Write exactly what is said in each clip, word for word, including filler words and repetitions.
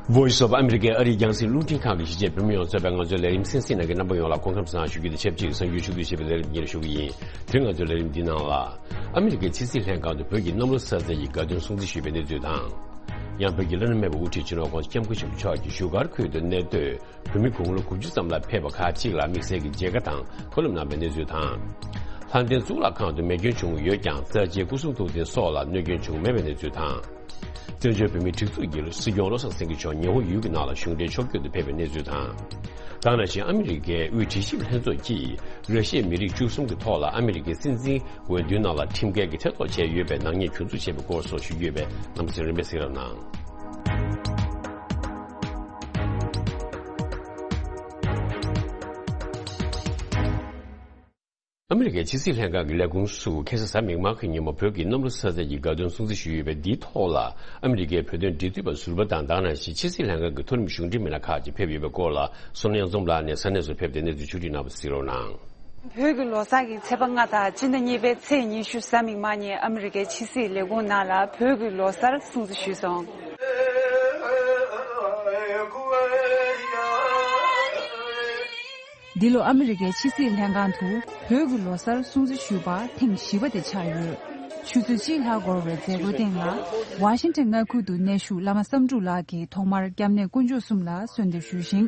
Voice of America ཨ་རིའི་རྒྱང་སྲིང་རླུང་འཕྲིན་ཁང་གི་གཞིས་བྱེས་བོད་མི་ཡོངས་གཙོས་པའི་ང་ཚོའི་ལས་རིམ་གསན་གཟིགས་གནང་མཁན་རྣམ་པ་ཡོངས་ལ་སྐུ་ཁམས་བཟང་ཞུ་རྒྱུ་དང་ཆབས་ཅིག་གསར་འགྱུར་ཕྱོགས་བསྡུས་ཞེས་པའི་ལས་རིམ་ཉེར་ཞུ་གི་ཡིན། དེ་རིང་ང་ཚོའི་ལས་རིམ་འདི་ནང་ལ། ཨ་མི་རི་ཀའི་ཕྱི་སྲིད་ལྷན་ཁང་དུ་བོད་ཀྱི་གནམ་ལོ་གསར་ཚེས་ཀྱི་དགའ་སྟོན་སྲུང་བརྩི་ཞུས་པའི་གནས་ཚུལ་དང་། ཡང་བོད་ཀྱི་བླ་ན་མེད་པའི་དབུ་ཁྲིད་སྤྱི་ནོར་༸གོང་ས་༸སྐྱབས་མགོན་ཆེན་པོ་མཆོག་གིས་བཞུགས་སྒར་ཁུལ་དུ་གནས་སྡོད་བོད་མི་དགུང་ལོ་དགུ་བཅུ་ཙམ་ལ་ཕེབས་པ་ཁག་ཅིག་ལ་དམིགས་བསལ་གྱི་མཇལ་ཁ་དང་མཐོང་ལམ་གནང་བའི་གནས་ཚུལ་དང་། ལྷ་ལྡན་གཙུག་ལག་ཁང་དུ་མེ་སྐྱོན་བྱུང་ཡོད་ཀྱང་རྩ་ཆེའི་སྐུ་གསུང་ཐུགས་རྟེན་སོགས་ལ་གནོད་སྐྱོན་བྱུང་མེད་པའི་གནས་ཚུལ་དང་། བཙན་བྱོལ་བོད་མིའི་སྒྲིག་འཛུགས་ཀྱི་སྲིད་སྐྱོང་བློ་བཟང་སེང་གེ་མཆོག་ཉི་ཧོང་ཡུལ་གྱི་ནང་ལ་གཞུང་འབྲེལ་ཕྱོགས་བསྐྱོད་དུ་ཕེབས་པའི་གནས་ཚུལ་དང་། ད་ག་ནང་བཞིན་ཨ་མི་རི་ཀའི་དབུས་དྲི་ཞིབ་ལྷན་ཚོགས་ཀྱིས་ར་ཤི་ཡའི་མི་རིགས་བཅུ་གསུམ་གྱི་ཐོག་ལ་ཨ་མི་རི་ཀའི་སྲིད་འཛིན་འོས་བསྡུའི་ནང་ལ་ཁྲིམས་འགལ་གྱི་ཐེ་གཏོགས་བྱས་ཡོད་པའི་ནག་ཉེས་གྱོང་ཚོར་བྱས་པའི་སྐོར་སོགས་ཞུ་རྒྱུ་ཡོད་པས་རྣམ་པ་ཚོས་རིམ་པས་གཟིགས་རོགས་གནང་། ཨ་མི་རི་ཀའི་ཕྱི་སྲིད་ལྷན་ཁང་གི་ལས་ཁུངས་སུ་ཁ་སང་གཟའ་མིག་དམར་གྱི་ཉིན་མོ་བོད་ཀྱི་གནམ་ལོ་གསར་ཚེས་ཀྱི་དགའ་སྟོན་སྲུང་བརྩི་ཞུས་ཡོད་པ་འདིའི་ཐོག་ལ་ཨ་མི་རི་ཀའི་བོད་དོན་འབྲེལ་མཐུད་པ་ཟུར་པ་དང་ད་ག་ནང་བཞིན་ཕྱི་སྲིད་ལྷན་ཁང་གི་མཐོ་རིམ་གཞུང་འབྲེལ་མི་སྣ་ཁག་ཅིག་ཕེབས་ཡོད་པའི་སྐོར་ལ་བསོད་ནམས་གཡང་འཛོམས་ལགས་ནས་ས་གནས་སུ་ཕེབས་ཏེ་གནས་ཚུལ་ཕྱོགས་བསྒྲིགས་གནང་བ་གཟིགས་རོགས་གནང་། བོད་ཀྱི་ལོ་གསར་གྱི་ཚེས་པ་ལྔ་དང་སྤྱི་ཟླ་གཉིས་པའི་ཚེས་ཉི་ཤུ་གཟའ་མིག་དམར་ཉིན་ཨ་མི་རི་ཀའི་ཕྱི་སྲིད་ལས་ཁུངས་ནང་ལ་བོད་ཀྱི་ལོ་གསར་སྲུང་བརྩི་ཞུས་སོང་། འདི་ལོ་ཨ་མི་རི་ཀའི་ཕྱི་སྲིད་ལྷན་ཁང་དུ་བོད་ཀྱི་ལོ་གསར་སྲུང་བརྩི་ཞུས་པ་ཐེངས་བཞི་པ་དེ་ཆགས་ཡོད། ཆུ་ཚོད་གཅིག་ལྷག་འགོར་བའི་མཛད་སྒོའི་སྟེང་ལ་ཝ་ཤིང་ཊོན་མངའ་ཁུལ་དུ་གནས་བཞུགས་བླ་མ་བསམ་འགྲུབ་ལགས་ཀྱིས་ཐོག་མར་སྐྱབས་གནས་དཀོན་མཆོག་གསུམ་ལ་གསོལ་འདེབས་ཞུས་ཤིང་།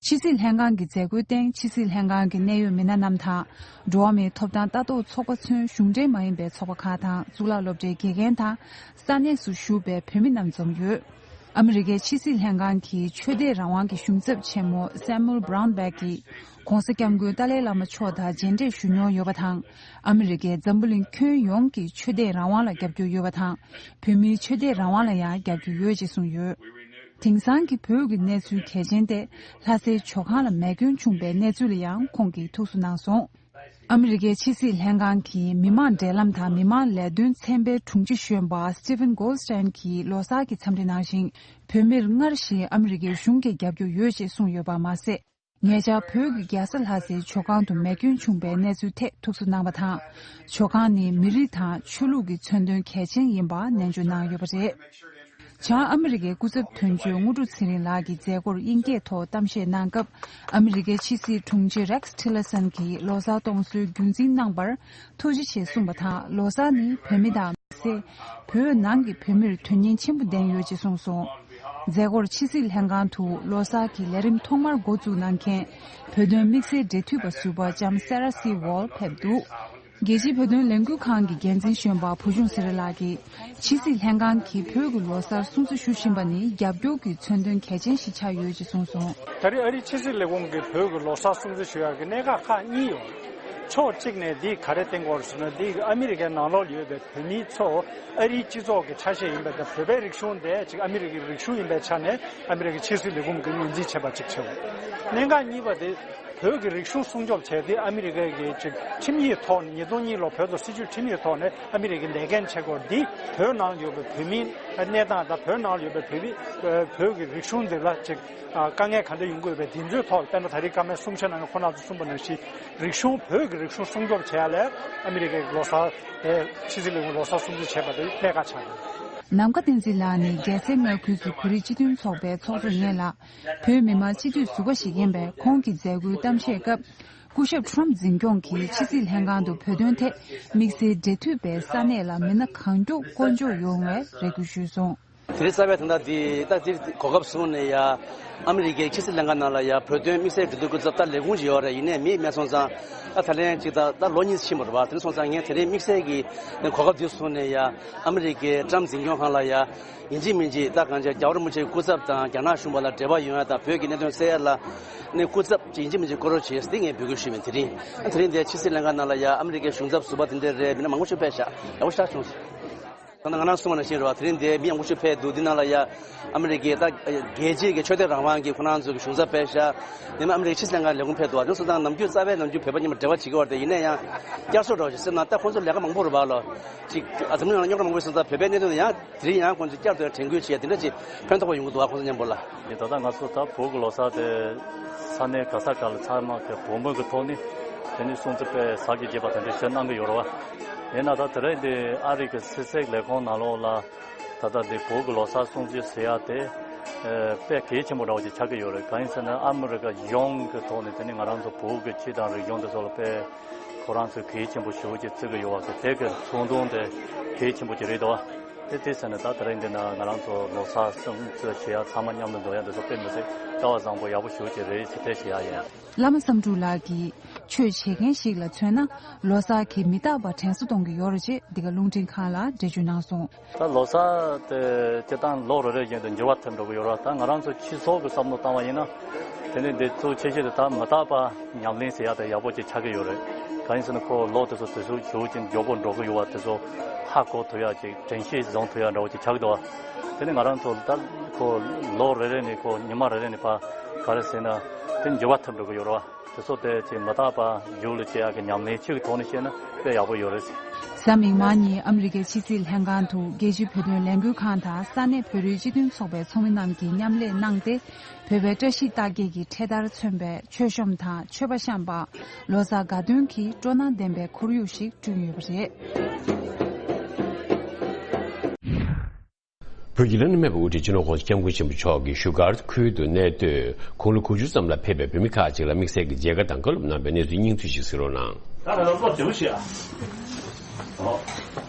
ཕྱི་སྲིད་ལྷན་ཁང་གི་མཛད་སྒོའི་སྟེང་ཕྱི་སྲིད་ལྷན་ཁང་གི་གནད་ཡོད་མི་སྣ་རྣམས་དང་། འགྲོ་བ་མིའི་ཐོབ་ཐང་ལྟ་རྟོག་ཚོགས་པ་ཚུན་གཞུང་འབྲེལ་མ་ཡིན་པའི་ཚོགས་པ་ཁག་དང་གཙུག་ལག་སློབ་གྲྭའི་དགེ་རྒན་དང་ས་གནས་སུ་བཞུགས་པའི་བོད་མི་རྣམས་འཛོམས་ཡོད། ཨ་མི་རི་ཀའི་ཕྱི་སྲིད་ལྷན་ཁང་གི་ཆོས་དད་རང་དབང་གི་གཞུང་ཚབ་ཆེན་མོ་Samuel Brownback གིས་༸གོང་ས་༸སྐྱབས་མགོན་ཏཱ་ལའི་བླ་མ་མཆོག་དང་མཇལ་འཕྲད་ཞུ་མྱོང་ཡོད་པ་དང་། ཨ་མི་རི་ཀས་འཛམ་བུ་གླིང་ཁྱོན་ཡོངས་ཀྱི་ཆོས་དད་རང་དབང་ལ་རྒྱབ་སྐྱོར་ཡོད་པ་དང་། བོད་མིའི་ཆོས་དད་རང་དབང་ལ་ཡང་རྒྱབ་སྐྱོར་ཡོད་ཅེས་གསུངས་ཡོད། དེང་སང་གི་བོད་ཀྱི་གནས་ཚུལ་གལ་ཆེན་ཏེ། ལྷ་སའི་ཇོ་ཁང་ལ་མེ་སྐྱོན་བྱུང་པའི་གནས་ཚུལ་ལ་ཡང་ཁོང་གིས་ཐུགས་གསོ་གནང་སོང་། ཨ་མི་རི་ཀའི་ཕྱི་སྲིད་ལྷན་ཁང་གི་མི་མང་འབྲེལ་ལམ་དང་མི་མང་ལས་དོན་ཚན་པའི་དྲུང་ཆེ་གཞོན་པ་Stephen Goldstein གྱིས་ལོ་གསར་གྱི་འཚམས་འདྲི་གནང་ཞིང་། བོད་མིར་སྔར་བཞིན་ཨ་མི་རི་ཀའི་གཞུང་གིས་རྒྱབ་སྐྱོར་ཡོད་ཅེས་གསུངས་ཡོད་པ་མ་ཟད། ཉེ་ཆར་བོད་ཀྱི་རྒྱལ་ས་ལྷ་སའི་ཇོ་ཁང་དུ་མེ་སྐྱོན་བྱུང་པའི་གནས་ཚུལ་ཐད་ཐུགས་གསོ་གནང་བ་དང་། ཇོ་ཁང་ནི་མི་རིགས་དང་ཆོས་ལུགས་ཀྱི་མཚོན་དོན་གལ་ཆེན་ཡིན་པ་ནན་བརྗོད་གནང་ཡོད་པ་རེད། བྱང་ཨ་མི་རི་ཀའི་སྐུ་ཚབ་དོན་གཅོད་དངོས་གྲུབ་ཚེ་རིང་ལགས་ཀྱིས་མཛད་སྒོར་དབྱིན་སྐད་ཐོག་གཏམ་བཤད་གནང་སྐབས། ཨ་མི་རི་ཀའི་ཕྱི་སྲིད་དྲུང་ཆེ་Rex Tillerson གྱིས་ལོ་གསར་གཏོང་སྲོལ་རྒྱུན་འཛིན་གནང་བར་ཐུགས་རྗེ་ཆེ་གསུངས་པ་དང་། ལོ་གསར་ནི་བོད་མི་དང་མི་སེར། བོད་ནང་གི་བོད་མིར་དོན་སྙིང་ཆེན་པོ་ལྡན་ཡོད་ཅེས་གསུངས་སོང་། མཛད་སྒོར་ཕྱི་སྲིད་ལྷན་ཁང་དུ་ལོ་གསར་གྱི་ལས་རིམ་ཐོག་མར་འགོ་བཙུགས་གནང་མཁན་བོད་དོན་དམིགས་བསལ་འབྲེལ་མཐུད་པ་ཟུར་པ་ལྕམ་Sarah C Wall ཕེབས་འདུག་རྒྱལ་སྤྱིའི་བོད་དོན་ལས་འགུལ་ཁང་གི་འགན་འཛིན་གཞོན་པ་བུ་ཆུང་ཚེ་རིང་ལགས་ཀྱིས། ཕྱི་སྲིད་ལྷན་ཁང་གིས་བོད་ཀྱི་ལོ་གསར་སྲུང་བརྩི་ཞུ་བཞིན་པ་ནི་རྒྱབ་སྐྱོར་གྱི་མཚོན་དོན་གལ་ཆེན་ཞིག་ཆགས་ཡོད་ཅེས་གསུངས་སོང་། ད་རེས་ཨ་རིའི་ཕྱི་སྲིད་ལས་ཁུངས་ཀྱིས་བོད་ཀྱི་ལོ་གསར་སྲུང་བརྩི་ཞུ་ཡག་གི་གནད་འགག་ཁག་གཉིས་ཡོད། ཕྱོགས་གཅིག་ནས་འདི་ག་རེ་བསྟན་གྱི་ཡོད་རེད་ཟེར་ན། འདི་ཨ་མི་རི་ཀའི་ནང་ལོགས་ཡོད་པའི་བོད་མིའི་ཚོ་ཨ་རིའི་སྤྱི་ཚོགས་ཀྱི་ཆ་ཤས་ཡིན་པ་དང་། བོད་པའི་རིག་གཞུང་དེ་ཅིག་ཨ་མི་རི་ཀའི་རིག་གཞུང་ཡིན་པའི་ཆ་ནས་ཨ་མི་རི་ཀའི་ཕྱི་སྲིད་ལས་ཁུངས་ཀྱིས་ངོས་འཛིན་བྱས་པ་གཅིག་བྱས། གནད་འགག་གཉིས་པ་དེ། བོད་ཀྱི་རིག་གཞུང་སྲུང་སྐྱོབ་བྱས་ཏེ་ཨ་མི་རི་ཀའི་གི་ཅིག་ཁྲིམས་ཡིག་ཐོག་ནས། ཉིས་སྟོང་གཉིས་ལོ་བོད་དང་སྲིད་བྱུས་ཁྲིམས་ཡིག་ཐོག་ནས་ཨ་མི་རི་ཀའི་ལས་འགན་བྱེད་སྒོ་འདི་བོད་ནང་ཡོད་པའི་བོད་མིའི་གནས་སྟངས་དང་། བོད་ནང་ཡོད་པའི་བོད་མི་བོད་ཀྱི་རིག་གཞུང་འདི་ལ་ཅིག་དཀའ་ངལ་ག་འདྲ་ཡོང་གི་ཡོད་པའི་དེ་ཚོའི་ཐོག་ལ། དཔེར་ན་ད་རེས་བཀའ་མོལ་གསུང་བཤད་གནང་མཁན་ཁོང་རྣམ་ཚོས་གསུངས་པ་ནང་བཞིན། རིག་གཞུང་། བོད་ཀྱི་རིག་གཞུང་སྲུང་སྐྱོབ་བྱས་ལ་ཨ་མི་རི་ཀའི་ལོ་གསར། ཕྱི་སྲིད་ལས་ཁུངས་ལོ་གསར་སྲུང་བརྩི་བྱས་པ་དེ་གནད་འགག་ཆགས་ཡོད། ནམ་མཁའ་བསྟན་འཛིན་ལགས་ནི་རྒྱལ་སའི་མངའ་ཁུལ་གྱི་བོད་རིགས་སྤྱི་མཐུན་ཚོགས་པའི་ཚོགས་གཙོ་ཡིན་ལ། བོད་མི་མང་སྤྱི་འཐུས་ཟུར་པ་ཞིག་ཡིན་པས། ཁོང་གིས་མཛད་སྒོའི་གཏམ་བཤད་སྐབས། སྐུ་ཞབས་ཁྲོམ་འཛིན་སྐྱོང་གིས་ཕྱི་སྲིད་ལྷན་ཁང་དུ་བོད་དོན་ཐད་དམིགས་བསལ་འབྲེལ་མཐུད་པའི་ས་གནས་ལ་མི་སྣ་གང་མགྱོགས་བསྐོ་འཇོག་ཡོང་བའི་རེ་སྐུལ་ཞུས་སོང་། དེ་རིང་རྩ་བའི་དོན་དག་འདི་ད་འདིར་གོ་སྐབས་བཟུང་ནས་ཡ། ཨ་མི་རི་ཀའི་ཕྱི་སྲིད་ལྷན་ཁང་ནང་ལ་ཡ་བོད་དོན་དམིགས་བསལ་འབྲེལ་མཐུད་སྐུ་ཚབ་ད་ལས་ཁུངས་ཅིག་ཡོད་རེད། ཡིན་ནའི་མི་མེད་སོང་ཙང་། ད་ད་ལན་ཅིག་ད་ད་ལོ་གཉིས་ཕྱིན་པ་རེད་བ། དེ་རིང་སོང་ཙང་ངས་དེ་རིང་དམིགས་བསལ་གྱི་གོ་སྐབས་འདི་བཟུང་ནས་ཡ། ཨ་མི་རི་ཀའི་ཀྲམ་འཛིན་སྐྱོང་ཁང་ལ་ཡ། ཡིན་གཅིག་མིན་གཅིག་ད་གང་ཅི་རྒྱལ་བ་རིན་པོ་ཆེའི་སྐུ་ཚབ་དང་རྒྱ་ནག་གཞུང་བར་ལ་འབྲེལ་བ་ཡོང་ཡ་དང་། བོད་ཀྱི་གནད་དོན་སེལ་ཡ་ལ་ནི་སྐུ་ཚབ་ཅིག་ཡིན་གཅིག་མིན་གཅིག་བསྐོ་རོགས་བྱེད་ཟེར་ངས་འབོད་སྐུལ་ཞུས་པ་ཡིན། དེ་རིང་ཨ་དེ་རིང་འདིར་ཕྱི་སྲིད་ལྷན་ཁང་ནང་ལ་ཡ་ཨ་མི་རི་ཀའི་གཞུང་ཚབ་ཟུར་པ་དེ་འདྲ་རེད། མི་སྣ་མང་པོ་ཞིག་ཕེབས་ཤག་ཡག་པོ་ཞེ་དྲག་བྱུང་སོང་། ད་ང་རང་གསུངས་པ་ནང་བཞིན་རེད་བ། དེ་རིང་འདིར་མི་མང་པོ་ཞིག་ཕེབས་འདུག་འདི་ནང་ལ་ཡ་ཨ་མི་རི་ཀའི་ད་རྒྱལ་སྤྱིའི་གི་ཆོས་དད་རང་དབང་གི་ཁོ་རང་ཚོའི་གི་གཞུང་ཚབ་ཕེབས་ཤག་དེ་ནས་ཨ་མི་རི་ཀའི་ཕྱི་སྲིད་ལྷན་ཁང་ལས་ཁུངས་ཕེབས་འདུག་དེ་སོང་ཙང་ནམ་རྒྱུན་རྩ་བའི་ནམ་རྒྱུན་བོད་པ་མཉམ་པོ་འབྲེལ་བ་བྱེད་ཀྱི་ཡོད་རེད་དེ། ཡིན་ན་ཡང་བསྐྱར་གསོ་འདྲ་བོ་ཞིག་སེམས་ནང་། ད་ཁོང་ཚོ་ལས་ཀ་མང་པོ་རེད་བ་ལོ། ཅིག་ཨ་འཛམ་གླིང་ནང་རྙོག་དྲ་མང་པོ་ཡོད་སོང་ཙང་། བོད་པའི་གནད་དོན་དེ་ཡང་དེ་རིང་ཡང་ཁོང་ཚོས་བསྐྱར་དུ་དྲན་སྐུལ་བྱས། དེ་འདྲ་ཅིག་ཕན་ཐོགས་པ་ཡོང་གི་འདུག་བ། ཁོང་ཚོ་མཉམ་པོ་ལ། ད་ལྟ་ང་ཚོ་ད་བོད་ཀྱི་ལོ་གསར་དེ་ས་གནས་ག་ས་ག་ལ་ཚང་མ་གི་གོ་མོས་ཀྱི་ཐོག་ནས་དེ་ནས་སྲུང་བརྩི་དཔེ་གཟབ་ཀྱིས་བྱེད་པ་དེ་འདྲ་ཞིག་གནང་གི་ཡོད་རེད་བ། ཡིན་ན་ད་དེ་རིང་འདི་ཨ་རི་གི་ཕྱི་སྲིད་ལས་ཁུངས་ནང་ལོགས་ལ་ད་ལྟ་འདི་བོད་ཀྱི་ལོ་གསར་སྲུང་བརྩི་ཟེར་ཡ་དེ་ཨ་དཔེ་གལ་ཆེན་པོ་འདྲ་བོ་ཅིག་ཆགས་ཀྱི་ཡོད་རེད། གང་ཡིན་ཟེར་ན་ཨ་མི་རི་ཀ་གཞུང་གི་ཐོག་ནས་དེ་ནི་ང་རང་ཚོ་བོད་ཀྱི་སྤྱི་དང་རིག་གཞུང་དེ་ཚོ་ལ་དཔེ་ཁོ་རང་ཚོས་གལ་ཆེན་པོ་ཞེ་པོ་ཅིག་བརྩི་གི་ཡོད་པ་གི་དེ་གི་ཚོགས་འདུ་དེ་གལ་ཆེན་པོ་ཅིག་རེད་དོ། དེ་དེ་ཟེར་ན་ད་དེ་རིང་འདི་ན་ང་རང་ཚོ་ལོ་གསར་སྲུང་བརྩི་བྱེད་ཡ་ཚང་མ་མཉམ་དུ་འགྲོ་ཡ་འདི་ཚོ་དཔེ་མི་སྲིད་སྐལ་བ་བཟང་པོ་ཡག་པོ་ཞེ་པོ་ཅིག་རེད་ཟེར་དེ་བཤད་ཡ་ཡིན། བླ་མ་བསམ་འགྲུབ་ལགས་ཀྱིས་ཆོས་བྱེད་མཁན་ཞིག་ལ་མཚོན་ན་ལོ་གསར་གྱིས་མི་རྟག་པར་དྲན་གསོ་གཏོང་གི་ཡོད་རེད་ཅེས་འདི་ག་རླུང་འཕྲིན་ཁང་ལ་འགྲེལ་བརྗོད་གནང་སོང་། ད་ལོ་གསར་དེ་སྤྱིར་བཏང་ལོ་རེ་རེ་བཞིན་དུ་འགྱུར་བ་ཐེབས་འགྲོ་གི་ཡོད་རེད། ད་ང་རང་ཚོ་སྤྱི་ཚོགས་ཀྱི་བསམ་བློ་བཏང་བ་ཡིན་ན་དེ་ནི་འདི་གཙོ་ཆེ་ཤོས་དེ་ད་མི་རྟག་པ་ཉམས་ལེན་ཟེར་ཡ་དེ་ཡག་པོ་ཅིག་ཆགས་ཀྱི་ཡོད་རེད། གང་ཡིན་ཟེར་ན་ཁོ་ལོ་དེ་ཚོ་དུས་ཚོད་ཞེ་པོ་ཅིག་མགྱོགས་པོ་འགྲོ་གི་ཡོད་པ་དེ་ཚོ་ཧ་གོ་ཐུབ་ཡ་ཅིག་དྲན་ཤེས་བཟུང་ཐུབ་ཡ་འདྲ་བོ་ཅིག་ཆགས་ཀྱི་འདུག་བ། དེ་ནི་ང་རང་ཚོ་ད་ཁོ་ལོ་རེ་རེ་ནས་ཁོ་ཉི་མ་རེ་རེ་ནས་ཕར་ག་རེ་ཟེར་ན་དེ་འགྱུར་བ་ཐེབས་འགྲོ་གི་ཡོད་རེད་བ། དེ་ཚོ་དེ་ཅིག་མི་རྟག་པ་རྒྱུགས་ལ་སྐྱེ་ཡག་གི་ཉམས་ལེན་ཅིག་གི་ཐོག་ནས་བཤད་ན་དཔེ་ཡག་པོ་ཡོད་རེད། གཟའ་མིག་དམར་ཉིན་ཨ་མི་རི་ཀའི་ཕྱི་སྲིད་ལྷན་ཁང་དུ་རྒྱལ་སྤྱིའི་བོད་དོན་ལས་འགུལ་ཁང་དང་ས་གནས་བོད་རིགས་སྤྱི་མཐུན་ཚོགས་པའི་ཚོགས་མི་རྣམས་ཀྱིས་མཉམ་ལས་གནང་སྟེ། བོད་པའི་བཀྲ་ཤིས་རྟགས་བརྒྱད་ཀྱི་འཕྲེད་དར་མཚོན་པའི་མཆོད་གཤོམ་དང་མཆོད་པ་བཤམས་པ། ལོ་གསར་དགའ་སྟོན་གྱི་སྤྲོ་སྣང་ལྡན་པའི་ཁོར་ཡུག་ཞིག་བསྐྲུན་ཡོད་པ་རེད། བོད་ཀྱི་བླ་ན་མེད་པའི་དབུ་ཁྲིད་སྤྱི་ནོར་༸གོང་ས་༸སྐྱབས་མགོན་ཆེན་པོ་མཆོག་གིས་བཞུགས་སྒར་ཁུལ་དུ་གནས་སྡོད་དགུང་ལོ་དགུ་བཅུ་ཙམ་ལ་ཕེབས་པའི་བོད་མི་ཁག་ཅིག་ལ་དམིགས་བསལ་གྱི་མཇལ་ཁ་དང་བཀའ་སློབ་གནང་བའི་གནས་ཚུལ་སྙིང་བསྡུས་ཤིག་གཟིགས་རོགས་གནང་། ད་ལྟ་བློ་བདེ་པོ་བྱེད་ཨ། ཨོ།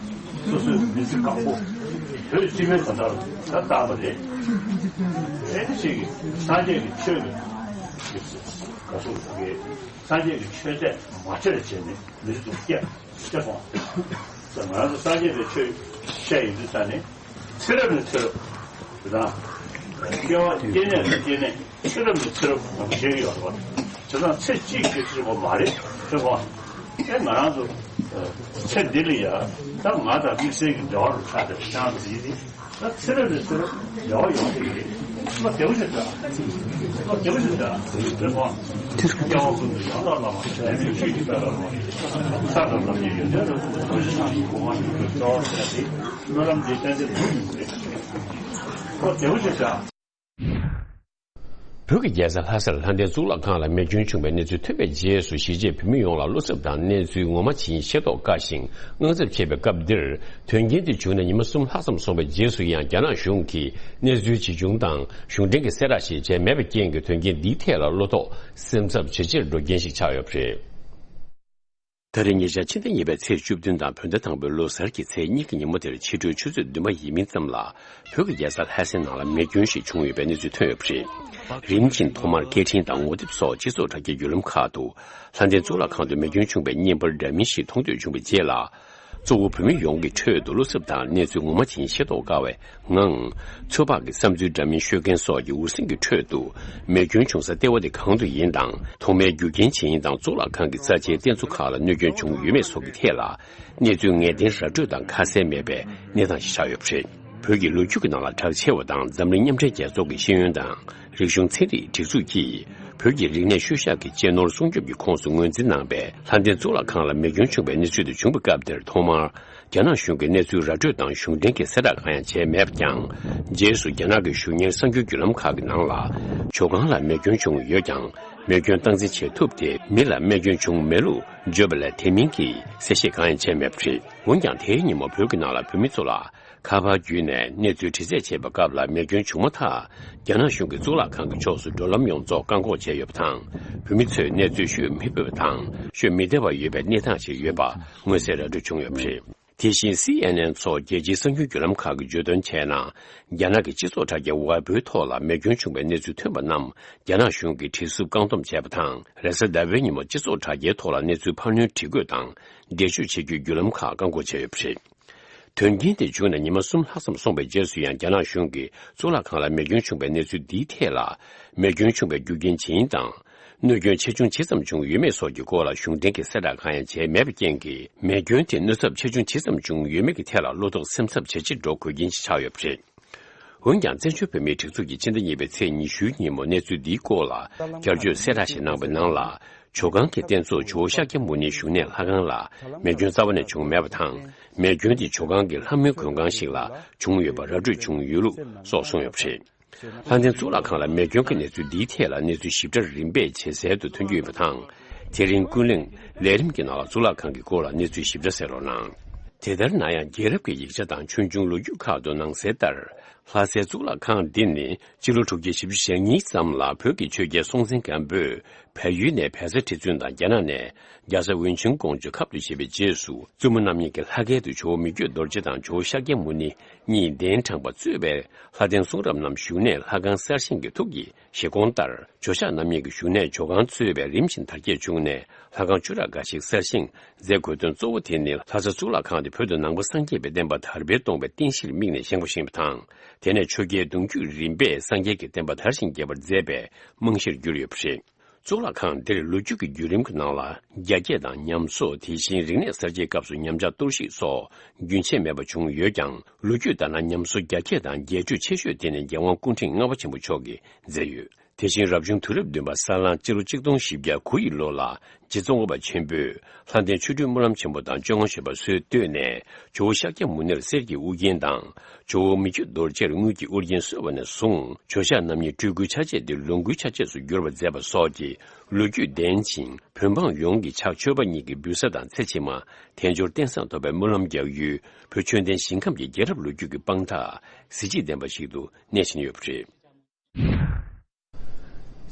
སོ་སོའི་མི་ཚེ་གང་པོ་བོད་སྤྱི་པའི་དོན་དག་ལ་ད་བཏང་བ་རེད། ཨེ་ནི་ཞིག་གིས་སངས་རྒྱས་ཀྱི་ཆོས་ཀྱི་ག་སོགས་ཀྱི་སངས་རྒྱས་ཀྱི་ཆོས་དད་མ་བྱས་བྱས་ནས་མི་ཚེ་དུ་སྐྱེལ་སྐྱེལ་སོང་། ད་ང་ཚོ་སངས་རྒྱས་པའི་ཆོས་བཤད་ཡིན་དུས་ད་ནི་ཚེ་རབས་ནས་ཚེ་རབས་དེ་དང་སྐྱེ་བ་སྐྱེ་གནས་ནས་སྐྱེ་གནས་ཚེ་རབས་ནས་ཚེ་རབས་ང་ཚོ་བཤད་ཀྱི་ཡོད་རེད་བ། དེ་དང་ཚེ་གཅིག་གི་ཚེ་བ་མ་རེད་ཚེ་བ། ཨེ་ང་རང་ཚོ་ཚེ་འདི་ལ་ཡ་ད་ང་དང་དམིགས་བསལ་གྱི་འབྲེལ་བ་རུ་ཆགས་ཏེ་ཤང་ཟིན་ནི། ད་ཚེ་རབས་ནས་ཚེ་རབས་འབྲེལ་བ་ཡོང་གི་རེད། བློ་བདེ་པོ་ཞིག་འདྲ། བློ་བདེ་པོ་ཞིག་འདྲ། རེད་མོ། སྐྱེ་བ་ཀུན་ཏུ་ཡང་དག་བླ་མ་ཞེས་པའི་ཆོས་ཀྱི་དཔལ་ལ་རོལ་ཏེ། ས་དང་ལམ་གྱི་ཡོན་ཏན་རབ་ཏུ་རྫོགས་ཤིང་གོང་མ་ཡོངས་སུ་གྲོལ་བར་བྱ་སྟེ། སྨོན་ལམ་འདི་ཏན་ཏན་འགྲུབ་ཡོང་གི་རེད། བློ་བདེ་པོ་ཞིག་འདྲ། བོད་ཀྱི་རྒྱལ་ས་ལྷ་སར་ལྷ་ལྡན་གཙུག་ལག་ཁང་ལ་མེ་སྐྱོན་བྱུང་བའི་གནས་ཚུལ་ཐོན་པའི་རྗེས་སུ་གཞིས་བྱེས་བོད་མི་ཡོངས་ལ་བློ་འཚབ་དང་གནས་ཚུལ་ངོ་མ་ཇི་ཡིན་ཤེས་རྟོགས་དཀའ་ཞིང་དངངས་འཚབ་ཆེ་བའི་སྐབས་འདིར། དོན་རྐྱེན་དེ་བྱུང་ནས་ཉི་མ་གསུམ་ལྷག་ཙམ་སོང་བའི་རྗེས་སུ་ཡང་རྒྱ་ནག་གཞུང་གིས་གནས་ཚུལ་ཇི་བྱུང་དང་གཞུང་འབྲེལ་གྱི་གསལ་བསྒྲགས་ཤིག་བྱས་མེད་པའི་རྐྱེན་གྱིས་དོན་རྐྱེན་འདིའི་ཐད་ལ་བློ་དོགས་སེམས་འཚབ་ཇེ་ཆེར་འགྲོ་རྐྱེན་ཞིག་ཆགས་ཡོད་པ་རེད། ད་རེས་ཉེ་ཆར་ཕྱི་ཟླ་གཉིས་པའི་ཚེས་བཅུ་བདུན་དང་བོད་ཟླ་དང་པོའི་ལོ་གསར་གྱི་ཚེས་གཉིས་ཀྱི་ཉིན་མོ་དེར་ཕྱི་དྲོའི་ཆུ་ཚོད་བདུན་པ་ཡིན་མིན་ཙམ་ལ་བོད་ཀྱི་རྒྱལ་ས་ལྷ་སའི་ནང་ལ་མེ་སྐྱོན་ཞིག་བྱུང་ཡོད་པའི་གནས་ཚུལ་ཐོན་ཡོད་པ་རེད། རིམ་བཞིན་ཐོག་མར་སྐད་འཕྲིན་དང་ངོ་དེབ་སོགས་སྤྱི་ཚོགས་དྲ་རྒྱའི་བརྒྱུད་ལམ་ཁག་ཏུ་ལྷ་ལྡན་གཙུག་ལག་ཁང་དུ་མེ་སྐྱོན་བྱུང་བའི་བརྙན་པར་འདྲ་མིན་ཞིག་མཐོང་ཐོས་བྱུང་བའི་རྗེས་ལ། གཙོ་བོ་བོད་མི་ཡོངས་ཀྱི་ཁྲོད་དུ་བློ་འཚབ་དང་གནས་ཚུལ་ངོ་མ་ཇི་ཡིན་ཤེས་རྟོགས་དཀའ་བའི་ངང་། ཚོད་དཔག་གི་བསམ་ཚུལ་འདྲ་མིན་ཤོད་མཁན་སོགས་ཀྱི་འུར་ཟིང་གི་ཁྲོད་དུ། མེ་སྐྱོན་བྱུང་ས་ལྟེ་བ་དེ་གང་དུ་ཡིན་དང་། ཐོག་མའི་རྒྱུ་རྐྱེན་ཇི་ཡིན་དང་གཙུག་ལག་ཁང་གི་རྩ་ཆེའི་རྟེན་གཙོ་ཁག་ལ་གནོད་སྐྱོན་བྱུང་ཡོད་མེད་སོགས་ཀྱི་ཐད་ལ། གནས་ཚུལ་ངེས་གཏན་ར་སྤྲོད་དང་ཁ་གསལ་མེད་པའི་གནས་སྟངས་ཤིག་ཆགས་ཡོད་པ་རེད། བོད་ཀྱི་ལོ་རྒྱུས་ཀྱི་ནང་ལ་གྲགས་ཆེ་བ་དང་འཛམ་གླིང་མཉམ་འབྲེལ་རྒྱལ་ཚོགས་ཀྱི་ཤེས་ཡོན་དང་། རིག་གཞུང་ཚན་རིག་སྒྲིག་འཛུགས་ཀྱིས་བོད་ཀྱི་རིག་གནས་ཤུལ་བཞག་གི་གཅེས་ནོར་སྲུང་སྐྱོབ་ཀྱི་ཁོངས་སུ་ངོས་འཛིན་གནང་བའི་ལྷ་ལྡན་གཙུག་ལག་ཁང་ལ་མེ་སྐྱོན་བྱུང་བའི་གནས་ཚུལ་དེ་བྱུང་བའི་སྐབས་དེར་ཐོག་མར་རྒྱ་ནག་གཞུང་གིས་གནས་ཚུལ་ར་སྤྲོད་དང་གཞུང་འབྲེལ་གྱི་གསལ་བསྒྲགས་གང་ཡང་བྱས་མེད་པ་ཀྱང་། རྗེས་སུ་རྒྱ་ནག་གི་གཞུང་གཉེར་གསར་འགྱུར་བརྒྱུད་ལམ་ཁག་གི་ནང་ལ། ཇོ་ཁང་ལ་མེ་སྐྱོན་བྱུང་ཡོད་ཀྱང་། མེ་སྐྱོན་སྟངས་འཛིན་བྱེད་ཐུབ་སྟེ། མི་ལ་རྨས་སྐྱོན་བྱུང་མེད་ལུགས་བརྗོད་པ་ལས་དེ་མིན་གྱི་གསལ་བཤད་གང་ཡང་བྱས་མེད་པ་རེད། འོན་ཀྱང་། དེའི་ཉིན་མོ་བོད་ཀྱི་ནང་ལ་བོད་མི་ཚོ་ལ། ཁ་པར་བརྒྱུད་ནས་གནས་ཚུལ་དྲི་རྩད་བྱེད་པའི་སྐབས་ལ། མེ་སྐྱོན་བྱུང་མ་ཐག་རྒྱ་ནག་གཞུང་གིས་གཙུག་ལག་ཁང་གི་ཕྱོགས་སུ་འགྲོ་ལམ་ཡོངས་རྫོགས་བཀག་འགོག་བྱས་ཡོད་པ་དང་། བོད་མི་ཚོས་གནས་ཚུལ་ཤོད་མི་ཕོད་པ་དང་། ཤོད་མི་བདེ་བ་ཡོད་པའི་གནས་སྟངས་ཤིག་ཡོད་པ་མངོན་གསལ་ར་སྤྲོད་བྱུང་ཡོད་པ་རེད། དེ་བཞིན། སི་ཨེན་ཨེན་སོགས་རྒྱལ་སྤྱིའི་གསར་འགྱུར་བརྒྱུད་ལམ་ཁག་གིས་བརྗོད་དོན་བྱས་ན། རྒྱ་ནག་གི་སྤྱི་ཚོགས་དྲ་རྒྱ་ཝེ་པོའི་ཐོག་ལ་མེ་སྐྱོན་བྱུང་བའི་གནས་ཚུལ་ཐོན་པ་རྣམས། རྒྱ་ནག་གཞུང་གིས་བྲིས་གསུབ་བཀག་སྡོམ་བྱས་པ་དང་། རེས་གཟའ་ཟླ་བའི་ཉིན་མོ་སྤྱི་ཚོགས་དྲ་རྒྱའི་ཐོག་ལ་གནས་ཚུལ་འཕར་སྣོན་བྲིས་འགོད་དང་། འགྲེལ་བརྗོད་བྱེད་རྒྱུའི་བརྒྱུད་ལམ་ཁག་བཀག་འགོག་བྱས་ཡོད་པ་རེད། དོན་རྐྱེན་དེ་བྱུང་ནས་ཉི་མ་གསུམ་ལྷག་ཙམ་སོང་བའི་རྗེས་སུ་ཡང་། རྒྱ་ནག་གཞུང་གིས་གཙུག་ལག་ཁང་ལ་མེ་སྐྱོན་བྱུང་བའི་གནས་ཚུལ་འདིའི་ཐད་ལ། མེ་སྐྱོན་བྱུང་བའི་རྒྱུ་རྐྱེན་ཇི་ཡིན་དང་། གནོད་སྐྱོན་ཆེ་ཆུང་ཇི་ཙམ་བྱུང་ཡོད་མེད་སོགས་ཀྱི་སྐོར་ལ་གཞུང་འབྲེལ་གྱི་གསལ་བསྒྲགས་གང་ཡང་བྱས་མེད་པའི་རྐྱེན་གྱིས། མེ་སྐྱོན་དེ་གནོད་ཚབས་ཆེ་ཆུང་ཇི་ཙམ་བྱུང་ཡོད་མེད་ཀྱི་ཐད་ལ་བློ་དོགས་སེམས་འཚབ་ཇེ་ཆེར་འགྲོ་དགོས་རྐྱེན་ཞིག་ཆགས་ཡོད་པ་རེད། འོན་ཀྱང་། བཙན་བྱོལ་བོད་མིའི་སྒྲིག་འཛུགས་ཀྱིས་ཕྱི་ཟླ་གཉིས་པའི་ཚེས་ཉི་ཤུའི་ཉིན་མོ་གནས་ཚུལ་འདིའི་སྐོར་ལ་བསྐྱར་བརྗོད་གསལ་བསྒྲགས་ཤིག་གནང་བའི་ནང་ལ། ཇོ་ཁང་གི་རྟེན་གཙོ་ཇོ་བོ་ཤཱཀྱ་མུ་ནེའི་བཞུགས་གནས་ལྷ་ཁང་ལ་མེ་སྐྱོན་རྩ་བ་ནས་བྱུང་མེད་པ་དང་། མེ་སྐྱོན་དེ་ཇོ་ཁང་གི་ལྷ་མོའི་མགོན་ཁང་ཞིག་ལ་བྱུང་ཡོད་པ་ར་སྤྲོད་བྱུང་ཡོད་ལུགས་སོགས་གསུངས་ཡོད་པ་རེད། ལྷ་ལྡན་གཙུག་ལག་ཁང་ལ་མེ་སྐྱོན་གྱི་གནས་ཚུལ་འདིའི་ཐད་ལ་གནས་ཚུལ་ཞིབ་ཕྲ་རིམ་པས་ཇེ་གསལ་དུ་ཐོན་གྱི་ཡོད་པ་དང་། དེ་རིང་ཀུན་གླེང་ལས་རིམ་གྱི་ནང་ལ་གཙུག་ལག་ཁང་གི་སྐོར་ལ་གནས་ཚུལ་ཞིབ་ཕྲ་གསན་རོགས་གནང་། དེ་ལྟར་ན་ཡང་རྒྱལ་རབས་ཀྱི་ཡིག་ཆ་དང་ཆོས་འབྱུང་ལོ་རྒྱུས་ཁག་ཏུ་ནང་གསལ་ལྟར། ལྷ་སའི་གཙུག་ལག་ཁང་འདི་ནི་སྤྱི་ལོ་དྲུག་བརྒྱ་བཞི་བཅུ་ཞེ་གཉིས་ཙམ་ལ་བོད་ཀྱི་ཆོས་རྒྱལ་སྲོང་བཙན་སྒམ་པོས་བལ་ཡུལ་ནས་བལ་བཟའ་ཁྲི་བཙུན་དང་རྒྱ་ནག་ནས་རྒྱ་བཟའ་ཝུན་ཆུན་ཀོང་ཇོ་ཁབ་ཏུ་བཞེས་པའི་རྗེས་སུ། བཙུན་མོ་རྣམ་གཉིས་ཀྱི་ལྷ་སྐལ་དུ་ཇོ་བོ་མི་བསྐྱོད་རྡོ་རྗེ་དང་ཇོ་བོ་ཤཱཀྱ་མུ་ནེ་གཉིས་གདན་དྲངས་པ་གཙོས་པའི་ལྷ་ལྡན་གསུང་རབ་རྣམས་བཞུགས་གནས་ལྷ་ཁང་གསར་བཞེངས་ཀྱི་ཐུགས་ཀྱི་བཞེད་དགོངས་ལྟར། ཇོ་ཤཱཀ་རྣམ་གཉིས་ཀྱི་བཞུགས་གནས་ཇོ་ཁང་གཙོས་པའི་རིམ་བཞིན་དར་རྒྱས་བྱུང་ནས། ལྷ་ཁང་བཅུ་ཕྲག་འགའ་ཞིག་གསར་བཞེངས་མཛད་དགོས་དོན་གཙོ་བོ་དེ་ནི། ལྷ་ས་གཙུག་ལག་ཁང་དེ་བོད་དུ་ནང་པ་སངས་རྒྱས་པའི་བསྟན་པ་དར་སྤེལ་གཏོང་བའི་རྟེན་གཞིར་དམིགས་ནས་བཞེངས་པ་ཞིག་ཡིན་པ་དང་། དེ་ནས་ཆོས་རྒྱལ་གདུང་རྒྱུད་རིམ་པས་སངས་རྒྱས་ཀྱི་བསྟན་པ་དར་ཞིང་རྒྱས་པར་མཛད་པའི་རྨང་གཞིར་གྱུར་ཡོད་པ་རེད། གཙུག་ལག་ཁང་འདིར་ལོ་རྒྱུས་ཀྱི་བརྒྱུད་རིམ་གྱི་ནང་ལ། རྒྱ་སྐྱེད་དང་ཉམས་གསོ། དེ་བཞིན་རིག་གནས་གསར་བརྗེའི་སྐབས་སུ་ཉམས་ཆག་གཏོར་བཤིག་སོགས་རྒྱུན་ཆད་མེད་པར་བྱུང་ཡོད་ཀྱང་། ལོ་རྒྱུས་ལྟར་ན། ཉམས་གསོ་རྒྱ་སྐྱེད་དང་རྒྱས་སྤྲོས་ཆེ་ཤོས་དེ་ནི་རྒྱལ་དབང་སྐུ་ཕྲེང་ལྔ་པ་ཆེན་པོ་མཆོག་གིས་མཛད་ཡོད། དེ་བཞིན་རབ་བྱུང་དུས་རབས་བདུན་པ་ས་གླང་སྤྱི་ལོ་གཅིག་སྟོང་བཞི་བརྒྱ་དགུ་ཡི་ལོ་ལ། རྗེ་ཙོང་ཁ་པ་ཆེན་པོས་ལྷ་ལྡན་ཆོ་འཕྲུལ་སྨོན་ལམ་ཆེན་པོ་དང་བཅོ་ལྔ་མཆོད་པ་སྲོལ་བཏོད་ནས། ཇོ་བོ་ཤཱཀྱ་མུ་ནེར་གསེར་གྱི་དབུ་རྒྱན་དང་། ཇོ་བོ་མི་བསྐྱོད་རྡོ་རྗེར་དངུལ་གྱི་དབུ་རྒྱན་གསོལ་བ་ནས་བཟུང་། ཇོ་ཤཱཀ་རྣམ་གཉིས་སྤྲུལ་སྐུའི་ཆ་བྱད་དེ་ལོངས་སྐུའི་ཆ་བྱད་དུ་བསྒྱུར་བར་མཛད་པ་སོགས་ཀྱི་ལོ་རྒྱུས་ལྡན་ཅིང་། བོད་འབངས་ཡོངས་ཀྱི་ཕྱག་མཆོད་པ་གཉིས་ཀྱི་འབུལ་ས་དང་། ཚེ་ཕྱི་མ་དལ་འབྱོར་རྟེན་བཟང་ཐོབ་པའི་སྨོན་ལམ་རྒྱག་ཡུལ། བོད་ཆོས་ལྡན་ཞིང་ཁམས་ཀྱི་རྒྱལ་རབས་ལོ་རྒྱུས་ཀྱི་དཔང་རྟགས་གཟི་བརྗིད་ལྡན་པ་ཞིག་ཏུ་གནས་བཞིན་ཡོད་པ་རེད།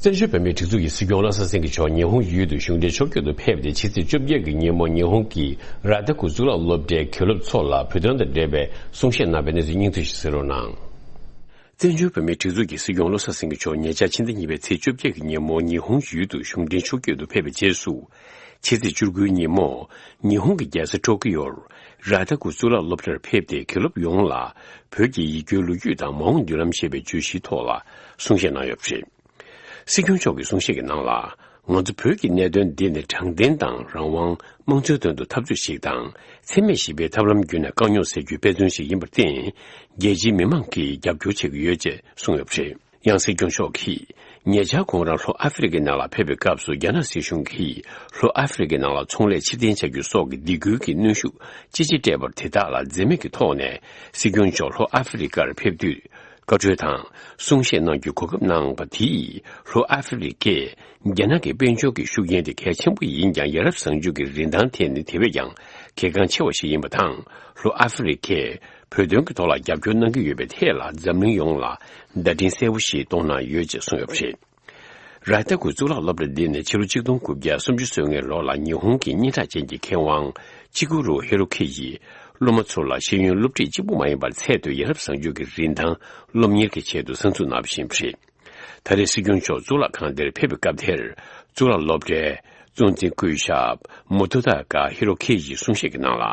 བཙན་བྱོལ་བོད་མིའི་སྒྲིག་འཛུགས་ཀྱི་སྲིད་སྐྱོང་བློ་བཟང་སེང་གེ་མཆོག་ཉི་ཧོང་ཡུལ་དུ་གཞུང་འབྲེལ་ཕྱོགས་བསྐྱོད་དུ་ཕེབས་ཏེ། ཕྱི་ཚེས་བཅོ་བརྒྱད་ཀྱི་ཉིན་མོ་ཉི་ཧོང་གི་ར་ཏ་ཀུ་གཙུག་ལག་སློབ་གྲྭའི་དགེ་སློབ་ཚོ་ལ་བོད་དོན་དང་འབྲེལ་བའི་གསུང་བཤད་གནང་བའི་གནས་ཚུལ་སྙིང་བསྡུས་ཤིག་གསན་རོགས་གནང་། བཙན་བྱོལ་བོད་མིའི་སྒྲིག་འཛུགས་ཀྱི་སྲིད་སྐྱོང་བློ་བཟང་སེང་གེ་མཆོག་ཉེ་ཆར་ཕྱི་ཟླ་གཉིས་པའི་ཚེས་བཅོ་བརྒྱད་ཀྱི་ཉིན་མོ་ཉི་ཧོང་ཡུལ་དུ་གཞུང་འབྲེལ་ཕྱོགས་བསྐྱོད་དུ་ཕེབས་པའི་རྗེས་སུ། ཕྱི་ཚེས་བཅུ་དགུའི་ཉིན་མོ་ཉི་ཧོང་གི་རྒྱལ་ས་ཊོ་ཀི་ཡོར་ར་ཏ་ཀུ་གཙུག་ལག་སློབ་གྲྭར་ཕེབས་ཏེ། དགེ་སློབ་ཡོངས་ལ་བོད་ཀྱི་ཡིད་སྐྱོའི་ལོ་རྒྱུས་དང་མ་འོངས་མདུན་ལམ་ཞེས་པའི་བརྗོད་གཞིའི་ཐོག་ལ་གསུང་བཤད་གནང་ཡོད་པ་རེད། སྲིད་སྐྱོང་མཆོག་གི་གསུང་བཤད་ཀྱི་ནང་ལ། ང་ཚོ་བོད་ཀྱི་གནད་དོན་འདི་ནི་དྲང་བདེན་དང་རང་དབང་། དམངས་གཙོའི་དོན་དུ་འཐབ་རྩོད་ཞིག་དང་། འཚེ་མེད་ཞི་བའི་ཐབས་ལམ་བརྒྱུད་ནས་དཀའ་རྙོག་སེལ་རྒྱུའི་དཔེ་མཚོན་ཞིག་ཡིན་པར་བརྟེན། རྒྱལ་སྤྱིའི་མི་མང་གིས་རྒྱབ་སྐྱོར་བྱེད་ཀྱི་ཡོད་ཅེས་གསུངས་ཡོད་པ་རེད། ཡང་སྲིད་སྐྱོང་མཆོག་གིས་ཉེ་ཆར་ཁོང་རང་ལྷོ་ཨ་ཧྥེ་རི་ཁའི་ནང་ལ་ཕེབས་པའི་སྐབས་སུ། རྒྱ་ནག་སྲིད་གཞུང་གིས་ལྷོ་ཨ་ཧྥེ་རི་ཁའི་ནང་ལ་ཚོང་ལས་ཕྱིར་འཐེན་བྱ་རྒྱུ་སོགས་ཀྱི་སྡིགས་སྐུལ་གྱི་གནོན་ཤུགས་ཅི་ཆེ་སྤྲད་པར། དེ་དག་ལ་འཛེམ་མེད་ཀྱི་ཐོག་ནས་སྲིད་སྐྱོང་མཆོག་ལྷོ་ཨ་ཧྥེ་རི་ཁར་ཕེབས་དུས། བཀའ་འཁྲོལ་དང་གསུང་བཤད་གནང་རྒྱུའི་གོ་སྐབས་གནང་བ་དེས། ལྷོ་ཨ་ཧྥེ་རི་ཁས་རྒྱ་ནག་གི་དཔལ་འབྱོར་གྱི་ཤུགས་རྐྱེན་དེ་གལ་ཆེན་པོ་ཡིན་ཀྱང་། ཡ་རབས་བཟང་སྤྱོད་ཀྱི་རིན་ཐང་དེ་ནི་དེ་བས་ཀྱང་གལ་འགངས་ཆེ་བ་ཞིག་ཡིན་པ་དང་། ལྷོ་ཨ་ཧྥེ་རི་ཁས་བོད་དོན་གྱི་ཐོག་ལ་རྒྱབ་སྐྱོར་གནང་གི་ཡོད་པའི་ཐད་ལ། འཛམ་གླིང་ཡོངས་ལ་བརྡ་འཕྲིན་གསལ་པོ་ཞིག་གཏོང་གནང་ཡོད་ཅེས་གསུངས་ཡོད་པ་རེད། ར་ཏ་ཀུ་གཙུག་ལག་སློབ་གྲྭ་འདི་ནི་ཕྱི་ལོ་གཅིག་སྟོང་དགུ་བརྒྱ་སུམ་ཅུ་སོ་ལྔའི་ལོ་ལ་ཉི་ཧོང་གི་སྙན་གྲགས་ཅན་གྱི་མཁས་དབང་ཅི་གུ་རུ་ཧེ་རོ་ཁེ་ཡིས་སློབ་མ་ཚོ་ལ་ཤེས་ཡོན་སློབ་ཁྲིད་གཅིག་པུ་མ་ཡིན་པར་ཚད་མཐོའི་ཡ་རབས་བཟང་སྤྱོད་ཀྱི་རིན་ཐང་སློབ་གཉེར་གྱི་ཆེད་དུ་གསར་འཛུགས་གནང་བ་ཞིག་ཡིན་པ་རེད། ད་རེས་སྲིད་སྐྱོང་མཆོག་གཙུག་ལག་ཁང་དེར་ཕེབས་པའི་སྐབས་དེར། གཙུག་ལག་སློབ་གྲྭའི་གཙོ་འཛིན་སྐུ་ཞབས་མོ་ཏོ་ཏཱ་ཀ་ཧེ་རོ་ཁེ་ཡིས་གསུང་བཤད་ཀྱི་ནང་ལ།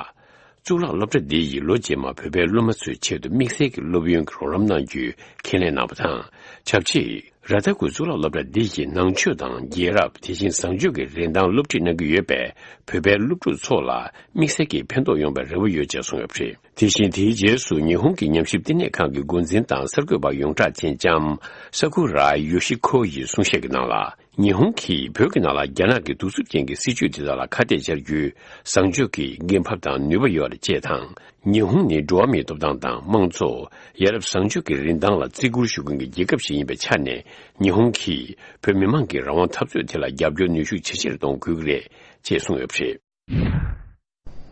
གཙུག་ལག་སློབ་གྲྭ་འདི་ཡིས་ལོ་རྗེས་མར་བོད་པའི་སློབ་མ་ཚོའི་ཆེད་དུ་དམིགས་བསལ་གྱི་སློབ་ཡོན་གྱི་རོགས་རམ་གནང་རྒྱུའི་ཁས་ལེན་གནང་བ་དང་། ཆབས་ཅིག་ར་ཏ་ཀུ་གཙུག་ལག་སློབ་གྲྭ་འདི་ཡིས་ནང་ཆོས་དང་རྒྱལ་རབས། དེ་བཞིན་བཟང་སྤྱོད་ཀྱི་རིན་ཐང་སློབ་ཁྲིད་གནང་གི་ཡོད་པས། བོད་པའི་སློབ་ཕྲུག་ཚོ་ལ་དམིགས་བསལ་གྱི་ཕན་ཐོགས་ཡོང་བའི་རེ་བ་ཡོད་ཅེས་གསུངས་ཡོད་པ་རེད། དེ་བཞིན་དེའི་རྗེས་སུ་ཉི་ཧོང་གི་ཉམས་ཞིབ་བསྟི་གནས་ཁང་གི་འགོ་འཛིན་དང་གསར་འགོད་པ་ཡོངས་གྲགས་ཅན་ལྕམ་ས་ཀུ་ར་ཡོ་ཤི་ཁོ་ཡིས་གསུང་བཤད་ཀྱི་ནང་ལ། ཉི་ཧོང་གིས་བོད་ཀྱི་ནང་ལ་རྒྱ་ནག་གི་གདུག་རྩུབ་ཅན་གྱི་སྲིད་བྱུས་དེ་དག་ལ་ཁ་གཏད་བཅར་རྒྱུའི་བཟང་སྤྱོད་ཀྱི་འགན་བབ་དང་ནུས་པ་ཡོད་རེད་ཅེས་དང་། ཉི་ཧོང་ནི་འགྲོ་བ་མིའི་ཐོབ་ཐང་དང་དམངས་གཙོ། ཡ་རབས་བཟང་སྤྱོད་ཀྱི་རིན་ཐང་ལ་བརྩི་བཀུར་ཞུ་མཁན་གྱི་རྒྱལ་ཁབ་ཞིག་ཡིན་པའི་ཆ་ནས། ཉི་ཧོང་གིས་བོད་མི་མང་གི་རང་དབང་འཐབ་རྩོད་དེ་ལ་རྒྱབ་སྐྱོར་ནུས་ཤུགས་ཇེ་ཆེར་གཏོང་དགོས་ཀྱི་རེད་ཅེས་གསུངས་ཡོད་པ་རེད།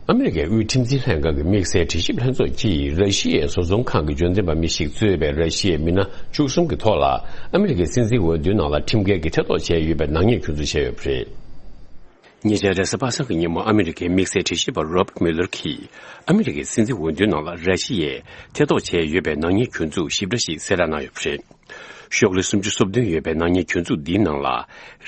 ཨ་མི་རི་ཀའི་དབུས་ཁྲིམས་འཛིན་ལྷན་ཁང་གི་དམིགས་བསལ་དྲི་ཞིབ་ལྷན་ཚོགས་ཀྱིས་ར་ཤི་ཡའི་བཟོ་ཚོང་ཁང་གི་འབྱོར་འཛིན་པ་མི་ཞིག་གཙོས་པའི་ར་ཤི་ཡའི་མི་སྣ་བཅུ་གསུམ་གྱི་ཐོག་ལ་ཨ་མི་རི་ཀའི་སྲིད་འཛིན་འོས་བསྡུའི་ནང་ལ་ཁྲིམས་འགལ་གྱིས་ཐེ་གཏོགས་བྱས་ཡོད་པའི་ནག་ཉེས་གྱོད་འཛུགས་བྱས་ཡོད་པ་རེད། ཉེ་ཆར་རེས་གཟའ་པ་སངས་ཀྱི་ཉིན་མོ་ཨ་མི་རི་ཀའི་དམིགས་བསལ་དྲི་ཞིབ་པ་རོ་པར་མུ་ལར་གྱིས་ཨ་མི་རི་ཀའི་སྲིད་འཛིན་འོས་བསྡུའི་ནང་ལ་ར་ཤི་ཡས་ཐེ་གཏོགས་བྱས་ཡོད་པའི་ནག་ཉེས་གྱོད་འཛུགས་ཞིབ་ཕྲ་ཞིག་གསལ་བསྒྲགས་གནང་ཡོད་པ་རེད། ཤོག་ལྷེ་སུམ་ཅུ་སོ་བདུན་ཡོད་པའི་ནག་ཉེས་གྱོད་འཛུགས་འདིའི་ནང་ལ།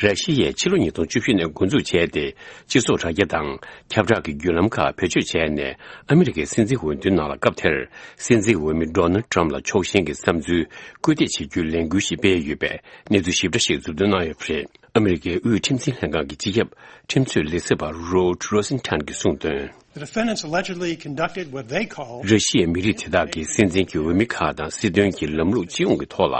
ར་ཤི་ཡས་ཕྱི་ལོ་ཉིས་སྟོང་བཅུ་བཞི་ནས་འགོ་འཛུགས་བྱས་ཏེ། སྤྱི་ཚོགས་དྲ་རྒྱ་དང་ཁྱབ་བསྒྲགས་ཀྱི་བརྒྱུད་ལམ་ཁག་བེད་སྤྱོད་བྱས་ནས། ཨ་མི་རི་ཀའི་སྲིད་འཛིན་འོས་བསྡུའི་ནང་ལ་སྐབས་དེར་སྲིད་འཛིན་འོས་མི་ཌོ་ནལ་ཊམ་ལ་ཕྱོགས་ཞེན་གྱི་བསམ་ཚུལ་སྐུལ་འདེད་བྱེད་རྒྱུའི་ལས་འགུལ་ཞིག་སྤེལ་ཡོད་པའི་གནས་ཚུལ་ཞིབ་ཕྲ་ཞིག་མཛུབ་སྟོན་གནང་ཡོད་པ་རེད། ཨ་མི་རི་ཀའི་དབུས་ཁྲིམས་འཛིན་ལྷན་ཁང་གི་སྤྱི་ཁྱབ་ཁྲིམས་རྩོད་ལས་བྱེད་པ་རོ་ཌི་རོ་སེན་ཐན་གྱིས་གསུངས་དོན། The defendants allegedly conducted what they call ར་ཤི་ཡའི་མི་རིགས་དེ་དག་གིས་སྲིད་འཛིན་གྱི་འོས་མི་ཁག་དང་སྲིད་དོན་གྱི་ལམ་ལུགས་སྤྱི་ཡོངས་ཀྱི་ཐོག་ལ་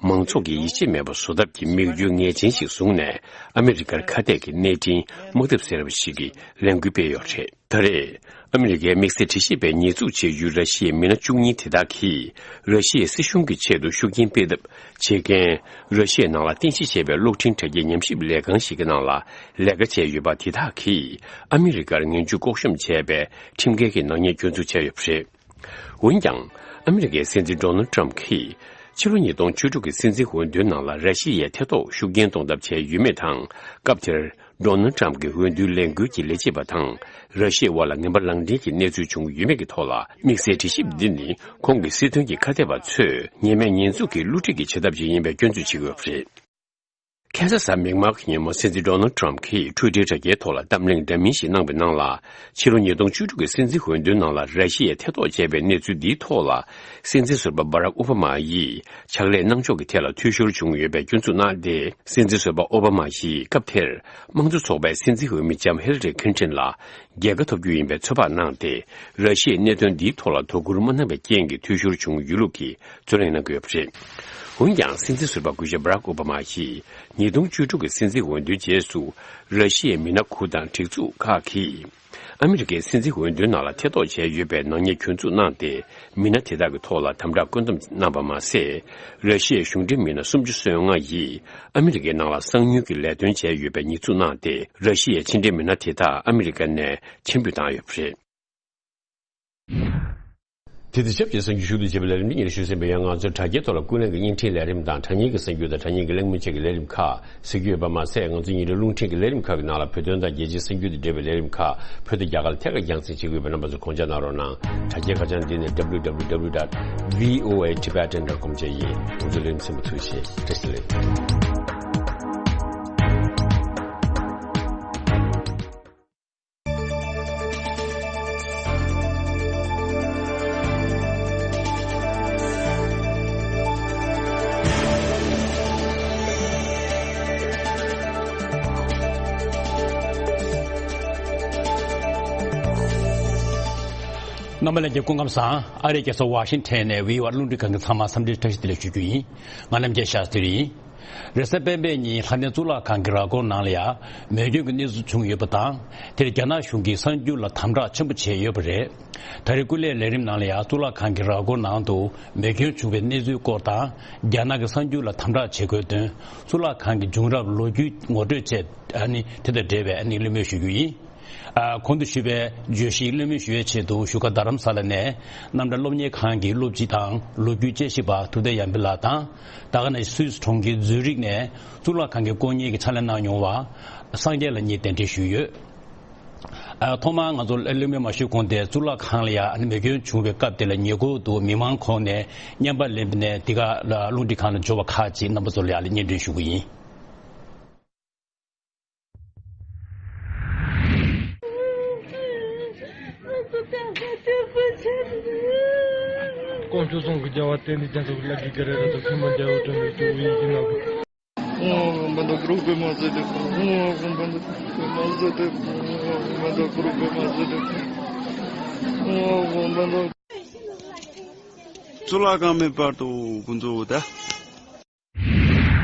མང་ཚོགས་ཀྱི་ཡིད་ཆེས་མེད་པ་བཟོ་ཐབས་ཀྱི་མིག་རྒྱུ་ངེས་ཅན་ཞིག་བཟུང་ནས། ཨ་མི་རི་ཀར་ཁ་གཏད་ཀྱི་གནས་འཕྲིན་དམག་འཐབ་ཟེར་བ་ཞིག་གི་ལས་འགུལ་སྤེལ་ཡོད་རེད། ད་རེས་ཨ་མི་རི་ཀའི་དམིགས་བསལ་དྲི་ཞིབ་པས་ཉེས་འཛུགས་བྱེད་ཡུལ་ར་ཤི་ཡའི་མི་སྣ་བཅུ་གཉིས་དེ་དག་གིས་ར་ཤི་ཡའི་སྲིད་གཞུང་གི་ཆེད་དུ་ཤུགས་རྐྱེན་སྤེལ་ཐབས་བྱེད་མཁན་ར་ཤི་ཡའི་ནང་ལ་རྟེན་གཞི་བྱས་པའི་གློག་འཕྲིན་དྲ་རྒྱའི་ཉམས་ཞིབ་ལས་ཁང་ཞིག་གི་ནང་ལ་ལས་ཀ་བྱས་ཡོད་པ་དེ་དག་གིས་ཨ་མི་རི་ཀར་ངན་ཇུས་ལྐོག་ཤོམ་བྱས་པའི་ཁྲིམས་འགལ་གྱི་ནག་ཉེས་སྐྱོན་འཛུགས་བྱས་ཡོད་པ་རེད། འོན་ཀྱང་། ཨ་མི་རི་ཀའི་སྲིད་འཛིན་ཌོ་ནལ་ཊམ་གྱིས་ཕྱི་ལོ་ཉིས་སྟོང་བཅུ་དྲུག་གི་སྲིད་འཛིན་འོས་བསྡུའི་ནང་ལ་ར་ཤི་ཡའི་ཐེ་གཏོགས་ཤུགས་རྐྱེན་གཏོང་ཐབས་བྱས་ཡོད་མེད་དང་། སྐབས་དེར་ཌོ་ནལ་ཊམ་གྱི་འོས་བསྡུའི་ལས་འགུལ་གྱི་ལས་བྱེད་པ་དང་། ར་ཤི་ཡའི་དབར་ལ་ངན་པ་ལངས་འབྲེལ་གྱི་གནས་ཚུལ་བྱུང་ཡོད་མེད་ཀྱི་ཐོག་ལ། དམིགས་བསལ་དྲི་ཞིབ་འདི་ནི་ཁོང་གི་སྲིད་དོན་གྱི་ཁ་གཏད་པ་ཚོས་ཉེས་མེད་ཉེས་འཛུགས་ཀྱི་བསླུ་བྲིད་ཀྱི་བྱེད་ཐབས་ཤིག་ཡིན་པའི་སྐྱོན་འཛུགས་བྱེད་ཀྱི་ཡོད་པ་རེད། ཁ་ས་གཟའ་མིག་དམར་གྱི་ཉིན་མོ་སྲིད་འཛིན་ཌོ་ནལ་ཊམ་གྱིས་ཊུའི་ཊར་དྲ་རྒྱའི་ཐོག་ལ་གཏམ་གླེང་འདྲ་མིན་ཞིག་གནང་བའི་ནང་ལ། ཕྱི་ལོ་ཉིས་སྟོང་བཅུ་དྲུག་གི་སྲིད་འཛིན་འོས་བསྡུའི་ནང་ལ་ར་ཤི་ཡས་ཐེ་གཏོགས་བྱས་པའི་གནས་ཚུལ་འདིའི་ཐོག་ལ། སྲིད་འཛིན་ཟུར་པ་སྦ་རག་ཨོ་བྷ་མ་ཡིས་ཕྱག་ལས་གནང་ཕྱོགས་ཀྱི་ཐད་ལ་འཐུས་ཤོར་བྱུང་ཡོད་པའི་སྐྱོན་འཛུགས་གནང་སྟེ། སྲིད་འཛིན་ཟུར་པ་ཨོ་བྷ་མ་ཡིས་སྐབས་དེར་དམངས་གཙོ་ཚོགས་པའི་སྲིད་འཛིན་འོས་མི་ལྕམ་ཧི་ལ་རི་ཁིན་ཏིན་ལ། རྒྱལ་ཁ་ཐོབ་རྒྱུ་ཡིན་པའི་ཚོད་དཔག་གནང་སྟེ། ར་ཤི་ཡའི་གནད་དོན་འདིའི་ཐོག་ལ་དོ་ཁུར་མ་གནང་བའི་རྐྱེན་གྱིས་འཐུས་ཤོར་བྱུང་ཡོད་ལུགས་ཀྱི་རྩོད་གླེང་གནང་གི་ཡོད་པ་རེད། འོན་ཀྱང་། སྲིད་འཛིན་ཟུར་པ་སྐུ་ཞབས་སྦ་རག་ཨོ་བྷ་མ་ཡིས་ཉིས་སྟོང་བཅུ་དྲུག་གི་སྲིད་འཛིན་འོས་བསྡུའི་རྗེས་སུ། ར་ཤི་ཡའི་མི་སྣ་དགུ་དང་སྒྲིག་འཛུགས་ཁག་གིས། ཨ་མི་རི་ཀའི་སྲིད་འཛིན་འོས་བསྡུའི་ནང་ལ་ཐེ་གཏོགས་བྱས་ཡོད་པའི་ནག་ཉེས་གྱོད་འཛུགས་གནང་སྟེ། མི་སྣ་དེ་དག་གི་ཐོག་ལ་དམ་དྲག་བཀོད་འདོམས་གནང་བ་མ་ཟད། ར་ཤི་ཡའི་གཞུང་འབྲེལ་མི་སྣ་སུམ་ཅུ་སོ་ལྔ་ཡིས་ཨ་མི་རི་ཀའི་ནང་ལ་གསང་ཉུལ་གྱི་ལས་དོན་བྱས་ཡོད་པའི་ཉེས་འཛུགས་གནང་སྟེ། ར་ཤི་ཡའི་ཕྱི་འབྲེལ་མི་སྣ་དེ་དག་ཨ་མི་རི་ཀ་ནས་ཕྱིར་འབུད་བཏང་ཡོད་པ་རེད། དེ་དང་ཆབས་ཅིག་གསར་འགྱུར་ཞུ་གཏུག་བྱེད་པའི་ལས་རིམ་འདི་ཉིད་ཞུ་ཟིན་པ་ཡང་། ང་ཚོའི་དྲ་རྒྱའི་ཐོག་ལ་ཀུན་གླེང་གི་བརྙན་འཕྲིན་ལས་རིམ་དང་། དྲ་བརྙན་གྱི་གསར་འགྱུར་དང་། དྲ་བརྙན་གྱི་གླེང་མོལ་བཅས་ཀྱི་ལས་རིམ་ཁག་གཟིགས་རྒྱུ་ཡོད་པ་མ་ཟད། ང་ཚོའི་ཉིན་རེའི་རླུང་འཕྲིན་གྱི་ལས་རིམ་ཁག་གི་ནང་ལ་བོད་དོན་དང་རྒྱལ་སྤྱིའི་གསར་འགྱུར་དང་འབྲེལ་བའི་ལས་རིམ་ཁག་བོད་དང་རྒྱ་གར་ལ་ཐད་ཀར་རྒྱང་སྲིང་བྱེད་ཀྱི་ཡོད་པའི་རྣམ་པ་ཚོ་དགོངས་འཇགས་གནང་རོགས་གནང་། དྲ་རྒྱའི་ཁ་བྱང་འདི་ནི་W W W dot V O A Tibetan dot com བཅས་ཡིན། ང་ཚོའི་ལས་རིམ་གསན་པར་ཐུགས་རྗེ་ཆེ། བཀྲ་ཤིས་བདེ་ལེགས། རྣམ་པ་ལྷན་རྒྱས་སྐུ་ཁམས་བཟང་། ཨ་རིའི་རྒྱལ་ས་ཝ་ཤིང་ཊོན་ནས་བྷི་ཨོ་ཨེ་རླུང་འཕྲིན་ཁང་གི་ཚང་མ་འཚམས་འདྲི་བཀྲ་ཤིས་བདེ་ལེགས་ཞུ་རྒྱུ་ཡིན། ང་རྣམ་རྒྱལ་ཤཱ་སྟྲི་ཡིན། རེས་གཟའ་སྤེན་པའི་ཉིན་ལྷ་ལྡན་གཙུག་ལག་ཁང་གི་ར་སྐོར་ནང་ལ་ཡང་མེ་སྐྱོན་གྱི་གནས་ཚུལ་བྱུང་ཡོད་པ་དང་། དེར་རྒྱ་ནག་གཞུང་གིས་གསར་འགྱུར་ལ་དམ་དྲག་ཆེན་པོ་བྱས་ཡོད་པ་རེད། ད་རེས་སྐུ་ལས་ལས་རིམ་ནང་ལ་ཡང་གཙུག་ལག་ཁང་གི་ར་སྐོར་ནང་དུ་མེ་སྐྱོན་བྱུང་བའི་གནས་ཚུལ་སྐོར་དང་། རྒྱ་ནག་གི་གསར་འགྱུར་ལ་དམ་དྲག་བྱེད་དགོས་དོན། གཙུག་ལག་ཁང་གི་བྱུང་རབས་ལོ་རྒྱུས་ངོ་སྤྲོད་བཅས། ཨ་ནི་དེ་དང་འབྲེལ་བའི་ཨ་ནི་གླེང་མོལ་ཞུ་རྒྱུ་ཡིན། ཨ། གོང་དུ་ཞུས་པའི་བརྗོད་གཞི་གླེང་མོལ་ཞུ་བའི་ཆེད་དུ་བཞུགས་སྒར་རྡ་རམ་ས་ལ་ནས་རྣམ་གྲྭ་སློབ་གཉེར་ཁང་གི་སློབ་སྤྱི་དང་ལོ་རྒྱུས་དཔྱད་ཞིབ་པ་ཐུབ་བསྟན་ཡར་འཕེལ་ལགས་དང་། ད་ག་ནང་བཞིན་སུད་སི་གྲོང་ཁྱེར་ཛུ་རིག་ནས་གཙུག་ལག་ཁང་གི་དཀོན་གཉེར་གྱི་ཕྱག་ལས་གནང་མྱོང་བ་སངས་རྒྱས་ལགས་གཉིས་གདན་འདྲེན་ཞུས་ཡོད། ཨ། ཐོག་མར་ང་ཚོ་གླེང་མོལ་མ་ཞུས་གོང་དེ་གཙུག་ལག་ཁང་ལ་ཡང་མེ་སྐྱོན་བྱུང་བའི་སྐབས་དེ་ལ་ཉེ་འཁོར་དུ་མི་མང་ཁོངས་ནས་བརྙན་པར་ལེན་པ་ནས་འདི་ག་རླུང་འཕྲིན་ཁང་ལ་འབྱོར་བ་ཁག་ཅིག་རྣམ་པ་ཚོ་ལ་ཡང་སྙན་སྒྲོན་ཞུ་གི་ཡིན། དཀོན་མཆོག་ཚང་གི་རྒྱལ་བ་དེ་ནི་རྒྱ་མཚོ་གི་ལ་གི་ག་རེ་ར་ཚོ་ཁྱིམ་པ་རྒྱལ་བའི་དྲུང་ནས་ཏུ་བའི་ཡིན་ན། གཙུག་ལག་ཁང་མེད་པར་དུ་ཀུན་རྫོབ་ད།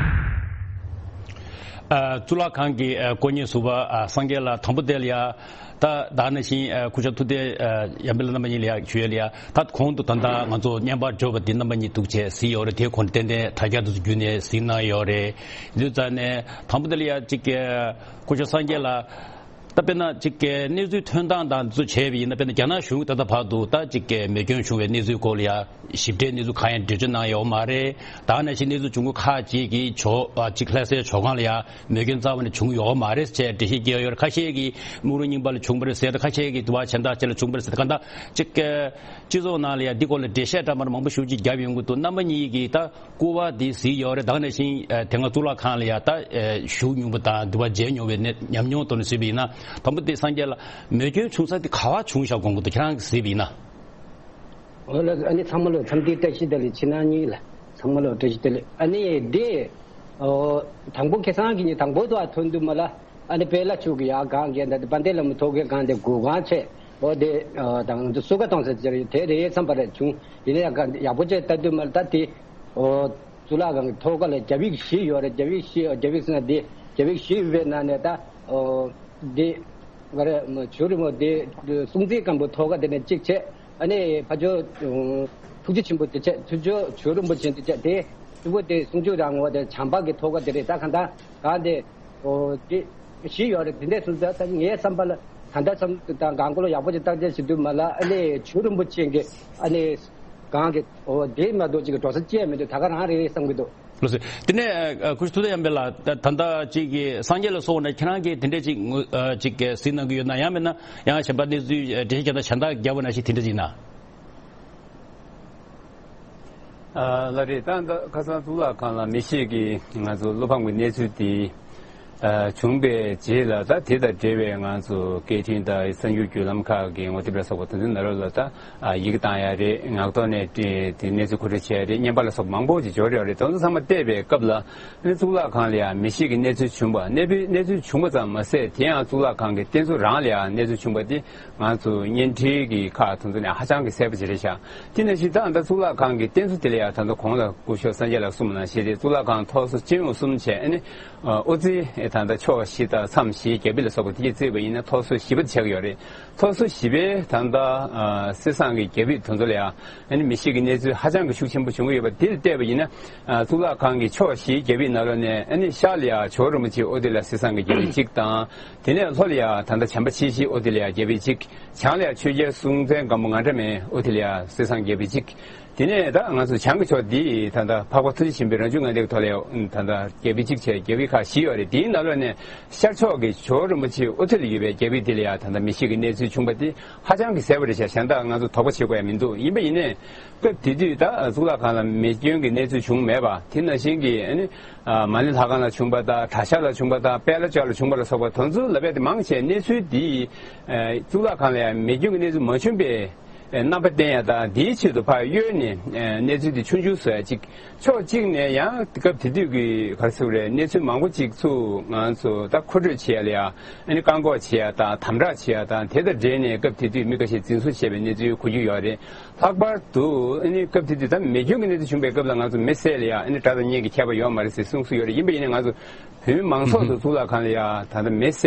ཨ། གཙུག་ལག་ཁང་གི་ཨ་དཀོན་གཉེར་ཟུར་པ་ཨ་སངས་རྒྱས་ལགས། དང་པོ་དེ་ལ་ཡ་ད་ད་ནང་བཞིན་ཨ་སྐུ་ཞབས་ཐུབ་བསྟན་ཨ་ཡར་འཕེལ་རྣམ་པ་གཉིས་ལ་ཡ་ཞུ་ཡས་ལ་ཡ། ད་གོང་དུ་ད་ལྟ་ང་ཚོ་བརྙན་པར་འབྱོར་བ་འདི་རྣམ་པ་གཉིས་འདུག་བྱས་གཟིགས་ཡོད་རེད། དེ་གོང་ཏན་ཏན་དྲ་རྒྱ་དུ་བརྒྱུད་ནས་གཟིགས་གནང་ཡོད་རེད། དེ་ཙང་ནས་དང་པོ་དེ་ལ་ཡ་གཅིག་གི་སྐུ་ཞབས་སངས་རྒྱས་ལགས། ད་དཔེར་ན་གཅིག་གི་གནས་ཚུལ་ཐོན་སྟངས་དང་འདི་ཚོ་བྱས་པ་ཡིན་ན། དཔེར་ན་རྒྱ་ནག་གཞུང་ད་ལྟ་བར་དུ་ད་གཅིག་གི་མེ་སྐྱོན་བྱུང་བའི་གནས་ཚུལ་སྐོར་ལ་ཡ་ཞིབ་ཕྲའི་གནས་ཚུལ་གང་ཡང་འགྲེལ་བརྗོད་གནང་ཡོད་མ་རེད། ད་ནང་བཞིན་གནས་ཚུལ་བྱུང་ཁུལ་ཁག་ཅིག་གིས་ཇོ་ཨ་གཅིག་ལྷ་སའི་ཇོ་ཁང་ལ་ཡ་མེ་སྐྱོན་རྩ་བ་ནས་བྱུང་ཡོད་མ་རེད་ཅེས་འགྲེལ་བཤད་བརྒྱབ་ཡོད་རེད། ཁ་ཤས་ཀྱིས་སྨུག་རུམ་རྙིང་པ་ལ་བྱུང་བ་རེད་ཟེར། ཁ་ཤས་ཀྱིས་དུ་བ་གཞན་དག་ཅིག་ལ་བྱུང་བ་རེད་ཟེར། གང་ལྟར་གཅིག་གི་སྤྱི་ཚོགས་ནང་ལ་ཡ་འདི་སྐོར་ལ་འགྲེལ་བཤད་འདྲ་མི་འདྲ་མང་པོ་ཞེ་པོ་ཅིག་བརྒྱབ་ཡོང་གི་འདུག་རྣམ་པ་གཉིས་ཀྱིས་ད་སྐུ་པར་འདི་གཟིགས་ཡོད་རེད། ད་ག་ནང་བཞིན་ཨ་དེ་སྔ་གཙུག་ལག་ཁང་ལ་ཡ་ད་ཨ་བཞུགས་མྱོང་བ་དང་འདི་པར་མཇལ་མྱོང་བའི་ནས་ཉམས་མྱོང་ཐོག་ནས་གཟིགས་པ་ཡིན་ན། དང་པོ་དེ་སངས་རྒྱས་ལགས། མེ་སྐྱོན་བྱུང་ས་དེ་ག་པར་བྱུང་བཞག་དགོངས་ཀྱི་འདུག་ཁྱེད་རང་གིས་གཟིགས་པ་ཡིན་ན། འོ་ལགས། ཨ་ནི་ཚང་མ་ལ་འཚམས་འདྲི་བཀྲ་ཤིས་བདེ་ལེགས། ཕྱི་ནང་གཉིས་ལ་ཚང་མ་ལ་བཀྲ་ཤིས་བདེ་ལེགས། ཨ་ནི་དེ་ཨོ་དང་པོ་ཁ་སང་གི་ཉིན་དང་པོ་དུ་ཨ་ཐོན་དུས་མ་ལ། ཨ་ནི་པེ་ལ་ཆུ་གི་ཡ་གང་གི་འདི་དཔལ་ལྡན་ལྷ་མོ་ཐོག་གི་གང་དེ་སྒུག་གང་བྱས། འོ་དེ་ཨ་དང་དུ་སུ་ག་གཏོང་ས་ཅིག་དེ་རེད་བསམ་པ་རེད་བྱུང་། ཡིན་ན་ཡང་ག་ཡག་པོ་བྱས་ལྟ་དུས་མ་ལ་ད་དེ་ཨོ་གཙུག་ལག་ཁང་གི་ཐོག་ཁ་ལ་རྒྱ་བིག་བཞི་ཡོད་རེད། རྒྱ་བིག་བཞི། རྒྱ་བིག་ཟེར་ན་དེ་རྒྱ་བིག་བཞི་ཡོད་པའི་ནང་ནས་ད་ཨོ་དེ་ ག་རེ་ཇོ་རིན་པོ་དེ་སྲོང་བཙན་སྒམ་པོའི་ཐོག་ཁ་དེ་ནས་གཅིག་བྱས། ཨ་ནི་ཕ་ཇོ་ཐུགས་རྗེ་ཆེན་པོ་དེ་བྱས། ཐུགས་ཇོ་ཇོ་རིན་པོ་ཆེ་དེ་བྱས། དེ་གཅིག་པོ་དེ་སྲུང་སྐྱོབ་རང་ངོ་དེ་བྱམས་པ་གི་ཐོག་ཁ་དེ་རེད། ད་གང་ལྟར་གང་དེ་ཨོ་དེ་བཞི་ཡོད་རེད། དེ་འདྲས་སོང་ཙང་ད་ངའི་བསམ་པ་ལ་ད་ལྟ་བསམ་དང་གང་གོ་ལ་ཡག་པོ་ཅིག་བརྟག་དཔྱད་བྱེད་དུས་མ་ལ་ཨ་ནི་ཇོ་རིན་པོ་ཆེ་གི་ཨ་ནི་གང་གི་ཨོ་དེ་མ་གཏོགས་ཅིག་གི་འགྲོ་ས་ཅི་ཡང་མི་འདུག། ད་ག་རང་རེད་བསམ་གི་འདུག། ལགས་སོ། དེ་ནས་ཨ་སྐུ་ཞབས་ཐུབ་བསྟན་དབྱངས་དཔལ་ལགས། ད་ད་ལྟ་ཅིག་གི་སངས་རྒྱས་ལ་སོགས་ནས་ཁྱེད་རང་གིས་དེ་འདྲས་ཅིག་ངོ་ཨ་ཅིག་གཟིགས་གནང་གི་ཡོད་ན། ཡང་མིན་ན་ཡང་གཞན་པ་གནས་ཚུལ་ཨ་འགྲེལ་བཤད་རྒྱག་ན་གཞན་དག་རྒྱབ་པ་ནང་བཞིན་དེ་འདྲས་ཅིག་ན། ཨ་ལགས་རེད། ད་ད་ཁ་སང་གཙུག་ལག་ཁང་ལ་མི་ཤེས་ཀྱི་ང་ཚོ་བློ་ཕམ་གྱི་གནས་ཚུལ་དེ་ཨ་བྱུང་པའི་རྗེས་ལ། ད་དེ་དང་འབྲེལ་བའི་ང་ཚོ་སྐད་འཕྲིན་དང་གསར་འགྱུར་བརྒྱུད་ལམ་ཁག་གི་ངོ་དེབ་ལ་སོགས་པ་དེ་ཚོའི་ནང་ལོགས་ལ་ད་ཨ་ཡི་གེ་བཏང་ཡ་རེད། ངག་ཐོག་ནས་དེ་གནས་ཚུལ་མཁོ་སྤྲོད་བྱས་རེད། བརྙན་པར་ལ་སོགས་མང་པོ་ཅིག་འབྱོར་ཡོད་རེད། དེ་ཚོ་ཚང་མ་བལྟས་པའི་སྐབས་ལ་ཨ་ནི་གཙུག་ལག་ཁང་ལ་ཡང་མི་ཤེས་ཀྱི་གནས་ཚུལ་བྱུང་བ། གནས་པའི་གནས་ཚུལ་བྱུང་བ་ཙམ་མ་ཟད། དེ་ཡང་གཙུག་ལག་ཁང་གི་རྟེན་གཙོ་རང་ལ་ཡང་གནས་ཚུལ་བྱུང་བ་དེ་ང་ཚོ་བརྙན་འཕྲིན་གྱི་ཁག་དེ་ཚོ་ནས་ཧ་ཅང་གི་གསལ་པོ་ཅིག་རེད་ཤག། དེ་ནང་བཞིན་ད་ད་གཙུག་ལག་ཁང་གི་རྟེན་གཙོ་དེ་ལ་ཡང་ད་ལྟ་གོང་ལ་སྐུ་ཞབས་སངས་རྒྱས་ལགས་གསུངས་པ་ནང་བཞིན་རེད། གཙུག་ལག་ཁང་ཐོག་སོ་སྤྱི་ཡོངས་གསུམ་བྱས། ཨ་ནི་ཨོ་རྩིས་ད་ལྟ་ཕྱོགས་བཞི་དང་མཚམས་བཞིའི་རྒྱ་ཕིབས་ལ་སོགས་པ་དེ་གྱིས་བརྩིས་པ་ཡིན་ན་ཐོག་སོ་བཞི་པ་དེ་ཆགས་ཀྱི་ཡོད་རེད། ཐོག་སོ་བཞི་པའི་ད་ལྟ་ཨ་གསེར་ཟངས་ཀྱི་རྒྱ་ཕིབས་དེ་ཚོ་ལ་ཡང་ཨ་ནི་མི་ཤེས་ཀྱི་གནས་ཚུལ་ཧ་ཅང་གི་ཤུགས་ཆེན་པོ་བྱུང་གི་ཡོད་པ་དེ་ལ་བལྟས་པ་ཡིན་ན། ཨ་གཙུག་ལག་ཁང་གི་ཕྱོགས་བཞིའི་རྒྱ་ཕིབས་ནང་ལོགས་ནས་ཨ་ནི་ཤར་ལ་ཡང་ཇོ་བོ་རིན་པོ་ཆེའི་ཨོ་དེ་ལ་གསེར་ཟངས་ཀྱི་རྒྱ་ཕིབས་གཅིག་དང་། དེ་ནས་ལྷོ་ལ་ཡང་ད་ལྟ་བྱམས་པ་ཆེ་བཞིའི་ཨོ་དེ་ལ་ཡང་རྒྱ་ཕིབས་གཅིག། བྱང་ལ་ཡང་ཆོས་རྒྱལ་སྲོང་བཙན་སྒམ་པོ་ང་འདྲ་མའི་ཨོ་དེ་ལ་ཡང་གསེར་ཟངས་རྒྱ་ཕིབས་གཅིག། དེ་ནས་ད་ང་ཚོ་བྱང་གི་ཕྱོགས་འདི་ད་ལྟ་འཕགས་པ་ཐུགས་རྗེ་ཆེན་པོའི་རང་བྱུང་ངང་ལྡན་གྱི་ཐོག་ལ་ཡང་ད་ལྟ་རྒྱ་ཕིབས་གཅིག་བྱས་རྒྱ་ཕིབས་ཁག་བཞི་ཡོད་རེད། དེའི་ནང་ལོགས་ནས་ཤར་ཕྱོགས་ཀྱི་ཇོ་བོ་རིན་པོ་ཆེའི་ཨོ་ཐུག་ལ་ཡོད་པའི་རྒྱ་ཕིབས་དེ་ལ་ཡང་ད་ལྟ་མི་ཤེས་ཀྱི་གནས་ཚུལ་བྱུང་བ་དེ་ཧ་ཅང་གི་གསལ་པོ་རེད་ཤག། གཞན་དག་ང་ཚོ་དོགས་པ་བྱེད་དགོས་ཡ་མི་འདུག། ཡིན་པ་ཡིན་ནའི་སྐབས་དེ་དུས་ད་གཙུག་ལག་ཁང་ལ་མེ་སྐྱོན་གྱི་གནས་ཚུལ་བྱུང་མེད་པ། དེ་ནང་བཞིན་གྱི་ཨ་ནི་ཨ་མ་ཎི་ལྷ་ཁང་ལ་བྱུང་བ་དང་། གྲྭ་ཤག་ལ་བྱུང་བ་དང་། དཔལ་ལྷ་ལྕོག་ལ་བྱུང་བ་ལ་སོགས་པ་དེ་ཚོ་ལ་རྦད་དེ་མང་ཆེ་གནས་ཚུལ་འདི་ཨ་གཙུག་ལག་ཁང་ལ་ཡང་མེ་སྐྱོན་གྱི་གནས་ཚུལ་མ་བྱུང་པའི་ཨ་རྣམ་པ་བསྟན་ཡ་དང་། འདིའི་ཆེད་དུ་ཕར་གཡོལ་ནས་ཨ་གནས་ཚུལ་འདི་ཆུང་ཆུང་བཟོ་ཡ་གཅིག། ཕྱོགས་གཅིག་ནས་ཡང་སྐབས་དེ་དུས་ཀྱི་ག་རེ་ཟེར་དགོས་རེད། གནས་ཚུལ་མང་པོ་གཅིག་ཚུར་ང་ཚོ་ད་མཁོ་སྤྲོད་བྱེད་ཡ་ལ་ཡང་ཨ་ནི་བཀག་འགོག་བྱེད་ཡ་དང་། དམ་དྲག་བྱེད་ཡ་དང་། དེ་དང་འབྲེལ་ནས་སྐབས་དེ་དུས་མི་འགའ་ཤས་འཛིན་བཟུང་བྱས་པའི་གནས་ཚུལ་གོ་རྒྱུ་ཡོད་རེད། ལྷག་པར་དུ་ཨ་ནི་སྐབས་དེ་དུས་ད་མེ་སྐྱོན་གྱི་གནས་ཚུལ་བྱུང་པའི་སྐབས་ལ་ང་ཚོ་མེ་བསད་ལ་ཡ་ཨ་ནི་དགྲ་དང་གཉེན་གྱི་ཁྱད་པར་ཡོད་མ་རེད་ཟེར་གསུངས་སྲོལ་ཡོད་རེད། ཡིན་པ་ཡིན་ནའི་ང་ཚོ་བོད་མི་མང་ཚོགས་ཚོ་གཙུག་ལག་ཁང་ལ་ཡ་ད་ལྟ་མེ་བསད་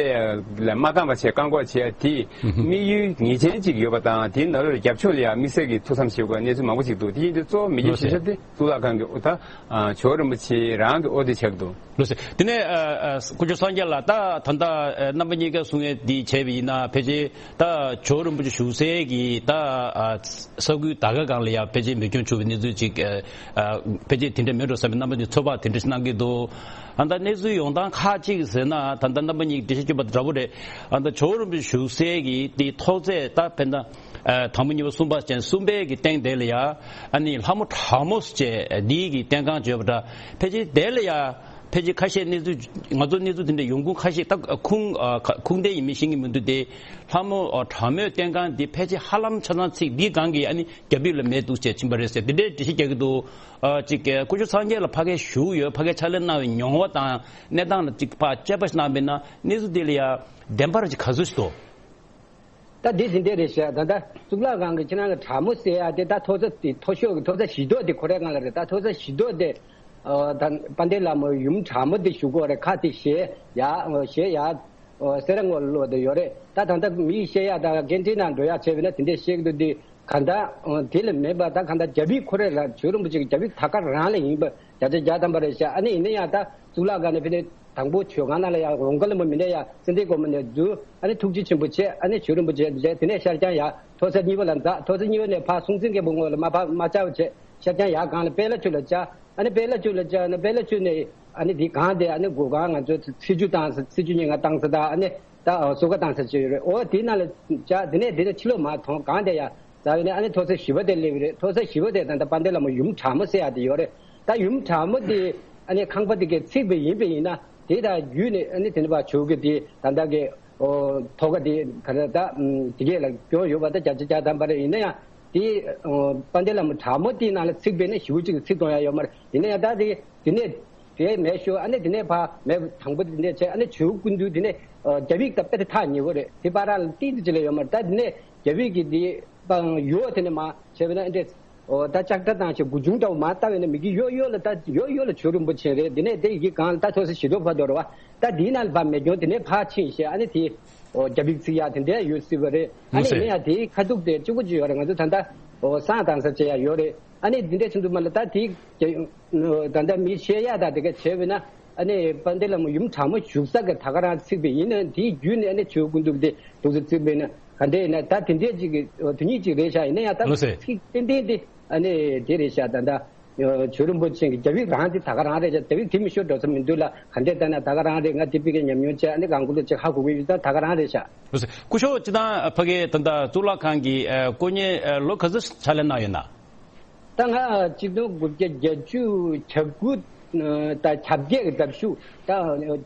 ལ་མ་བཏང་བ་བྱས་བཀག་འགོག་བྱས་ཡ་དེ་དམིགས་ཡུལ་ངེས་ཅན་ཅིག་ཡོད་པ་དང་། དེའི་ནང་ལོགས་ལ་རྒྱབ་ཕྱོགས་ལ་ཡ་དམིགས་བསལ་གྱི་ཐུགས་བསམ་བཞེས་དགོས་གནས་ཚུལ་མང་པོ་ཅིག་འདུག། དེ་ཡིན་དུས་གཙོ་བོ་མེ་སྐྱོན་ཆེ་ཤོས་དེ་གཙུག་ལག་ཁང་གི་ཨོ་ད་ཇོ་བོ་རིན་པོ་ཆེ་རང་གི་ཨོ་དེ་ཆགས་འདུག། ལགས་སོ། དེ་ནས་ཨ་ཨ་སྐུ་ཞབས་སངས་རྒྱས་ལགས། ད་ད་ལྟ་ཨ་རྣམ་པ་གཉིས་ཀ་གསུང་ཡས་འདི་བྱས་པ་ཡིན་ན། ཕལ་ཆེར་ད་ཇོ་བོ་རིན་པོ་ཆེ་བཞུགས་སའི་གི་ད་ཨ་ས་ཁུལ་དར་དཀར་སྒང་ལ་ཡང་ཕལ་ཆེར་མེ་སྐྱོན་བྱུང་བའི་གནས་ཚུལ་ཅིག་ཨ་ཨ་ཕལ་ཆེར་དེ་འདྲ་མེད་འགྲོ་བསམ་པའི་རྣམ་པ་གཉིས་ཚོད་དཔག་དེ་འདྲ་ཞིག་གནང་གི་འདུག། ཨ་ད་གནས་ཚུལ་ཡོང་སྟངས་ཁག་ཅིག་ཟེར་ན། ད་ལྟ་རྣམ་པ་གཉིས་འགྲེལ་བཤད་བསྐྱོན་པ་འདྲ་པོ་རེད། ཨ་ད་ཇོ་བོ་རིན་པོ་ཆེ་བཞུགས་སའི་གི་དེ་ཐོག་བརྩེགས་ད་ཕན་ད་ཨ་དང་པོ་གཉིས་པ་གསུམ་པ་བྱས་ནས་གསུམ་པའི་གི་སྟེང་དེ་ལ་ཡ་ཨ་ནི་ལྷ་མོ་དྲག་མོ་ཟེར་བྱས་འདིའི་གི་རྟེན་ཁང་བྱས་པ་འདྲ། ཕལ་ཆེར་དེ་ལ་ཡ་ཕལ་ཆེར་ཁ་ཤས་གནས་ཚུལ་ང་ཚོ་གནས་ཚུལ་དེ་འདྲ་ཡོང་ཁུངས་ཁ་ཤས་ད་ཁུངས་ཨ་ཁ་ཁུངས་ལྡན་ཡིན་མིན་ཤེས་ཀྱི་མི་འདུག་སྟེ། ལྷ་མོ་ཨ་དྲག་མོའི་རྟེན་ཁང་འདི་ཕལ་ཆེར་ཧ་ལམ་ཆ་ཚང་ཚིག་འདིའི་སྒང་གི་ཨ་ནི་རྒྱ་ཕིབས་ལ་མེད་འདུག་ཟེར་ཕྱིན་པ་རེད་ཟེར་དེ་འདྲའི་འགྲེལ་བཤད་རྒྱག་གི་འདུག། ཨ་ཅིག་སྐུ་ཞབས་སངས་རྒྱས་ལགས་ཕ་གིར་བཞུགས་ཡོད། ཕ་གིར་ཕྱག་ལས་གནང་བའི་མྱོང་བ་དང་གནས་སྟངས་ལ་ཅིག་ཕར་དཔྱད་པ་ཞིག་གནང་བ་ཡིན་ན་གནས་ཚུལ་དེ་ལ་ཡ་བདེན་པ་ར་ཅིག་ག་ཚོད་ཞིག་འདུག། ད་འདི་ཟིན་བྲིས་རེད་ཤག། ད་ལྟ་གཙུག་ལག་ཁང་གི་ཁྱེད་རང་གི་དྲག་མོ་ཟེར་ཡ་དེ་ད་མཐོ་ས་དེ་མཐོ་ཤོས་ཀྱི་མཐོ་ས་བཞི་མདོ་དེ་ཁོ་རའི་སྒང་ལ་རེད། ད་མཐོ་ས་བཞི་མདོ་དེ་ཨ་ད་དཔལ་ལྡན་ལྷ་མོའི་ཡུམ་དྲག་མོ་དེ་བཞུགས་ཀྱི་ཡོད་རེད། ཁ་དེ་ཞལ་ཡར་ཞལ་ཡར་སེ་ར་ངོས་ལ་ལོག་བསྡད་ཡོད་རེད། ད་ད་ལྟ་མིས་བཤད་ཡ་ད་སྐད་འཕྲིན་ནང་འགྲོ་ཡ་བྱས་པ་ཡིན་ན་དེ་འདྲས་བཤད་ཀྱི་འདུག། དེ་གང་ལྟར་ཨ་དེ་ལ་མེད་པ་ད་གང་ལྟར་རྒྱ་ཕིབས་ཁོ་རའི་ར་ཇོ་རིན་པོ་ཆེ་གི་རྒྱ་ཕིབས་དར་དཀར་རང་ལ་ཡིན་པ་བརྒྱ་ཆ་བརྒྱ་ཐམ་པ་རེད་ཤག། ཨ་ནི་ཡིན་ན་ཡང་ད་གཙུག་ལག་ཁང་ནས་ཕ་གི་དང་པོ་མཆོད་ཁང་ནང་ལ་ཡང་རོང་ཁ་ལ་མོ་མི་འདྲ་ཡ་སེ་འབྲས་དགོན་པ་ནས་འཛུལ། ཨ་ནི་ཐུགས་རྗེ་ཆེན་པོ་བྱས། ཨ་ནི་ཇོ་རིན་པོ་ཆེ་བྱས། དེ་ནས་ཤར་བྱང་ཡར་མཐོ་ས་གཉིས་པ་ལ་འཛེགས། མཐོ་ས་གཉིས་པ་ནས་ཕར་སྲོང་བཙན་སྒམ་པོའི་ངོས་ལ་མར་ཕར་མར་བཅར་བ་བྱས། ཤར་བྱང་ཡར་སྒང་ལ་དཔལ་ལྷ་ཆོས་ལ་བཅར། ཨ་ནི་དཔལ་ལྷ་ཆོས་ལ་བཅར་ན་དཔལ་ལྷ་ཆོས་ནས་ཨ་ནི་དེ་སྒང་དེ་ཨ་ནི་སྒོ་སྒང་ང་ཚོ་ཚེས་བཅུ་བཏང་ས། ཚེས་བཅུ་ཉིན་ང་བཏང་ས་དང་། ཨ་ནི་ད་གསོལ་ཁ་བཏང་ས་ཅིག་ཡོད་རེད། འོ་དེའི་ནང་ལ་བཅར། དེ་ནས་དེ་ནས་ཕྱི་ལོགས་མར་ཐོན། སྒང་དེ་ཡར་འཛེགས་ནས་ཨ་ནི་མཐོ་ས་བཞི་པ་དེ་སླེབས་པ་རེད། མཐོ་ས་བཞི་པ་དེ་ད་ལྟ་དཔལ་ལྡན་ལྷ་མོ་ཡུམ་དྲག་མོ་ཟེར་ཡ་དེ་ཡོད་རེད། ད་ཡུམ་དྲག་མོ་དེ་ཨ་ནི་ཁང་པ་དེ་གས་ཚིག་པ་ཡིན་པ་ཡིན་ན་དེ་དང་བརྒྱུད་ནས་ཨ་ནི་དེ་ནས་ཕར་ཇོ་བོ་གི་དེ་ད་ལྟ་གི་ཨོ་ཐོག་ཁ་དེ་ག་རེ་ད་དེ་གས་ལ་སྐྱོན་ཡོད་པ་ད་བརྒྱ་ཆ་བརྒྱ་ཐམ་པ་རེད། ཡིན་ན་ཡང་དེ་ཨོ་དཔལ་ལྡན་ལྷ་མོ་དྲག་མོ་དེའི་ནང་ལ་ཚིག་པ་ཡིན་ན་ཞེ་པོ་ཅིག་ཚིག་གཏོང་ཡ་ཡོད་མ་རེད། ཡིན་ན་ཡང་ད་དེ་དེ་ནས་དེ་མེད་ཤོག། ཨ་ནི་དེ་ནས་ཕར་མེ་དང་པོ་དེ་འདྲས་བྱས། ཨ་ནི་ཇོ་བོ་སྐུ་མདུན་དེ་ནས་ཨོ་རྒྱ་ཕིབས་དང་དཔེ་དེ་ཐག་ཉེ་བོ་རེད། དེ་བར་ལ་ཏིག་ཙམ་ཅིག་ལས་ཡོད་མ་རེད། ད་དེ་ནས་རྒྱ་ཕིབས་ཀྱི་དེ་ཕར་ཡོ་དེ་ནས་མར་བྱས་པ་ན་ཨ་འདྲས། ཨོ་ད་ལྕགས་དྲ་བཏང་ཞེས་མགོ་ཆུང་འདྲ་བོ་མར་བལྟ་བས་ན་མི་གི་ཡོ་ཡོ་ལ་ད་ཡོ་ཡོ་ལ་ཇོ་རིན་པོ་ཆེ་རེད། དེ་ནས་དེ་ཡི་གེ་གང་ལ་ད་ཐོ་སི་ཞི་ལོ་ཕ་དོ་ར་བ། ད་དེའི་ནང་ལ་བ་མེ་སྐྱོན་དེ་ནས་ཕར་ཕྱིན་ཞེས་ཨ་ནི་དེ་ཨོ་རྒྱ་བིག་ཚིག་ཡ་དེ་འདྲ་ཡོད་སྲིད་པ་རེད། ཨ་ནི་ཡིན་ན་ཡང་དེའི་ཁ་ཐུག་དེ་གཅིག་པོ་ཅིག་ཡོད་རེད། ང་ཚོ་ད་ལྟ་ཨོ་སང་དང་ས་བྱེད་ཡ་ཡོད་རེད། ཨ་ནི་འདི་འདྲ་ཆུང་དུ་མ་ལ་ད་དེ་ད་ལྟ་མི་བཤད་ཡ་ད་དེ་ག་བྱས་པས་ན་ཨ་ནི་དཔལ་ལྡན་ལྷ་མོ་ཡུམ་དྲག་མོ་བཞུགས་ས་གི་ད་ག་རང་ཚིག་པས་ཡིན་ན་དེའི་བརྒྱུད་ནས་ཨ་ནི་ཇོ་སྐུ་འདུག་དེ་འདུག་ས་ཚིག་པས་ན་ག་འདྲ་ཡིན་ན་ད་དེ་འདྲས་ཅིག་གི་དོན་སྙིང་ཅིག་རེད་ཤག་ཡིན་ན་ཡང་ད་ལོ་སེ། ཚིག་ཏན་ཏན་དེ་ཨ་ནི་དེ་རེད་ཤག་ད་ལྟ་ཇོ་རིན་པོ་ཆེ་གི་རྒྱ་བིག་རང་དེ་ད་ག་རང་རེད་ཤག་རྒྱ་བིག་དེ་མི་ཤོར་འགྲོ་ས་མི་འདུག་ལ་ག་འདྲས་ད་ན་ད་ག་རང་རེད། ང་དེ་པི་ཀའི་ཉམས་མྱོང་བྱས་ཨ་ནི་གང་དགོས་ལ་ཅིག་ཧ་གོ་གི་ཡོད་ད་ད་ག་རང་རེད་ཤག་ལོ་སེ། སྐུ་ཞབས་སྤྱི་བཏང་ཕ་གི་ད་ལྟ་གཙུག་ལག་ཁང་གི་ཨ་སྐུ་ཉིད་ཨ་ལོ་ག་ཚོད་ཕྱག་ལས་གནང་ཡོད་ན། ད་ང་ཆིག་སྟོང་དགུ་བརྒྱ་བརྒྱད་ཅུ་གྱ་དགུ་དང་གྱ་བརྒྱད་ཀྱི་ཟླ་གཞུག་ད་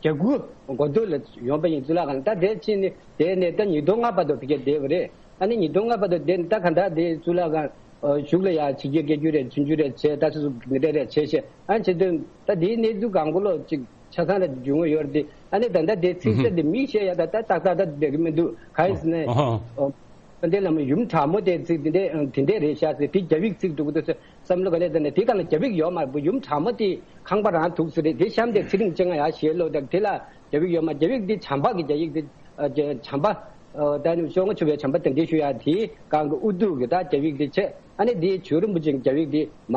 གྱ་དགུ་འགོ་སྟོད་ལ་ཡོང་པ་ཡིན། གཙུག་ལག་ཁང་ད་དེ་ཕྱིན་ནས་དེ་ནས་ད་ཉིས་སྟོང་ལྔ་བར་དུ་ཕ་གིར་བསྡད་པ་རེད། ཨ་ནི་ཉིས་སྟོང་ལྔ་བར་དུ་བསྡད་ནས་ད་ག་ད་དེ་གཙུག་ལག་ཁང་གཞུག་ལ་ཡ་ཕྱི་རྒྱལ་སྐད་སྒྱུར་རེད་ཆུང་ཆུང་རེད་བྱས་ད་སོ་སོ་གི་འདྲ་རེད་བྱས་བྱས་ཨ་བྱེད་དུས་ད་དེའི་གནས་ཚུལ་གང་གོ་ལོ་ཅིག་ཆ་ཚང་ལ་འབྱུང་གི་ཡོད་རེད། ཨ་ནི་ད་ལྟ་དེ་ཚིག་གསར་དེ་མི་བཤད་ཡ་ད་ད་ཏག་ཏག་ད་བསྡད་ཀྱི་མི་འདུག་གང་ཡིན་ཟེར་ན། དཔལ་ལྡན་ལྷ་མོ་ཡུམ་དྲག་མོ་དེ་ཚིག་དེ་འདྲས་དེ་འདྲས་རེད་ཤག་ཟེར་དེ་རྒྱ་བིག་ཚིག་འདུག་དེ་བསམ་བློ་ག་ལས་དེ་ནས་དེ་ག་ལ་རྒྱ་བིག་ཡོད་མ་རེད། ཡུམ་དྲག་མོ་དེ་ཁང་པ་རང་འདུག་ཟེར་རེད། དེ་གཤམ་དེ་ཚེ་རིང་སྤྱན་སྔ་ཡ་ཞེས་ལོ་དེ་དེ་ལ་རྒྱ་བིག་ཡོད་མ་རྒྱ་བིག་དེ་བྱམས་པ་གི་རྒྱ་ཡིག་དེ་བྱམས་པ་ད་ནི་ཤོག་ངོ་ཆུ་བའི་བྱམས་པ་དེ་འདྲས་ཞུ་ཡ་དེ་གང་གི་ཨུ་ཐུག་གི་ད་རྒྱ་བིག་དེ་བྱས། ཨ་ནི་དེའི་ཇོ་རིན་པོ་ཆེ་རྒྱ་བིག་དེ་མ་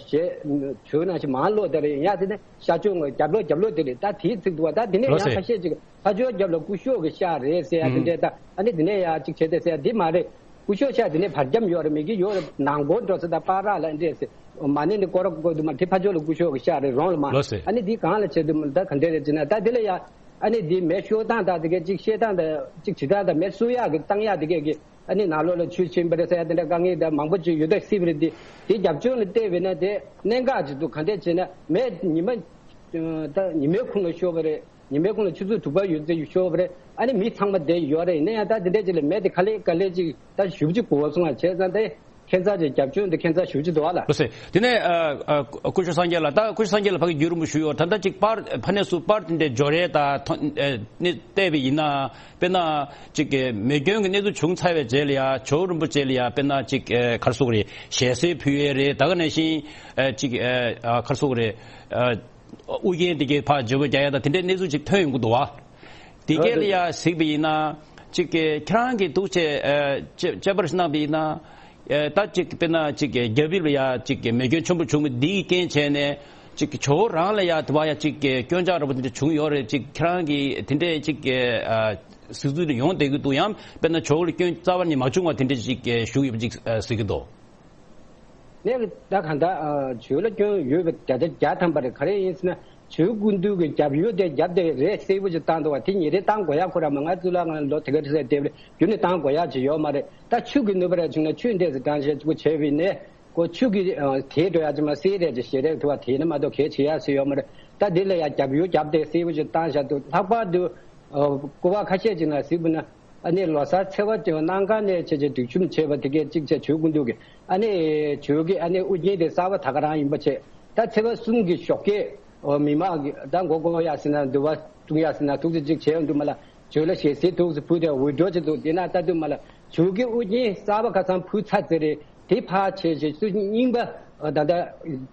ཞེས་ཇོ་ནང་བཞིན་མ་ལོ་དེ་རེད། ཡ་དེ་ནས་ཤ་ཅོ་ངོ་རྒྱབ་ལོ་རྒྱབ་ལོ་དེ་རེད། ད་དེའི་ཚིག་འདུག་བ། ད་དེ་ནས་ཡང་ཁ་ཤས་ཅིག་ཕ་ཇོ་རྒྱབ་ལ་སྐུ་ཞབས་ཀྱི་ཤག་རེད་ཟེར་ཡ་དེ་འདྲས། ད་ཨ་ནི་དེ་ནས་ཡ་ཅིག་བྱས་ཏེ་ཟེར་ཡ་དེ་མ་རེད། སྐུ་ཞབས་ཤག་དེ་ནས་བར་རྒྱམ་ཡོད་རེད། མི་གི་ཡོད་རེད། ནང་སྒོ་འགྲོ་ས་ད་པ་ར་ལ་འདྲས་ཟེར་མ་ནི་ནི་སྐོར་སྐོར་དུ་མ་དེ་ཕ་ཇོ་ལ་སྐུ་ཞབས་ཀྱི་ཤག་རེད་རོང་ལ་མ། ཨ་ནི་དེ་གང་ལ་བྱས་དུ་མ་ད་ག་འདྲས་རེད་ཅེ་ན་ད་དེ་ལ་ཡ་ཨ་ནི་དེ་མེ་ཤོ་སྟངས་ད་དེ་གས་ཅིག་བཤད་སྟངས་ད་ཅིག་བྱེད་སྟངས་ད་མེ་གསོ་ཡག་གི་བཏང་ཡག་དེ་གས་གི་ཨ་ནི་ནང་ལོགས་ལ་ཆུ་ཕྱིན་པ་རེད་ཟེར་ཡ་དེ་འདྲ་དཀའ་ངལ་དང་མང་པོ་ཅིག་ཡོད་ད་སྲིད་པ་རེད། དེ་དེ་རྒྱབ་ལྗོངས་ལ་བལྟས་པས་ན་དེ་གནད་འགག་ཅིག་འདུག་ག་འདྲས་བྱས་ན་མེ་ཉི་མ་ད་ཉི་མའི་ཁུང་ལ་ཤོར་བ་རེད། ཉི་མའི་ཁུང་ལ་ཆུ་ཚོད་དྲུག་པ་ཡོད་ཚད་ཤོར་བ་རེད། ཨ་ནི་མི་ཚང་མ་བསྡད་ཡོད་རེད། ཡིན་ན་ཡང་ད་དེ་འདྲས་ཅིག་ལ་མེ་དེ་ག་ལེ་ག་ལེ་ཅིག་ད་ཞུ་བ་ཅིག་གོ་སོང་ང་བྱས་ཙང་དེ་ཁྱད་མཚར་ཅིག་རྒྱབ་ལྗོངས་དེ་ཁྱད་མཚར་ཞུ་བ་ཅིག་འདུག་ཨ་ལ། ལགས་སེ། དེ་ནས་ཨ་ཨ་སྐུ་ཞབས་སངས་རྒྱས་ལགས། ད་སྐུ་ཞབས་སངས་རྒྱས་ལགས་ཕ་གི་བརྒྱུད་རིང་པོ་ཞུ་ཡོད། ད་ལྟ་ཅིག་པར་ཕ་ནས་སུ་པར་དེ་འདྲའི་འབྱོར་ཡས་ད་ཐོན་ཨ་ནི་བལྟས་པ་ཡིན་ན། དཔེར་ན་ཅིག་གི་མེ་སྐྱོན་གྱི་གནས་ཚུལ་བྱུང་ཚར་བའི་རྗེས་ལ་ཡ་ཇོ་བོ་རིན་པོ་ཆེ་ལ་ཡ་དཔེར་ན་ཅིག་ཨ་ག་རེ་ཟེར་དགོས་རེད། ཞལ་ཟས་ཕུལ་ཡས་རེད། ད་ག་ནང་བཞིན་ཨ་ཅིག་ཨ་ག་རེ་ཟེར་དགོས་རེད། ཨ་ཨུ་རྒྱན་དེ་གའི་ཕར་བརྗེ་པོ་རྒྱག་ཡ་དང་དེ་འདྲའི་གནས་ཚུལ་ཅིག་ཐོན་ཡོང་གི་འདུག་བ། དེ་གས་ལ་ཡ་གཟིགས་པ་ཡིན་ན་ཅིག་གི་ཁྱེད་རང་གིས་འདུག་བྱས་ཨ་དཔྱད་དཔྱད་པ་གནང་པ་ཡིན་ན། ཨ་ད་ཅིག་དཔེར་ན་ཅིག་རྒྱ་བིག་ལ་ཡ་ཅིག་མེ་སྐྱོན་ཆེན་པོ་བྱུང་བ་འདིའི་རྐྱེན་བྱས་ནས་ཅིག་ཇོ་བོ་རང་ལ་ཡ་དེ་བ་ཡ་ཅིག་སྐྱོན་ཆག་འདྲ་པོ་དེ་འདྲ་བྱུང་ཡོད་རེད། ཅིག་ཁྱེད་རང་གིས་དེ་འདྲས་ཅིག་ཨ་གཟིགས་ཚུལ་དེ་ཡོང་བསྡད་ཀྱི་འདུག་ཡང་དཔེར་ན་ཇོ་བོ་ལ་སྐྱོན་རྩ་བ་ནས་མ་བྱུང་བ་དེ་འདྲས་ཅིག་བཞུགས་ཡོད་པ་ཅིག་གཟིགས་ཀྱི་འདུག་ངས་ད་གང་ལྟར་ཇོ་བོ་ལ་སྐྱོན་ཡོད་པ་བརྒྱ་ཆ་བརྒྱ་ཐམ་པ་རེད། ག་རེ་ཡིན་ཟེར་ན། ཇོ་བོ་སྐུ་མདུན་གྱི་རྒྱབ་ཡོལ་དེ་རྒྱབ་དེ་རེད་གསལ་པོ་ཅིག་བཏང་འདུག་བ། དེ་ཉིན་རེ་བཏང་དགོས་ཡ་ཁོ་རང་མ་ང་གཙུག་ལག་ཁང་ལོ་དེ་ག་རེ་ཟེར་དེ་རྒྱུན་ནས་བཏང་དགོས་ཡ་ཅིག་ཡོད་མ་རེད། ད་ཆུ་གི་ནུས་པ་རེ་བྱུང་ན་ཆུ་འདྲས་སུ་བཏང་བྱས་ཅིག་པོ་བྱས་པའི་ནས་ཁོ་ཆུ་གི་དེ་འགྲོ་ཡ་ཅིག་མ་གསེར་རེ་ཅིག་ཞེ་རེ་ཐུ་བ་དེ་ནི་མ་གཏོགས་གལ་ཆེ་ཡ་ཟེར་ཡོད་མ་རེད། ད་དེ་ལ་ཡ་རྒྱབ་ཡོལ་རྒྱབ་དེ་གསལ་པོ་ཅིག་བཏང་བཞག་འདུག་ལྷག་པར་དུ་སྐུ་པར་ཁ་ཤས་ཅིག་ན་གཟིགས་པ་ན། ཨ་ནི་ལོ་གསར་ཚེས་པ་དེ་གནམ་གང་ནས་བྱས་བྱས་སྒྲིག་ཆུམ་བྱས་པ་དེ་གས་གཅིག་བྱས་ཇོ་བོ་སྐུ་མདུན་གྱི་ཨ་ནི་ཇོ་བོ་གི་ཨ་ནི་དབུ་རྒྱན་དེ་གསར་པ་ད་ག་རང་ཡིན་པ་བྱས། ད་ཚེས་པ་གསུམ་གྱི་ཞོགས་ཀས་ཨོ་མི་མང་གི་ད་མགོ་སྐོར་ཡ་ཟེར་ན་འདུ་བ་བཏུང་ཡ་ཟེར་ན་ཐུགས་རྗེ་གཅིག་བྱས་འདུག་མ་ལ་ཇོ་བོ་ལ་ཞལ་ཟས་ཐུགས་སུ་ཕུལ་ཏེ་འུར་སྒྲོག་ཅིག་འདུག་དེ་ན་ལྟ་དུས་མ་ལ་ཇོ་བོ་གི་དབུ་རྒྱན་གསར་པ་ཁ་སང་ཕུལ་ཚར་ཚེ་རེད། དེ་ཕར་བྱས་བྱས་སུ་རྙིང་པ་ད་ལྟ་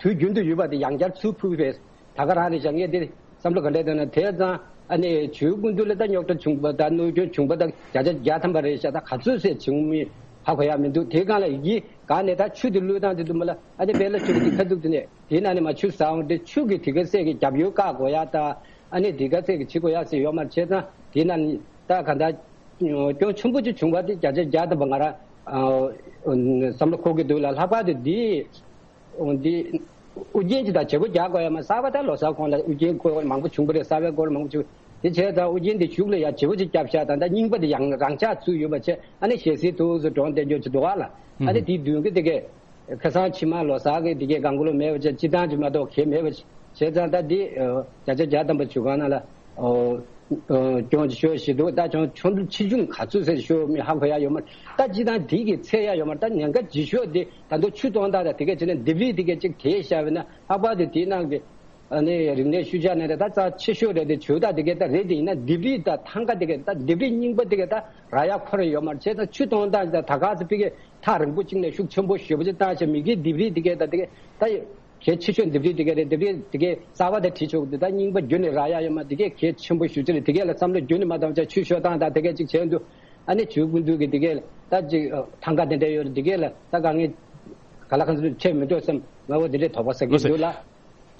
དུས་རྒྱུན་དུ་ཡོད་པ་དེ་ཡང་བསྐྱར་ཚུར་ཕུལ་བས། ད་ག་རང་རེད་ཤག་ངས་འདིར་བསམ་བློ་ག་འདྲ་བཏང་ན་དེ་ཙང་ཨ་ནི་ཇོ་བོ་སྐུ་མདུན་ལ་ད་རྙོག་དྲ་བྱུང་བ་དང་གནོད་སྐྱོན་བྱུང་བ་དང་བརྒྱ་ཆ་བརྒྱ་ཐམ་པ་རེད་ཤག་ད་ག་ཚོད་ཟེར་བྱུང་མིན་ཧ་གོ་ཡ་མི་འདུག་དེ་སྒང་ལ་ཡི་གེ་གང་ནས་ད་ཆུ་དེ་བླུགས་སྟངས་དེ་དུ་མ་ལ་ཨ་ནི་དཔལ་ལ་ཆུ་གི་ཁ་ཐུག་དེ་ནས་དེ་ན་ནི་མ་ཆུ་ཟ་འོང་དེ་ཆུ་གི་དེ་ག་ཚད་ཀྱི་རྒྱབ་ཡོལ་བཀག་དགོས་ཡ་ད་ཨ་ནི་དེ་ག་ཚད་ཀྱི་བྱེད་དགོས་ཡ་ཟེར་ཡོད་མ་རེད། བྱས་ཙང་དེ་ན་ནི་ད་ག་ད་སྐྱོན་ཆེན་པོ་ཅིག་བྱུང་བ་དེ་བརྒྱ་ཆ་བརྒྱ་ཐམ་པ་ང་རང་བསམ་བློ་འཁོར་གི་འདུག་ལ་ལྷག་པར་དུ་འདི། འོ་འདི། དབུ་རྒྱན་ཅིག་དང་བརྗེ་པོ་རྒྱག་དགོས་ཡ་མ་གསར་པ་ད་ལོ་གསར་གོང་ལ་དབུ་རྒྱན་སྐོར་མང་པོ་བྱུང་པ་རེད། གསར་པའི་སྐོར་མང་པོ་བྱུང་། དེ་བྱས་ཙང་དབུ་རྒྱན་འདི་གཞུག་ལ་ཡ་བརྗེ་པོ་ཅིག་བརྒྱབ་ཤག་ད་ལྟ་རྙིང་པ་འདི་ཡང་རང་འཇགས་ཚུད་ཡོད་པ་བྱས་ཨ་ནི་ཞལ་ཟས་ཐུགས་སུ་འགྲོ་བསྡད་རྒྱུ་ཅིག་འདུག་ག་ལ། ཨ་ནི་དེའི་མདུན་གྱི་དེ་གས་ཁ་སང་ཕྱི་མ་ལོ་གསར་གི་དེ་གས་གང་ག་ལོ་མེད་པ་བྱས་སྤྱི་བཏང་ཅིག་མ་གཏོགས་གས་མེད་པ་བྱས་ཙང་ད་འདི་བརྒྱ་ཆ་བརྒྱ་ཐམ་པ་བྱུང་གང་ན་ལ། ཨོ། ཨོ། སྐྱོན་ཅིག་ཤོར་ཞིག་འདུག་ད་ཆུང་ཆུང་དུ་ཆེ་ཆུང་ག་ཚོད་ཟེར་ཤོར་མི་ཧ་གོ་ཡ་ཡོད་མ་རེད། ད་སྤྱི་བཏང་དེ་གི་ཚད་ཡ་ཡོད་མ་རེད། ད་ཉེན་ཁ་ལྗིད་ཤོས་དེ་ད་དུང་ཆུ་གཏོང་སྟངས་དང་དེ་ག་བྱས་ན་ལྡེབས་རིས་དེ་ག་ཅིག་དེད་བཞག་པས་ན་ལྷག་པར་དུ་དེའི་ནང་གི་ ཨ་ནི་རིག་གནས་ཤུལ་བཞག་ནས་རེད། ད་རྩ་ཆེ་ཤོས་རེད་དེ། ཇོ་བོ་རྒྱལ་དེ་གས་ད་རེད་དེ། ཡིན་ན་ལྡེབས་རིས་དང་ཐང་ག་དེ་གས། ད་ལྡེབས་རིས་རྙིང་པ་དེ་གས་ད་རག་ཡ་ཁོ་རང་ཡོད་མ་རེད། བྱས་ཙང་ཆུ་གཏོང་སྟངས་ད་ད་ག་ཚོད་ཕ་གིར་ཐག་རིང་པོ་གཅིག་ནས་ཤུགས་ཆེན་པོ་ཞེ་པོ་ཅིག་བཏང་བྱས། མི་གི་ལྡེབས་རིས་དེ་གས་ད་དེ་གས་ད་གལ་ཆེ་ཤོས་ལྡེབས་རིས་དེ་གས་རེད། ལྡེབས་རིས་དེ་གས་གསར་པ་དེ་བྲིས་ཆོག་གི་འདུག་ད་རྙིང་པ་རྒྱུན་ནས་རག་ཡ་ཡོད་མ་དེ་གས་གལ་ཆེན་པོ་ཞེ་པོ་ཅིག་རེད། དེ་གས་ལ་བསམ་བློ་རྒྱུན་ནས་མ་བཏང་བྱས་ཆུ་ཤོར་སྟངས་དང་དེ་གས་གཅིག་བྱས་འདུག་ཨ་ནི་ཇོ་བོའི་སྐུ་མདུན་གྱི་དེ་གས་ལ་ད་ཅིག་ཐང་ག་དེ་འདྲ་ཡོད་རེད། དེ་གས་ལ་ད་དཀའ་ངལ་ག་ལ་གང་འཚམ་འཕྲད་མི་འདུག་བསམ། ང་འོ་དེ་འདྲའི་དོགས་པ་ཟ་གི་འདུག་ལགས།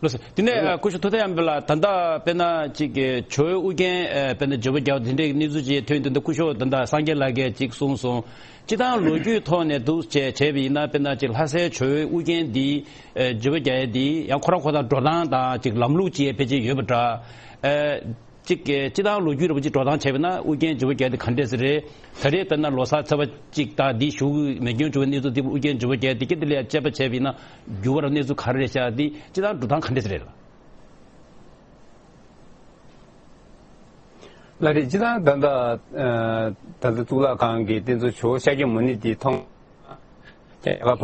ལགས་སོ། དེ་ནས་ལགས། སྐུ་ཞབས་ཐུབ་བསྟན་དབྱངས་དཔལ་ལགས། ད་ལྟ་དཔེར་ན་ཅིག་ཇོ་བོའི་ཨུ་རྒྱན་ཨ་དཔེར་ན་ཇོ་བོ་རྒྱལ་བ་དེ་འདྲའི་གནས་ཚུལ་ཅིག་ཐོན་དུས། ད་སྐུ་ཞབས་ད་ལྟ་སངས་རྒྱས་ལགས་ཀྱིས་ཅིག་གསུངས་སོང་། སྤྱིར་བཏང་ལོ་རྒྱུས་ཐོག་ནས་འདུག་བྱས་བྱས་པ་ཡིན་ན། དཔེར་ན་ཅིག་ལྷ་སའི་ཇོ་བོའི་ཨུ་རྒྱན་འདི་ཨ་ཇོ་བོ་རྒྱལ་བ་འདི་ཡང་ཁོ་རང་ཁོ་ཐག་འགྲོ་སྟངས་དང་ཅིག་ལམ་ལུགས་ཅིག་ཕལ་ཆེར་ཡོད་པ་འདྲ། ཨ་ཅིག་སྤྱིར་བཏང་ལོ་རྒྱུས་རིན་པོ་ཆེ་འགྲོ་སྟངས་བྱས་པ་ན་ཨུ་རྒྱན་ཇོ་བོ་རྒྱལ་བ་འདི་ག་འདྲས་ཟེར་རེད། ད་རེས་དཔེར་ན་ལོ་གསར་ཚེས་པ་གཅིག་དང་འདི་བཞུགས་མེ་སྐྱོན་བྱུང་བའི་གནས་ཚུལ་འདི་ཨུ་རྒྱན་ཇོ་བོ་རྒྱལ་བ་འདི་སྐད་དེ་ལ་དཔྱད་པ་བྱས་པ་ཡིན་ན། འགྱུར་བ་ར་གནས་ཚུལ་ག་རེ་རེད་ཤག་འདི་སྤྱིར་བཏང་འགྲོ་སྟངས་ག་འདྲས་རེད་ལགས། ལགས་རེད། སྤྱིར་བཏང་ད་ལྟ་ཨ་ད་ལྟ་གཙུག་ལག་ཁང་གི་རྟེན་གཙོ་ཇོ་བོ་ཤཱཀྱ་མུ་ནེ་འདི་མཐོང་རྒྱ་གར་བ་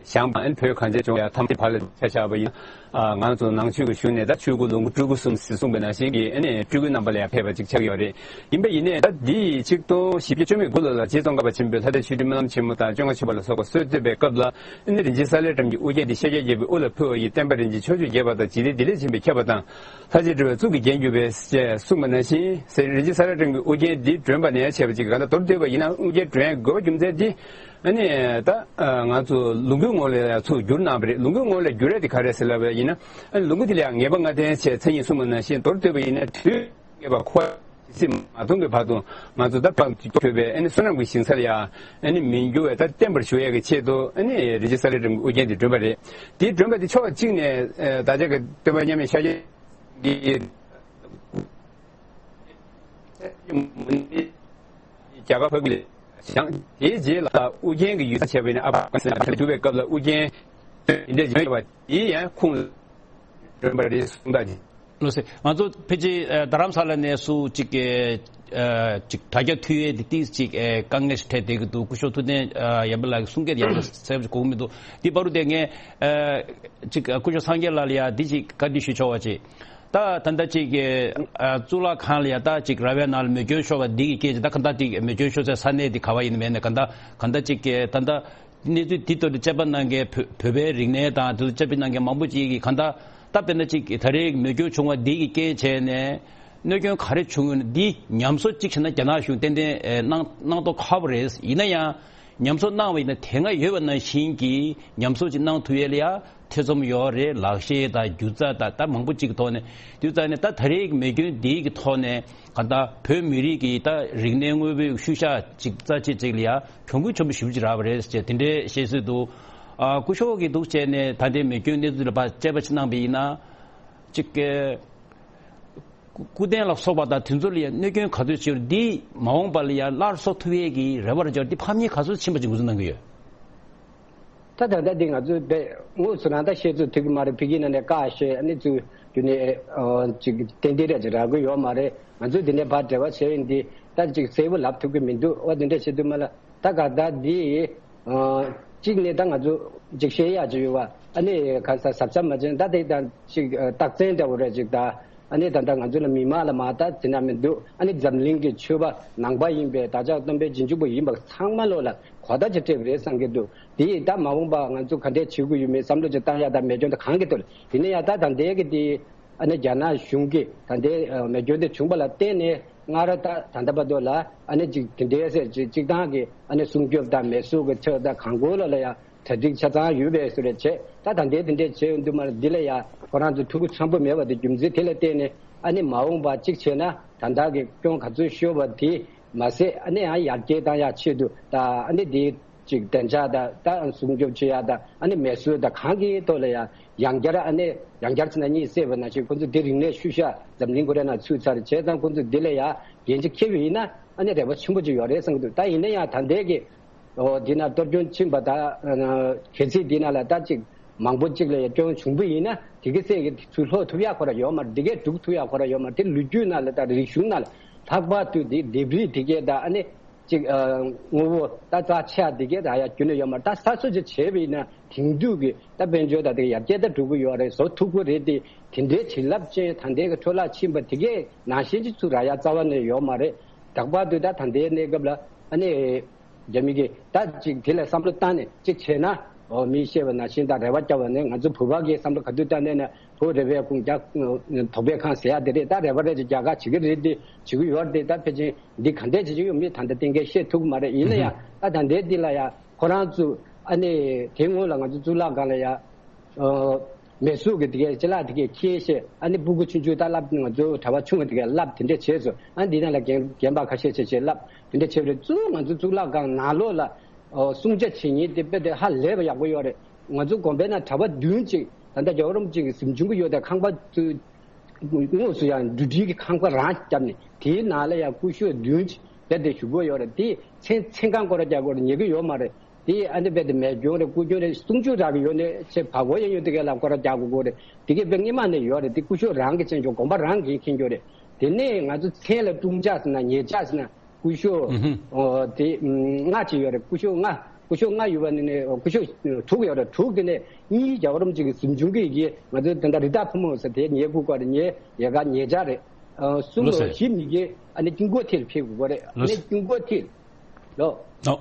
བཞེངས་པ། ཨ་ནི་བོད་གངས་ཅན་ལྗོངས་ཡ་ཐམས་ཅད་བར་ལ་ཆ་བཞག་པ་ཡིན་ན། ཨ་ང་ཚོ་ནང་ཆོས་ཀྱི་གཞུང་ནས་ད་ཆོས་སྐུ་ལོངས་སྐུ་སྤྲུལ་སྐུ་གསུམ་ཟེར་གསུངས་པ་ནང་བཞིན་གྱི་ཨ་ནི་སྤྲུལ་སྐུའི་རྣམ་པ་ལ་ཡང་ཕེབས་པ་ཅིག་ཆགས་ཡོད་རེད། ཡིན་པ་ཡིན་ནའི་ད་འདི་ཆིག་སྟོང་བཞི་བརྒྱ་བཅུ་མེད་དགུ་ལོ་ལ་རྗེ་ཙོང་ཁ་པ་ཆེན་པོས་ལྷ་སྡེ་ཆོས་སྒྲོན་སྨོན་ལམ་ཆེན་མོ་དང་བཅོ་ལྔ་མཆོད་པ་ལ་སོགས་པ་སྲོལ་བཏོད་པའི་སྐབས་ལ། ཨ་ནི་རིན་ཆེན་གསལ་ལེ་སྒྲོམ་གྱི་ཨུ་རྒྱན་འདི་ཤཱཀྱ་རྒྱལ་པོའི་དབུ་ལ་ཕུལ་བ་ཡིས། བསྟན་པ་རིན་ཆེན་ཕྱོགས་བཅུར་རྒྱས་པ་དང་། འཇིག་རྟེན་བདེ་ལེགས་ཆེན་པོས་ཁྱབ་པ་དང་། ལྷ་རྗེ་གྲུབ་པའི་གཙུག་གི་རྒྱན་གྱུར་པའི་ཞེས་གསུངས་པ་ནང་བཞིན། རིན་ཆེན་གསལ་ལེ་སྒྲོམ་གྱི་ཨུ་རྒྱན་འདི་བསྒྲོན་པ་ནས་བྱས་པ་ཅིག་ག་ད་མདོར་བསྡུས་པ་ཡིན་ན། ཨུ་རྒྱན་བསྒྲོན་ཡ་དགོས་པ་རྒྱུ་མཚན་འདི། ཨ་ནི་ད་ང་ཚོ་ལོངས་སྐུའི་ངོ་ལ་ཡང་ཚུར་བསྒྱུར་གནང་བ་རེད། ལོངས་སྐུའི་ངོ་ལ་བསྒྱུར་ཡ་དེ་ག་རེ་ཟེར་ལབ་པ་ཡིན་ན། ཨ་ནི་ལོངས་སྐུ་དེ་ལ་ཡང་ངེས་པ་ལྔ་ལྡན་ཞེས་མཚན་ཉིད་གསུངས་པ་ནང་བཞིན། མདོར་བསྡུས་པ་ཡིན་ན་དུས་ངེས་པ་འཁོར་བ་ཇི་སྲིད་མ་སྟོངས་ཀྱི་བར་དུ་ང་ཚོ་ད་བར་དུ་གྲོལ་བའི་ཨ་ནི་བསོད་ནམས་ཀྱི་ཞིང་ས་ལ་ཡང་ཨ་ནི་མི་འགྱུར་བའི་ད་བརྟན་པར་བཞུགས་ཡས་ཀྱི་ཆེད་དུ། ཨ་ནི་རིན་ཆེན་གསལ་ལེ་སྒྲོམ་གྱི་ཨུ་རྒྱན་དེ་བསྒྲོན་པ་རེད། དེ་བསྒྲོན་པ་དེ་ཕྱོགས་གཅིག་ནས་ཨ་བདག་ཅག་གི་སྟོན་པ་མཉམ་མེད་ཤཱཀྱ་གི་རྒྱ་གར་བ་གི་ལས་བཞེངས། དེའི་རྗེས་ལ་ཨུ་རྒྱན་གྱི་ཡུལ་ས་བྱས་པ་ཡིན་ན། ཨ་ཕ་ཁ་སང་ལ་བསྒྱུར་བའི་སྐབས་ལ་ཨུ་རྒྱན་དེ་འདྲ་བྱུང་ཡོད་པ་དེ་ཡང་ཁུངས་བསྒྲོན་པ་རེད་གསུངས་ད། ལགས་སོ། ང་ཚོ་ཕལ་ཆེར་ཨ་རྡ་རམ་ས་ལ་ནས་སུ་གཅིག་ཨ་གཅིག་དྲ་རྒྱ་མཐུད་ཡས་དེ་ཏིས་གཅིག་ཨ་དཀའ་ངལ་ཞིག་འཕྲད་བསྡད་ཀྱི་འདུག་སྐུ་ཞབས་ཐུབ་བསྟན་ཨ་དབྱངས་དཔལ་ལགས་ཀྱི་གསུང་སྐད་ཡག་པོ་གསལ་པོ་ཞིག་གོ་གི་མི་འདུག་དེ་བར་དུ་དེ་ངས་ཨ་གཅིག་ཨ་སྐུ་ཞབས་སངས་རྒྱས་ལགས་ལ་ཡང་འདི་གཅིག་བཀའ་འདྲི་ཞུ་ཆོག་པ་ཅིག་ད་ད་ལྟ་གཅིག་ཨ་གཙུག་ལག་ཁང་ལ་ཡང་ད་གཅིག་ར་བའི་ནང་ལ་མེ་སྐྱོན་ཤོར་བ་འདི་གི་སྐད་ཅིག་ད་ག་ད་དེ་མེ་སྐྱོན་ཤོར་སའི་ས་གནས་དེ་ག་བ་ཡིན་མིན་ནས་ག་ད་ག་ད་གཅིག་ད་ལྟ་གནས་ཚུལ་འདི་ཐོག་ཏུ་དཔྱད་པ་གནང་མཁན་བོད་བོད་པའི་རིག་གནས་དང་དེ་ཚོ་དཔྱད་པ་གནང་མཁན་མང་པོ་ཅིག་གིས་གང་ལྟར་ད་དཔེར་ན་ཅིག་ད་རེས་མེ་སྐྱོན་བྱུང་བ་འདི་གི་རྐྱེན་བྱས་ནས་གནོད་སྐྱོན་ག་རེ་བྱུང་ཡོད་ན། འདི་ཉམས་གསོ་གཅིག་བྱས་ན་རྒྱ་ནག་གཞུང་ཏན་ཏན་ཨེ་གནང་གནང་མདོག་ཁ་པོ་རེད། ཡིན་ན་ཡང་ཉམས་གསོ་གནང་བ་ཡིན་ན་དེ་སྔ་ཡོད་པ་ནང་བཞིན་གྱི་ཉམས་གསོ་ཅིག་གནང་ཐུབ་ཡས་ལ་ཡང་ཐེ་ཚོམ་ཡོད་རེད། ལག་ཤེས་དང་སྒྱུ་རྩལ་དང་ད་མང་པོ་ཅིག་གི་ཐོག་ནས། དུས་ཙང་ནས་ད་ད་རེས་མེ་སྐྱོན་འདི་གི་ཐོག་ནས་གང་ལྟར་བོད་མི་རིགས་ཀྱི་ད་རིག་གནས་དངོས་པོའི་ཤུལ་བཞག་ཅིག་རྩ་ཆེ་ཅིག་ལ་ཡང་གྱོང་གུད་ཆེན་པོ་ཞེ་པོ་ཅིག་རག་པ་རེད་ཅེས་དེ་འདྲའི་བཤད་སྲོལ་འདུག་ཨ་སྐུ་ཞབས་ཀྱིས་འདུག་བྱས་ནས་ད་ལྟའི་མེ་སྐྱོན་གནས་ཚུལ་ལ་ཕར་དཔྱད་པ་ཅིག་གནང་བ་ཡིན་ན། ཅིག་སྐུ་རྟེན་ལ་སོགས་པ་དང་དེ་ཚོ་ལ་ཡང་གནོད་སྐྱོན་ག་ཚོད་བྱུང་འདི་མ་འོངས་པ་ལ་ཡང་སླར་གསོ་ཐུབ་ཡས་ཀྱི་རེ་བ་རེ་བཅོལ་འདི་ཕམ་ཉེས་ག་ཚོད་ཕྱིན་པ་ཅིག་ངོས་འཛིན་གནང་གི་ཡོད། ད་ད་ལྟ་འདི་ང་ཚོས་དཔེ་དངོས་སུ་རང་ད་བཤད་ཚོད་ཐུབ་ཀྱི་མ་རེད། ཕ་གི་ནང་ནས་བཀའ་བཤད་ཨ་ནི་ཚུར་རྒྱུ་ནས་ཨ་ཅིག་ཏན་ཏན་རེད་ཅིག་རག་གི་ཡོད་མ་རེད། ང་ཚོས་འདི་ནས་ཕར་འབྲེལ་བ་བྱས་ཡིན་འདི་ད་ཅིག་གསལ་པོ་ལབ་ཐུབ་ཀྱི་མི་འདུག་འོ་འདི་འདྲ་བྱེད་དུས་མ་ལ་ད་ག་ད་འདི་ཨ་གཅིག་ནས་ད་ང་ཚོ་ཅིག་བཤད་ཡག་ཅིག་ཡོད་པ། ཨ་ནི་ག་ས་གཟབ་གཟབ་མ་བྱས་ན་ད་དེ་ད་ཅིག་རྟགས་མཚན་འདྲ་བོ་རེད་ཅིག་ད། ཨ་ནི་ད་ལྟ་ང་ཚོ་ལ་མི་མང་ལ་མ་ད་དེ་ན་མི་འདུག་ཨ་ནི་འཛམ་གླིང་གི་ཆོས་པ་ནང་པ་ཡིན་པའི་བདག་ཅག་སྟོན་པའི་རྗེས་འཇུག་པ་ཡིན་པ་ཚང་མ་ལོ་ལ་གོ་བརྡ་ཅིག་སྤྲད་པ་རེད་བསམ་གྱི་འདུག་དེ་ཡིས་ད་མ་འོངས་པ་ང་ཚོ་ག་འདྲས་བྱེད་དགོས་ཡོད་མེད་བསམ་བློ་ཅིག་བཏང་ཡ་ད་མེ་སྐྱོན་ད་གང་གི་ཐོག་ལ་དེ་ནས་ཡ་ད་ད་ལྟའི་གི་དེ་ཨ་ནི་རྒྱ་ནག་གཞུང་གིས་ད་ལྟའི་མེ་སྐྱོན་དེ་བྱུང་བ་ལ་བརྟེན་ནས་སྔར་ད་ད་ལྟ་བར་དུ་ལ་ཨ་ནི་ཅིག་དེ་འདྲའི་ཟེར་ཅིག་སྤྱིར་བཏང་གི་ཨ་ནི་སྲུང་སྐྱོབ་དང་མེ་གསོད་ཀྱི་ཆེད་དང་གང་དགོས་ལ་ལ་ཡ། གྲ་སྒྲིག་ཆ་ཚང་ཡོད་པའི་བཟོ་འདྲ་བྱས། ད་ད་ལྟའི་དེ་འདྲས་བྱས་ཡོང་དུས་མར་འདི་ལ་ཡ་ཁོ་རང་ཚོ་ཐུགས་ཁུར་ཆེན་པོ་མེད་པ་དེ་རྒྱུ་མཚན་དེ་ལ་བརྟེན་ནས་ཨ་ནི་མ་འོངས་པ་གཅིག་བྱས་ན་ད་ལྟ་གི་སྐྱོན་ག་ཚོད་ཤོར་བ་དེ་མ་ཟད་ཨ་ནི་ཡང་ཡར་རྒྱས་བཏང་ཡག་ཆེད་དུ་ད་ཨ་ནི་དེ་གཅིག་བདེ་འཇགས་དང་ད་སྲུང་སྐྱོབ་བྱེད་ཡག་དང་ཨ་ནི་མེ་གསོད་དང་གང་གི་ཐོག་ལ་ཡང་ཡང་བསྐྱར་ཨ་ནི་ཡང་བསྐྱར་བྱས་ན་གཉིད་སད་པ་ནང་བཞིན་ཁོ་ཚོ་དེ་རིག་གནས་ཤུལ་བཞག་འཛམ་གླིང་ཁོ་རའི་ནང་ཚུད་ཚར་བྱས་ཙང་ཁོ་ཚོ་འདི་ལ་ཡང་འགན་ཅིག་འཁྱེར་བ་ཡིན་ན་ཨ་ནི་རེ་བ་ཆེན་པོ་ཅིག་ཡོད་རེད་བསམ་གྱི་འདུག་ད་ཡིན་ན་ཡང་ད་ལྟའི་གི་འོ་འདི་ན་གཏོར་སྐྱོན་ཕྱིན་པ་ད་གལ་སྲིད་འདི་ན་ལ་ད་ཅིག་མང་པོ་ཅིག་ལ་ཡ་སྐྱོན་བྱུང་པ་ཡིན་ན་དེ་གི་ཚད་ཀྱི་ཚུར་ལྷོག་ཐུབ་ཡག་ཁོ་ར་ཡོད་མ་རེད། དེ་གས་སྒྲུག་ཐུབ་ཡག་ཁོ་ར་ཡོད་མ་རེད། དེ་ལོ་རྒྱུས་ནང་ལ་ད་རིག་གཞུང་ནང་ལ་ལྷག་པར་དུ་དེ་ལྡེབས་རིས་དེ་གས་ད་ཨ་ནི་ ཅིག་ཨ་དངོས་པོ་ད་རྩ་ཆེ་བ་དེ་གས་རག་ཡ་རྒྱུ་ནི་ཡོད་མ་རེད། ད་ས་སོ་ཅིག་བྱས་པ་ཡིན་ན་དེང་དུས་ཀྱི་ད་དཔལ་འབྱོར་ད་དེ་ཡར་རྒྱས་ད་འགྲོ་གི་ཡོད་རེད། བཟོ་ཐུབ་ཀྱི་རེད་དེ། དེ་འདྲའི་བྱིན་རླབས་ཅན་ད་ལྟའི་གི་འཕྲོ་བརླག་ཕྱིན་པ་དེ་གས་ནང་བཞིན་ཅིག་ཚུར་རག་ཡ་རྩ་བ་ནས་ཡོད་མ་རེད། ད་བར་དུ་ད་ད་ལྟའི་གནས་སྐབས་ལ་ཨ་ནི་རྒྱ་མི་གིས་ད་ཅིག་དེ་ལ་བསམ་བློ་བཏང་ནས་ཅིག་བྱས་ན། འོ་མིས་བཤད་པ་ནང་བཞིན་ད་རེ་བ་བརྒྱབ་པ་ནས་ང་ཚོ་བོད་པ་གིས་བསམ་བློ་ག་དུས་བཏང་ནས་ན། བོད་རེ་བའི་ཁུངས་རྒྱ་དོགས་པའི་ཁང་ཟེར་ཡ་དེ་རེད། ད་རེ་བ་རེ་ཅིག་རྒྱ་གར་བྱེད་ཀྱི་རེད་དེ། བྱེད་ཀྱི་ཡོད་རེད་དེ། ད་ཕལ་ཆེར་འདི་ག་འདྲས་བྱེད་ཀྱི་ཡོད་མེད་ད་ལྟ་གཏན་འཁེལ་བཤད་ཐུབ་ཀྱི་མ་རེད། ཡིན་ན་ཡང་ད་ད་ལྟའི་འདི་ལ་ཡང་ཁོ་རང་ཚོ་ཨ་ནི་དེ་སྔོན་ལ་ང་ཚོ་གཙུག་ལག་ཁང་ལ་ཡང་ཨ་མེ་གཟུགས་ཀྱི་དེ་གའི་ཅ་ལག་དེ་གའི་ཁྱེར་བཤད། ཨ་ནི་སྤུ་གུ་ཆུང་ཆུང་ད་བསླབ། ང་ཚོ་གྲྭ་པ་ཆུང་བ་དེ་གའི་བསླབ་དེ་འདྲས་བྱས་སོང་། ཨ་འདི་ནང་ལ་རྒན་རྒན་པ་ཁ་ཤས་བྱས་བྱས་བསླབ་དེ་འདྲས་བྱས་པ་རེད། གཙོ་བོ་ང་ཚོ་གཙུག་ལག་ཁང་ནང་ལོགས་ལ་ཨ་སྲུང་བྱ་བྱེད་མཁན་དེ་དཔེ་དེ་ཧ་ལས་པ་ཡག་པོ་ཡོད་རེད། ང་ཚོ་དགོན་པའི་ནང་གྲྭ་པ་བདུན་ཅིག་ད་ལྟ་རྒྱལ་བ་རིན་པོ་ཆེ་གི་གཟིམ་ཆུང་གི་ཡོད་དེ། ཁང་པ་ཚོའི་དངོས་སུ་ཡང་འབྲུ་སྒྲིལ་གྱི་ཁང་པ་རང་བརྒྱབ་ནས་དེའི་ནང་ལ་ཡང་སྐུ་ཞབས་བདུན་ཅིག་རྦད་དེ་བཞུགས་ཀྱི་ཡོད་རེད། དེ་མཚན་མཚན་གང་སྐོར་ར་རྒྱག་དགོས་རེད། ཉན་གྱི་ཡོད་མ་རེད། དེ་ཨ་ནི་རྦད་དེ་མེ་སྒྱོགས་རེད། སྐུ་སྒྱོགས་རེད། གསུང་ཆོས་རག་གི་ཡོད་ནས་ཆེ་བ་གོ་ཡ་ཡོད་དེ་གས་ལ་སྐོར་ར་རྒྱག་དགོས་རེད། དེ་གས་དཔེ་སྔོན་མ་ནས་ཡོད་རེད། དེ་སྐུ་ཞབས་རང་གི་བཙན་བྱོལ་དགོན་པ་རང་གིས་མཁྱེན་རྒྱུ་རེད། དེ་ནས་ང་ཚོ་མཚན་ལ་དཀྲུམ་ཆ་ཟེར་ན་ཉེ་ཆ་ཟེར་ན། སྐུ་ཞབས་ཨོ་དེ་ལྔ་ཅིག་ཡོད་རེད། སྐུ་ཞབས་ལྔ། སྐུ་ཞབས་ལྔ་ཡོད་པ་ནི་ནི་སྐུ་ཞབས་དྲུག་ཡོད་རེད། དྲུག་དེ་ནས་གཉིས་རྒྱལ་བ་རིན་པོ་ཆེ་གི་གཟིམ་ཆུང་གི་ཡི་གེ་ང་ཚོའི་དེ་འདྲ་རི་དྭགས་ཕོ་མོ་ཟེར་དེ་ཉེ་སྐུ་སྐོར་རེད། ཉེ་ཡལ་ག་ཉེ་ཆ་རེད། ཨ་གསུམ་ལོ་བཞི་མི་གེ་ཨ་ནི་དཀྱིལ་འཁོར་ཐིག་ལ་ཕེབས་དགོས་རེད། ཨ་ནི་དཀྱིལ་འཁོར་ཐིག་ལོ། ཨོ།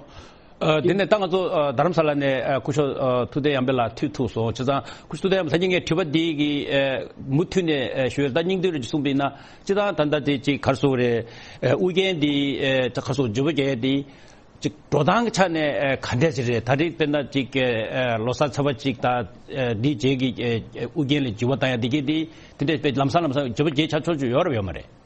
ཨ་དེ་ནས་ད་ང་ཚོ་ཨ་རྡ་རམ་ས་ལ་ནས་ཨ་སྐུ་ཞབས་ཨ་ཐུབ་བསྟན་དབྱངས་དཔལ་ལགས་ཐུག་ཐུག་སོང་། བྱས་ཙང་སྐུ་ཞབས་ཐུབ་བསྟན་དབྱངས་དཔལ་ལགས་ཀྱིས་ངས་དྲི་བ་འདི་གི་ཨ་མུ་མཐུད་ནས་ཨ་ཞུ་ཡ་ད་སྙིང་བསྡུས་རེ་གསུངས་པ་ཡིན་ན། སྤྱིར་བཏང་ད་ལྟ་དེ་ཅིག་ག་རེ་ཟེར་དགོས་རེད། ཨ་ཨུ་རྒྱན་འདི་ཨ་ད་ག་རེ་ཟེར་དགོས། འཇུ་བ་རྒྱལ་འདི་ཅིག་འགྲོ་སྟངས་ཀྱི་ཆ་ནས་ཨ་ག་འདྲས་ཅིག་རེད། ད་རེས་དཔེར་ན་ཅིག་ཨ་ལོ་གསར་ཚེས་པ་གཅིག་དང་ཨ་འདིའི་རྗེས་ཀྱི་ཨ་ཨུ་རྒྱན་ལ་འཇུ་བ་བཏང་ཡ་འདི་གས་འདི་དེ་འདྲས་དཔེ་ལམ་སང་ལམ་སང་འཇུ་བ་རྒྱལ་ཆགས་ཆོག་ཆོག་ཡོད་རེད་ཡོད་མ་རེད།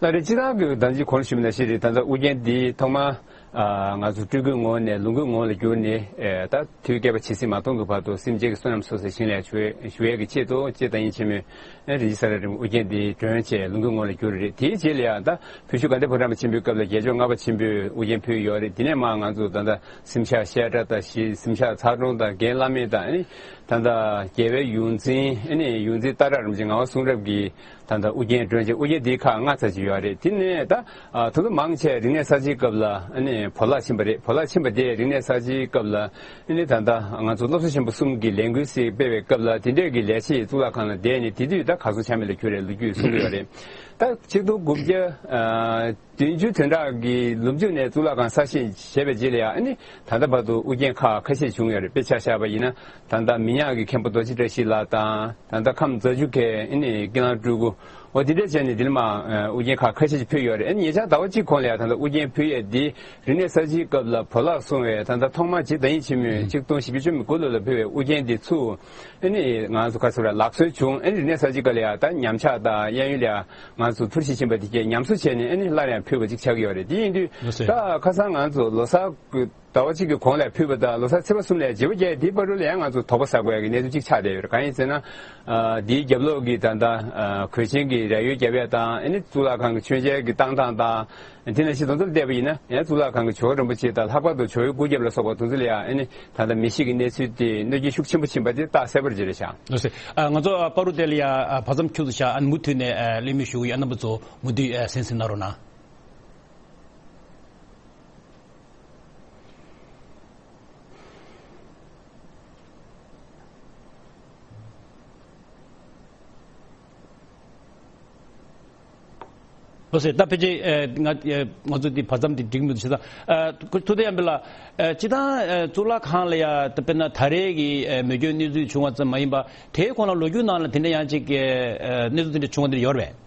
ལགས་རེད། སྤྱིར་བཏང་གི་ད་ཅི་གོང་ཞུས་པ་ནང་བཞིན་རེད། ད་ལྟ་ཨུ་རྒྱན་འདི་ཐོག་མར་ཨ་ང་ཚོ་སྤྲུལ་སྐུའི་ངོ་བོ་ནས་ལོངས་སྐུའི་ངོ་བོ་ལ་བསྒྱུར་ནས་ཨ་ད་དུས་བསྐལ་པ་ཇི་སྲིད་མ་སྟོང་གི་བར་དུ་སེམས་ཅན་གྱི་བསོད་ནམས་གསོག་ཟེར་བྱིན་ལས་ཞུ་ཞུ་ཡས་ཀྱི་ཆེད་དུ་སྤྱིར་བཏང་ཡིན་ཆེན་མོས་རིན་ཆེན་ས་ར་རིན་པོ་ཨུ་རྒྱན་འདི་སྒྲོན་བྱས་ལོངས་སྐུའི་ངོ་བོ་ལ་བསྒྱུར་རེད། དེའི་རྗེས་ལ་ཡང་ད་བོད་གཞུང་དགའ་ལྡན་ཕོ་བྲང་པ་ཆེན་པོའི་སྐབས་ལ་རྒྱལ་མཆོག་ལྔ་པ་ཆེན་པོས་ཨུ་རྒྱན་ཕུལ་ཡོད་རེད། དེ་ནས་མར་ང་ཚོ་ད་ལྟ་གཟིམ་ཤག་བཤད་གྲྭ་དང་གཞི་གཟིམ་ཤག་ཚར་གྲོང་དང་རྒན་བླ་མེད་དང་ཨ་ནི་ད་ལྟ་རྒྱལ་བའི་ཡོངས་འཛིན་ཨ་ནི་ཡོངས་འཛིན་སྟག་བྲག་རིན་པོ་ཆེ་ངག་དབང་གསུང་རབ་ཀྱི་ད་ལྟ་ཨུ་རྒྱན་སྒྲོན་བྱེད་ཨུ་རྒྱན་འདིའི་ཁག་ལྔ་ཙམ་ཅིག་ཡོད་རེད། དེ་ནས་ད་ཨ་དེ་ཚོ་མང་ཆེ་རིག་གནས་གསར་བརྗེའི་སྐབས་ལ་ཨ་ནི་བོར་བརླག་ཕྱིན་པ་རེད། བོར་བརླག་ཕྱིན་པ་དེ་རིག་གནས་གསར་བརྗེའི་སྐབས་ལ་ཨ་ནི་ད་ལྟ་ང་ཚོ་སློབ་གསོ་ཆེན་པོ་གསུམ་གྱི་ལས་འགུལ་ཞིག་སྤེལ་བའི་སྐབས་ལ་དེ་འདྲས་ཀྱི་ལས་བྱེད་གཙུག་ལག་ཁང་ལ་བསྡད་ནས་དེ་དུས་ད་གར་སོང་ཆ་མེད་ལ་གྱུར་རེད་ལོ་རྒྱུས་གསུང་གི་ཡོད་རེད། ད་ཆིག་སྟོང་དགུ་བརྒྱ་ཨ་བདུན་ཅུ་དོན་གྲངས་ཀྱི་ལོ་མཇུག་ནས་གཙུག་ལག་ཁང་གསར་བཞེངས་བྱས་པའི་རྗེས་ལ་ཡང་ཨ་ནི་ད་ལྟ་བར་དུ་ཨུ་རྒྱན་ཁག་ཁ་ཤས་བྱུང་ཡོད་རེད། དཔེ་ཆ་བཞག་པ་ཡིན་ན་ད་ལྟ་མི་ཉག་གི་མཁན་པོ་རྡོ་རྗེ་བཀྲ་ཤིས་ལགས་དང་། ད་ལྟ་ཁམས་རྫ་ཆུ་ཁའི་ཨ་ནི་ཀི་ལང་སྤྲུལ་སྐུ། འོ་དེ་འདྲས་བྱས་ནས་འདི་ལ་མར་ཨུ་རྒྱན་ཁག་ཁ་ཤས་ཤིག་ཕུལ་ཡོད་རེད། ཨ་ནི་ཉེ་ཆར་ཟླ་བ་གཅིག་གོང་ལ་ཡང་ད་ལྟ་ཨུ་རྒྱན་ཕུལ་ཡས་འདི་རིག་གནས་གསར་བརྗེའི་སྐབས་ལ་བོར་བརླག་སོང་བའི་ད་ལྟ་ཐོག་མར་རྗེ་བདག་ཉིད་ཆེན་མོས་ཆིག་སྟོང་བཞི་བརྒྱ་བཅུ་མེད་དགུ་ལོ་ལ་ཕུལ་བའི་ཨུ་རྒྱན་འདི་ཚུར་ཨ་ནི་ང་ཚོ་ག་ཚོད་ར་ལག་སོན་བྱུང་། ཨ་ནི་རིག་གནས་གསར་བརྗེའི་སྐབས་ལ་ཡང་ད་ཉམས་ཆག་དང་གཡས་གཡོན་ལ་ཡང་ང་ཚོ་འཐུར་ཞིག་ཕྱིན་པ་དེ་གས་ཉམས་གསོ་བྱས་ནས་ཨ་ནི་སླར་ཡང་ཕུལ་བ་ཅིག་ཆགས་ཀྱི་ཡོད་རེད། དེ་ཡིན་དུས་ད་ཁ་སང་ང་ཚོ་ལོ་གསར་གྱི་ཟླ་བ་གཅིག་གི་གོང་ལ་ཕུལ་བ་དང་ལོ་གསར་ཚེས་པ་གསུམ་ལ་རྗེས་པ་རྒྱག་དེའི་བར་དུ་ལ་ཡང་ང་ཚོ་དོགས་པ་ཟ་དགོས་ཡ་གི་གནས་ཚུལ་གཅིག་ཆགས་བསྡད་ཡོད་རེད། གང་ཡིན་ཟེར་ན། ཨ་འདིའི་རྒྱབ་ལོགས་ཀྱི་ད་ལྟ་ཨ་གོས་ཆེན་གྱི་ར་ཡོལ་རྒྱབ་ཡ་དང་། ཨ་ནི་གཙུག་ལག་ཁང་གི་མཆོད་མཇལ་གྱི་བཏང་སྟངས་དང་། དེ་ནང་བཞིན་དེ་ཚོ་ལ་བལྟས་པ་ཡིན་ན་ཡང་གཙུག་ལག་ཁང་གི་ཇོ་བོ་རིན་པོ་ཆེ་དང་ལྷག་པར་དུ་ཇོ་བོའི་སྐུ་རྒྱབ་ལ་སོགས་པ་དེ་ཚོ་ལ་ཡང་ཨ་ནི་ད་ལྟ་མེ་ཤི་གི་གནས་ཚུལ་དེ་གནོད་སྐྱོན་ཤུགས་ཆེན་པོ་ཕྱིན་པ་དེ་རྟགས་གསལ་པོ་རེད་ཤག་ལགས་སོ། ཨ་ང་ཚོ་ཨ་པ་རུ་དེ་ལ་ཡང་ཨ་བར་མཚམས་ཁྱུག་ཙམ་བཞག་ཨ་ནི་མུ་མཐུད་ནས་ཨ་གླེང་མོལ་ཞུ་གི་ཡོད། རྣམ་པ་ཚོ་མུ་མཐུད་ཨ་གསན་གཟིགས་གནང་རོགས་གནང་། ལགས་སོ། ད་ཕལ་ཆེར་ཨ་ང་ཨ་ང་ཚོ་འདི་བར་མཚམས་འདི་འགྲིག་མི་འདུག་བྱས་ཙང་། ཨ་ཐུབ་བསྟན་དབྱངས་དཔལ་ལགས། ཨ་སྤྱིར་བཏང་ཨ་གཙུག་ལག་ཁང་ལ་ཡ་ད་དཔེར་ན་ད་རེས་ཀྱི་ཨ་མེ་སྐྱོན་གནས་ཚུལ་བྱུང་བ་ཙམ་མ་ཡིན་པ་དེའི་གོང་ལ་ལོ་རྒྱུས་ནང་ལ་དེ་འདྲ་ཡང་ཅིག་ཨ་གནས་ཚུལ་དེ་འདྲ་བྱུང་བ་དེ་འདྲ་ཡོད་རེད་པས།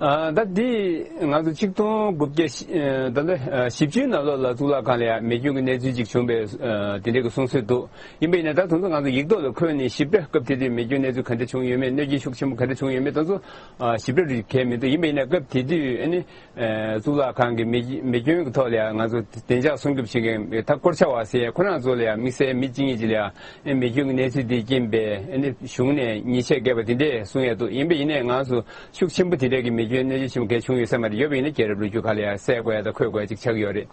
ཨ་ད་འདི་ང་ཚོ་ཆིག་སྟོང་དགུ་བརྒྱ་ཨ་ད་ལྟ་ཨ་བཞི་བཅུའི་ནང་ལོགས་ལ་གཙུག་ལག་ཁང་ལ་ཡང་མེ་སྐྱོན་གྱི་གནས་ཚུལ་ཅིག་བྱུང་བའི་ཨ་དེ་འདྲའི་གི་གསུང་སྲོལ་འདུག་ཡིན་པ་ཡིན་ན་ད་དེ་ཚོ་ང་ཚོ་ཡིག་ཐོག་ལ་འཁོད་ནས་ཞིབ་ཕྲ་སྐབས་དེ་དུས་མེ་སྐྱོན་གནས་ཚུལ་ག་འདྲ་བྱུང་ཡོད་མེད། གནོད་སྐྱོན་ཤུགས་ཆེན་པོ་ག་འདྲ་བྱུང་ཡོད་མེད། དེ་ཚོ་ཨ་ཞིབ་ཕྲ་རིགས་གལ་མི་འདུག་ཡིན་པ་ཡིན་ན་སྐབས་དེ་དུས་ཨ་ནི་ཨ་གཙུག་ལག་ཁང་གི་མེ་མེ་སྐྱོན་གྱི་ཐོག་ལ་ཡང་ང་ཚོ་བདེ་འཇགས་སྲུང་སྐྱོབ་བྱེད་མཁན་ད་སྐོར་ཆ་བ་ཟེར་ཡ་ཁོ་རང་ཚོ་ལ་ཡང་དམིགས་བསལ་མི་གཅིག་གཉིས་ཅིག་ལ་ཡང་། ཨེ་མེ་སྐྱོན་གྱི་གནས་ཚུལ་འདི་རྐྱེན་པས་ཨེ་ནི་གཞུང་ནས་ཉེས་ཆད་བཀལ་བ་དེ་འདྲས་གསུང་ཡས་འདུག་ཡིན་པ་ཡིན་ནའི་ང་ཚོ་ཤུགས་ཆེན་པོ་དེ་འདྲས་ཀྱི་མེ་ ཡོད། གནས་ཚུལ་ཆེན་པོ་གལ་བྱུང་ཡོད་ས་མ་རེད། ཡོད་པ་ཡིན་ན་རྒྱལ་རབས་ལོ་རྒྱུས་ཁག་ལ་ཡང་གསལ་དགོས་ཡ་དང་འཁོད་དགོས་ཡ་ཅིག་ཆགས་ཀྱི་ཡོད་རེད།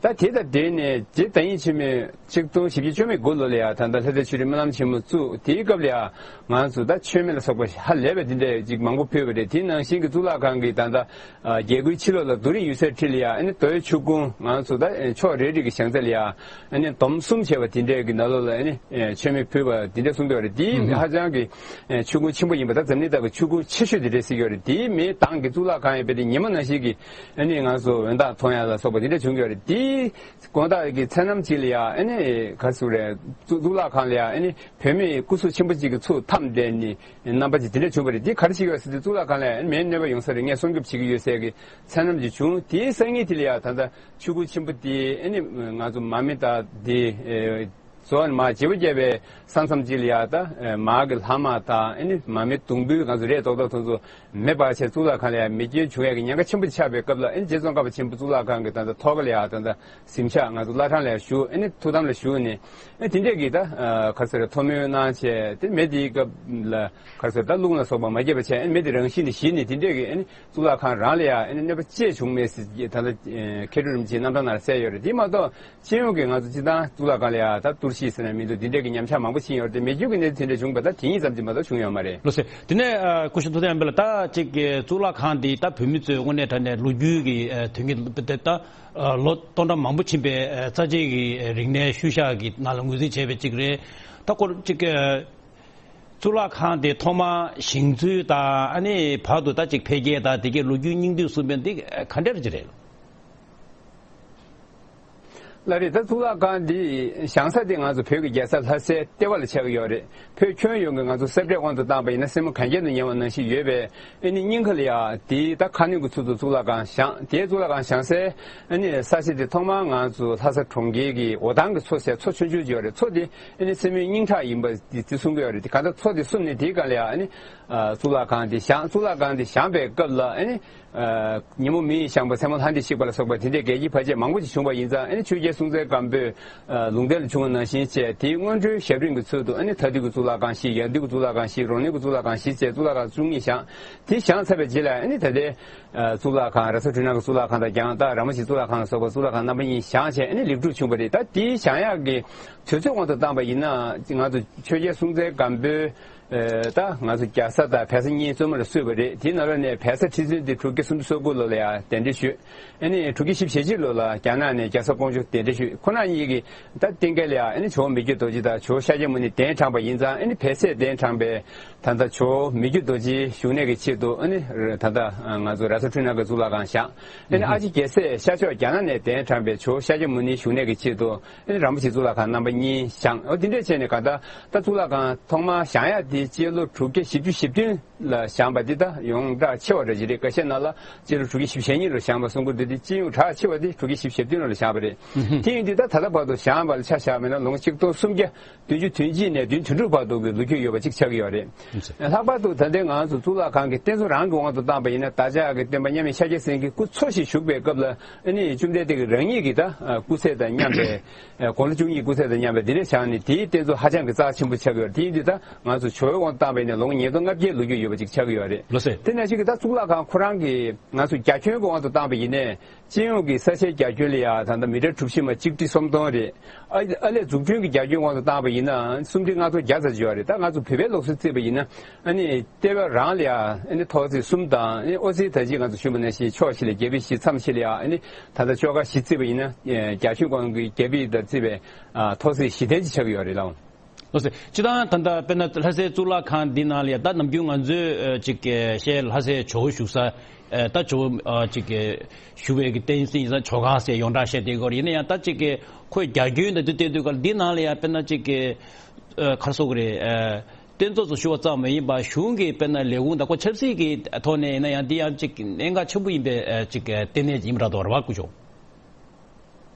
ད་དེ་དང་འབྲེལ་ནས་རྗེ་བདག་ཉིད་འཆི་མེད་ཆིག་སྟོང་བཞི་བརྒྱ་བཅུ་མེད་དགུ་ལོ་ལ་ཡང་ད་ལྟ་ལྷ་ས་ཆོས་རིག་སྨོན་ལམ་ཆེན་མོ་བཙུགས། དེའི་སྐབས་ལ་ཡང་ང་ཚོ་ད་མཆོད་མེ་ལ་སོགས་པ་ཧ་ལས་པ་འདི་འདྲ་ཅིག་མང་པོ་ཕུལ་བ་རེད། དེ་ནང་བཞིན་གྱི་གཙུག་ལག་ཁང་གི་ད་ལྟ་རྒྱལ་སྒོའི་ཕྱི་ལོགས་ལ་རྡོ་རིང་ཡོད་སའི་འཁྲིས་ལ་ཡང་ཨ་ནི་རྡོའི་ཆུ་ཁུང་ང་ཚོ་ད་ཕྱོགས་རེ་རེ་གི་བྱང་རྩེ་ལ་ཡང་ཨ་ནི་འདོམ་གསུམ་བྱས་པ་དེ་འདྲའི་གི་ནང་ལོགས་ལ་ཨ་ནི་མཆོད་མེ་ཕུལ་བ་དེ་འདྲ་གསུངས་ཡོད་རེད། དེ་ཧ་ཅང་གི་ཆུ་ཁུང་ཆེན་པོ་ཡིན་པ། ད་འཛམ་གླིང་ལྟ་བུའི་ཆུ་ཁུང་ཆེ་ཤོས་དེ་འདྲ་ཟེར་གྱི་ཡོད་རེད། དེའི་མེ་མདངས་ཀྱི་གཙུག་ལག་ཁང་ཡིན་པས་དེ་ཉི་མ་ནང་བཞིན་གྱི་ཨ་ནི་ང་ཚོ་འོད་མདངས་མཐོང་ཡ་ལ་སོགས་པ་དེ་འདྲ་བྱུང་གི་ཡོད་རེད། དེའི་དགོང་དག་གི་མཚན་ལམ་གཅིག་ལ་ཡང་ཨ་ནི་ག་ཟེར་རེད། གཙུག་གཙུག་ལག་ཁང་ལ་ཡང་ཨ་ནི་བོད་མིའི་སྐུ་གཟུགས་ཆེན་པོ་གཅིག་གི་ཚུར་འཐམས་བསྡད་ནས་རྣམ་པ་ཅིག་དེ་འདྲ་བྱུང་བ་རེད། དེ་ག་རེ་བྱེད་ཀྱི་ཡོད་ཟེར་དུས་གཙུག་ལག་ཁང་ལ་ཡང་ཨ་ནི་མེའི་གནོད་པ་ཡོང་ས་རེད། ངས་སྲུང་སྐྱོབ་བྱེད་ཀྱི་ཡོད་ཟེར་གྱི་མཚན་ལམ་ཅིག་བྱུང་། དེའི་སང་ཉིན་དེ་ལ་ཡང་ད་ལྟ་ཆུ་ཁུང་ཆེན་པོ་དེ་ཨ་ནི་ང་ཚོ་མར་མེ་དང་དེ་ཨེ་རྫོགས་ནས་མར་བརྗེ་པོ་བརྒྱབ་པའི་ས་མཚམས་གཅིག་ལ་ཡང་ད་ཨེ་མར་གྱི་ལྷག་མ་དང་ཨ་ནི་མར་མེ་དུང་ཕུད་ང་ཚོ་རས་རྡོག་རྡོག་དེ་ཚོ་མེ་འབར་བྱས་གཙུག་ལག་ཁང་ལ་ཡང་མེ་སྐྱོན་བྱུང་ཡས་ཀྱི་ཉེན་ཁ་ཆེན་པོ་ཆགས་པའི་སྐབས་ལ་ཨ་ནི་རྗེ་ཙོང་ཁ་པ་ཆེན་པོ་གཙུག་ལག་ཁང་གི་ད་ལྟ་ཐོག་ཁ་ལ་ཡང་ད་ལྟ་གཟིམ་ཤག་ང་ཚོ་བླ་བྲང་ལ་ཡང་བཞུགས། ཨ་ནི་ཐུགས་དམ་ལ་བཞུགས་ནས་ཨ་དེ་འདྲས་ཀྱི་ད་ག་ཟེར་ཐོག་མེ་གནང་བྱས་དེ་མེ་དེའི་སྐབས་ལ་ག་ཟེར་ད་རླུང་ལ་སོགས་པ་མ་བརྒྱབ་པ་བྱས། ཨ་ནི་མེ་དེ་རང་བཞིན་གྱིས་ཞི་ནས་དེ་འདྲས་ཀྱི་ཨ་ནི་གཙུག་ལག་ཁང་རང་ལ་ཡང་ཨ་ནི་གནོད་པ་ཅི་བྱུང་མེད་ཟེར་གྱི་ད་ལྟ་མཁས་གྲུབ་རིན་པོ་ཆེའི་རྣམ་ཐར་ནང་ལ་གསལ་ཡོད་རེད། དེ་མ་གཏོགས་སྤྱི་ཡོངས་ཀྱི་ང་ཚོ་སྤྱི་བཏང་གཙུག་ལག་ཁང་ལ་ཡང་ད་གཏོར་བཤིག་ཟེར་ན་མི་འདུག་དེ་འདྲས་ཀྱི་ཉམས་ཆག་མང་པོ་ཕྱིན་ཡོད་རེད་དེ། མེ་སྐྱོན་གྱི་གནས་ཚུལ་དེ་འདྲས་བྱུང་བ་ད་དེ་གཉིས་ཙམ་གྱིས་མ་གཏོགས་བྱུང་ཡོད་མ་རེད། ལགས་སོ། དེ་ནས་ཨ་སྐུ་ཞབས་ཐུབ་བསྟན་དབྱངས་འཕེལ་ལགས། ད་ཅིག་གི་གཙུག་ལག་ཁང་འདི་ད་བོད་མི་ཚོས་དངོས་གནས་དྲང་གནས་ལོ་རྒྱུས་ཀྱི་ཨ་དོན་གྱི་ད་ཨ་ལོ་སྟོང་ཕྲག་མང་པོ་ཕྱིན་པའི་ཨ་རྩ་ཆེའི་གི་རིག་གནས་ཤུལ་བཞག་གི་ནང་ལ་ངོས་འཛིན་བྱས་པའི་ཅིག་རེད། ད་ཁོ་ཅིག་གི་གཙུག་ལག་ཁང་དེ་ཐོག་མ་བཞེངས་ཚུལ་དང་ཨ་ནི་བར་དུ་ད་ཅིག་འཕེལ་རྒྱས་དང་དེ་གའི་ལོ་རྒྱུས་སྙིང་བསྡུས་གསུངས་པའི་འདི་ག་འདྲ་ཅིག་རེད། ལགས་རེད། ད་གཙུག་ལག་ཁང་འདི་བཞེངས་ས་དེ་ང་ཚོ་བོད་ཀྱི་རྒྱལ་ས་ལྷ་སའི་ལྟེ་བ་ལ་ཆགས་ཀྱི་ཡོད་རེད། བོད་ཁྱོན་ཡོངས་ཀྱི་ང་ཚོ་ས་བཀྲའི་དབང་དུ་བཏང་པ་ཡིན་ན་སེན་མོ་གན་རྐྱལ་དུ་ཉལ་བ་ནང་བཞིན་ཡོད་པས། ཨ་ནི་སྙིང་ཁ་ལ་ཡ་དེའི་ད་ཁ་སྣོན་གྱི་ཚུལ་དུ་གཙུག་ལག་ཁང་བཞེངས། དེའི་གཙུག་ལག་ཁང་བཞེངས་སའི་ཨ་ནི་ས་ཆ་དེ་ཐོག་མར་ང་ཚོ་ལྷ་ས་གྲོང་ཁྱེར་གྱི་འོ་ཐང་གི་མཚོ་ཟེར་མཚོ་ཆུང་ཆུང་ཅིག་ཡོད་རེད། མཚོ་དེ་ཨ་ནི་སེན་མོའི་སྙིང་ཁྲག་ཡིན་པ་དེ་གསུང་གི་ཡོད་རེད། དེ་ག་ད་མཚོ་དེ་བསུབས་ནས་དེའི་སྒང་ལ་ཡ་ཨ་ནི་ཨ་གཙུག་ལག་ཁང་དེ་བཞེངས། གཙུག་ལག་ཁང་དེ་བཞེངས་པའི་སྐབས་ལ་ཨ་ནི། ཉིན་མོ་མེ་ཡིས་བཞེངས་པ་མཚན་མོ་ལྷ་འདྲེས་བཤིག་པ་ལ་སོགས་པ་དེ་འདྲའི་རྒྱལ་གྱི་བར་ཆད་མང་པོ་ཞིག་བྱུང་བ་ཡིན་ཙང་ཨ་ནི་ཆོས་རྒྱལ་སྲོང་བཙན་སྒམ་པོས་ལུང་བསྟན་ལ་བྱུང་བ་ནང་བཞིན་བྱས་དེའི་སྔོན་འགྲོའི་ཞབས་རིམ་གྱི་ཚུལ་དུ་ཨ་ནི་མཐའ་འདུལ་གྱི་གཙུག་ལག་ཁང་བཞི། ཡང་འདུལ་གྱི་གཙུག་ལག་ཁང་བཞི། རོང་ནུབ་ཀྱི་གཙུག་ལག་ཁང་བཞི་བྱས་གཙུག་ལག་ཁང་བཅུ་གཉིས་བཞེངས། དེ་བཞེངས་ཚར་བའི་རྗེས་ལ་ཨ་ནི་ད་ལྟའི་གཙུག་ལག་ཁང་ར་ས་འཕྲུལ་སྣང་གི་གཙུག་ལག་ཁང་དང་རྒྱང་ཐག་ར་མོ་ཆེའི་གཙུག་ལག་ཁང་ལ་སོགས་པ་གཙུག་ལག་ཁང་རྣམ་པ་གཉིས་བཞེངས་བྱས་ཨ་ནི་ལེགས་གྲུབ་བྱུང་བ་རེད། ད་དེའི་བཞེངས་ཡག་གི་དུས་ཚོད་དབང་དུ་བཏང་པ་ཡིན་ན་ང་ཚོ་ཆོས་རྒྱལ་སྲོང་བཙན་སྒམ་པོས། ད་ང་ཚོ་རྒྱ་བཟའ་དང་བལ་བཟའ་གཉིས་བཙུན་མོ་ལ་གསོས་པ་རེད། དེའི་ནང་ལོགས་ནས་བལ་བཟའ་ཁྲི་བཙུན་དེ་དྲུག་བརྒྱ་སུམ་ཅུ་སོ་དགུ་ལོ་ལ་ཡང་གདན་འདྲེན་ཞུས། ཨ་ནི་དྲུག་བརྒྱ་བཞི་བཅུ་ཞེ་གཅིག་ལོ་ལ་རྒྱ་ནག་ནས་རྒྱ་བཟའ་ཀོང་ཇོ་གདན་འདྲེན་ཞུས། ཁོ་རང་གཉིས་ཀྱིས་ད་རྟེན་སྐལ་ལ་ཡང་ཨ་ནི་ཇོ་བོ་མི་བསྐྱོད་རྡོ་རྗེ་དང་ཇོ་བོ་ཤཱཀྱ་མུ་ནེ་གདན་དྲངས་པ་ཡིན་ཙང་ཨ་ནི་བལ་བཟས་གདན་དྲངས་པའི་ད་ལྟ་ཇོ་བོ་མི་བསྐྱོད་རྡོ་རྗེ་བཞུགས་གནས་ཀྱི་ཆེད་དུ་ཨ་ནི་ད་ལྟ་ང་ཚོ་ར་ས་འཕྲུལ་སྣང་གི་གཙུག་ལག་ཁང་བཞེངས། ཨ་ནི་ཨ་ཅེ་རྒྱལ་སྲས་ཤར་ཕྱོགས་རྒྱ་ནག་ནས་གདན་དྲངས་པའི་ཇོ་བོ་ཤཱཀྱ་མུ་ནེ་བཞུགས་གནས་ཀྱི་ཆེད་དུ། ཨ་ནི་ར་མོ་ཆེའི་གཙུག་ལག་ཁང་རྣམ་པ་གཉིས་བཞེངས། འོ་དེ་འདྲས་བྱས་ནས་གང་ལྟར་ད་གཙུག་ལག་ཁང་ཐོག་མར་བཞེངས་ཡག་དེ་སྤྱི་ལོ་དྲུག་བརྒྱ་བཞི་བཅུ་ཞེ་བདུན་ལ་བཞེངས་པ་འདི་ད་ཡོངས་གྲགས་ཆེ་བ་འདྲ་ཅིག་རེད། ཁ་ཤས་ནང་ལ་སྤྱི་ལོ་དྲུག་བརྒྱ་བཞི་བཅུ་ཞེ་གཉིས་ལ་བཞེངས་པ་གསུང་གི་འདུག་དེ་སྤྱི་ཡོངས་གྲགས་ཆེ་བ་དེ་དྲུག་བརྒྱ་བཞི་བཅུ་ཞེ་བདུན་ལ་བཞེངས་པ་རེད། དེ་ཡིན་དུས་ད་ད་ལྟ་བར་དུ་བཞེངས་པ་ལ་ཆ་བཞག་པ་ཡིན་ན་ལོ་ངོ་ཆིག་སྟོང་སུམ་བརྒྱ་བདུན་ཅུ་དོན་གཅིག་ནས་བདུན་དོན་དྲུག་བར་དུ་གི་ལོ་རྒྱུས་ཡོད་པ་ཅིག་ཆགས་ཀྱི་ཡོད་རེད། ལྷག་པར་དུ་ད་ལྟའི་ང་ཚོ་གཙུག་ལག་ཁང་གི་རྟེན་གཙོ་རང་གི་དབང་དུ་བཏང་པ་ཡིན་ན་བདག་ཅག་གི་སྟོན་པ་མཉམ་མེད་ཤཱཀྱ་སེང་གེ་སྐུ་འཚོ་ཞིང་བཞུགས་པའི་སྐབས་ལ་ཨ་ནི་བཅོམ་ལྡན་འདས་ཀྱིས་རང་ཉིད་ཀྱི་ད་སྐུ་ཚད་དང་མཉམ་པའི་དགུང་ལོ་བཅུ་གཉིས་སྐུ་ཚད་དང་མཉམ་པའི་འདི་འདྲ་བཞེངས་ནས་དེའི་རྟེན་གཙོ་ཧ་ཅང་གི་རྩ་ཆེན་པོ་ཆགས་ཀྱི་ཡོད་རེད། དེ་ཡིན་དུས་ད་ང་ཚོ་ཇོ་བོའི་དབང་དུ་བཏང་པ་ཡིན་ན་ལོ་ངོ་ཉིས་སྟོང་ལྔ་བརྒྱའི་ལོ་རྒྱུས་ཡོད་པ་ཅིག་ཆགས་ཀྱི་ཡོད་རེད། ལགས་སོ། དེ་ནང་བཞིན་གྱི་ད་གཙུག་ལག་ཁང་ཁོ་རང་གི་ང་ཚོ་རྒྱ་ཁྱོན་གྱི་དབང་དུ་བཏང་པ་ཡིན་ནའི། སྤྱི་ཡོངས་ཀྱི་ས་ཆའི་རྒྱ་ཁྱོན་ལ་ཡང་ད་ལྟ་མི་ཊར་གྲུ་བཞི་མ་གཅིག་ཁྲི་སུམ་སྟོང་རེད། ཨ་ཨ་ལས་འཛུགས་སྐྲུན་གྱི་རྒྱ་ཁྱོན་དབང་དུ་བཏང་པ་ཡིན་ན་སུམ་ཁྲི་ལྔ་སྟོང་བརྒྱ་ཙམ་ཅིག་ཡོད་རེད། ད་ང་ཚོ་བོད་པའི་ལུགས་སྲོལ་བརྩིས་པ་ཡིན་ན་ཨ་ནི་ལྟེ་བ་རང་ལ་ཡང་ཨ་ནི་ཐོག་བརྩེགས་གསུམ་དང་ཨ་ནི་ཨོ་རྩེགས་ད་ཅི་ང་ཚོ་ཞུས་པ་ནང་བཞིན་ཕྱོགས་བཞི་ལ་རྒྱ་ཕིབས་བཞི། མཚམས་བཞི་ལ་ཡང་ཨ་ནི་ད་ལྟ་ཅོག་ཁ་བཞི་བརྩིས་པ་ཡིན་ན་རྒྱ་ཁྱོན་དབང་གི་རྒྱ་ཕིབས་དང་བརྩིས་པའི་ཨ་ཐོག་བརྩེགས་བཞི་ལྡན་ཅིག་ཆགས་ཀྱི་ཡོད་རེད་ལགས། ལགས་སོ། སྤྱིར་བཏང་ད་ལྟ་དཔེར་ན་ལྷ་སའི་གཙུག་ལག་ཁང་འདི་ནང་ལ་ཡང་ད་ནམ་རྒྱུན་ང་ཚོས་ཨ་ཅིག་གི་བཤད་ལྷ་སའི་ཇོ་བོ་བཞུགས་ས་ཨ་ད་ཇོ་བོ་ཨ་ཅིག་གི་བཞུགས་པའི་གི་རྟེན་གཞི་ཡིན་ཙང་ཇོ་ཁང་ཟེར་ཡོངས་གྲགས་བཤད་བསྡད་ཀྱི་ཡོད་རེད། ཡིན་ན་ཡང་ད་ཅིག་གི་ཁོའི་རྒྱ་ཁྱོན་དང་དེ་བལྟས་དུས་ག་ལ་འདི་ནང་ལ་ཡང་དཔེར་ན་ཅིག་གི་ཨ་ག་རེ་ཟེར་དགོས་རེད། ཨ་རྟེན་གཙོ་ཚོ་བཞུགས་པ་ཙམ་མ་ཡིན་པར་གཞུང་གི་དཔེར་ན་ལས་ཁུངས་དང་ཁོ་ཆབ་སྲིད་ཀྱི་ཐོག་ནས་ཡིན་ན་ཡང་འདི་ཡང་ཅིག་གནད་འགག་ཆེན་པོ་ཡིན་པའི་ཨ་ཅིག་གི་ལྟེ་གནས་ཡིན་པ་འདྲ་འདུག་རེད་བ་སྐུ་ཞབས།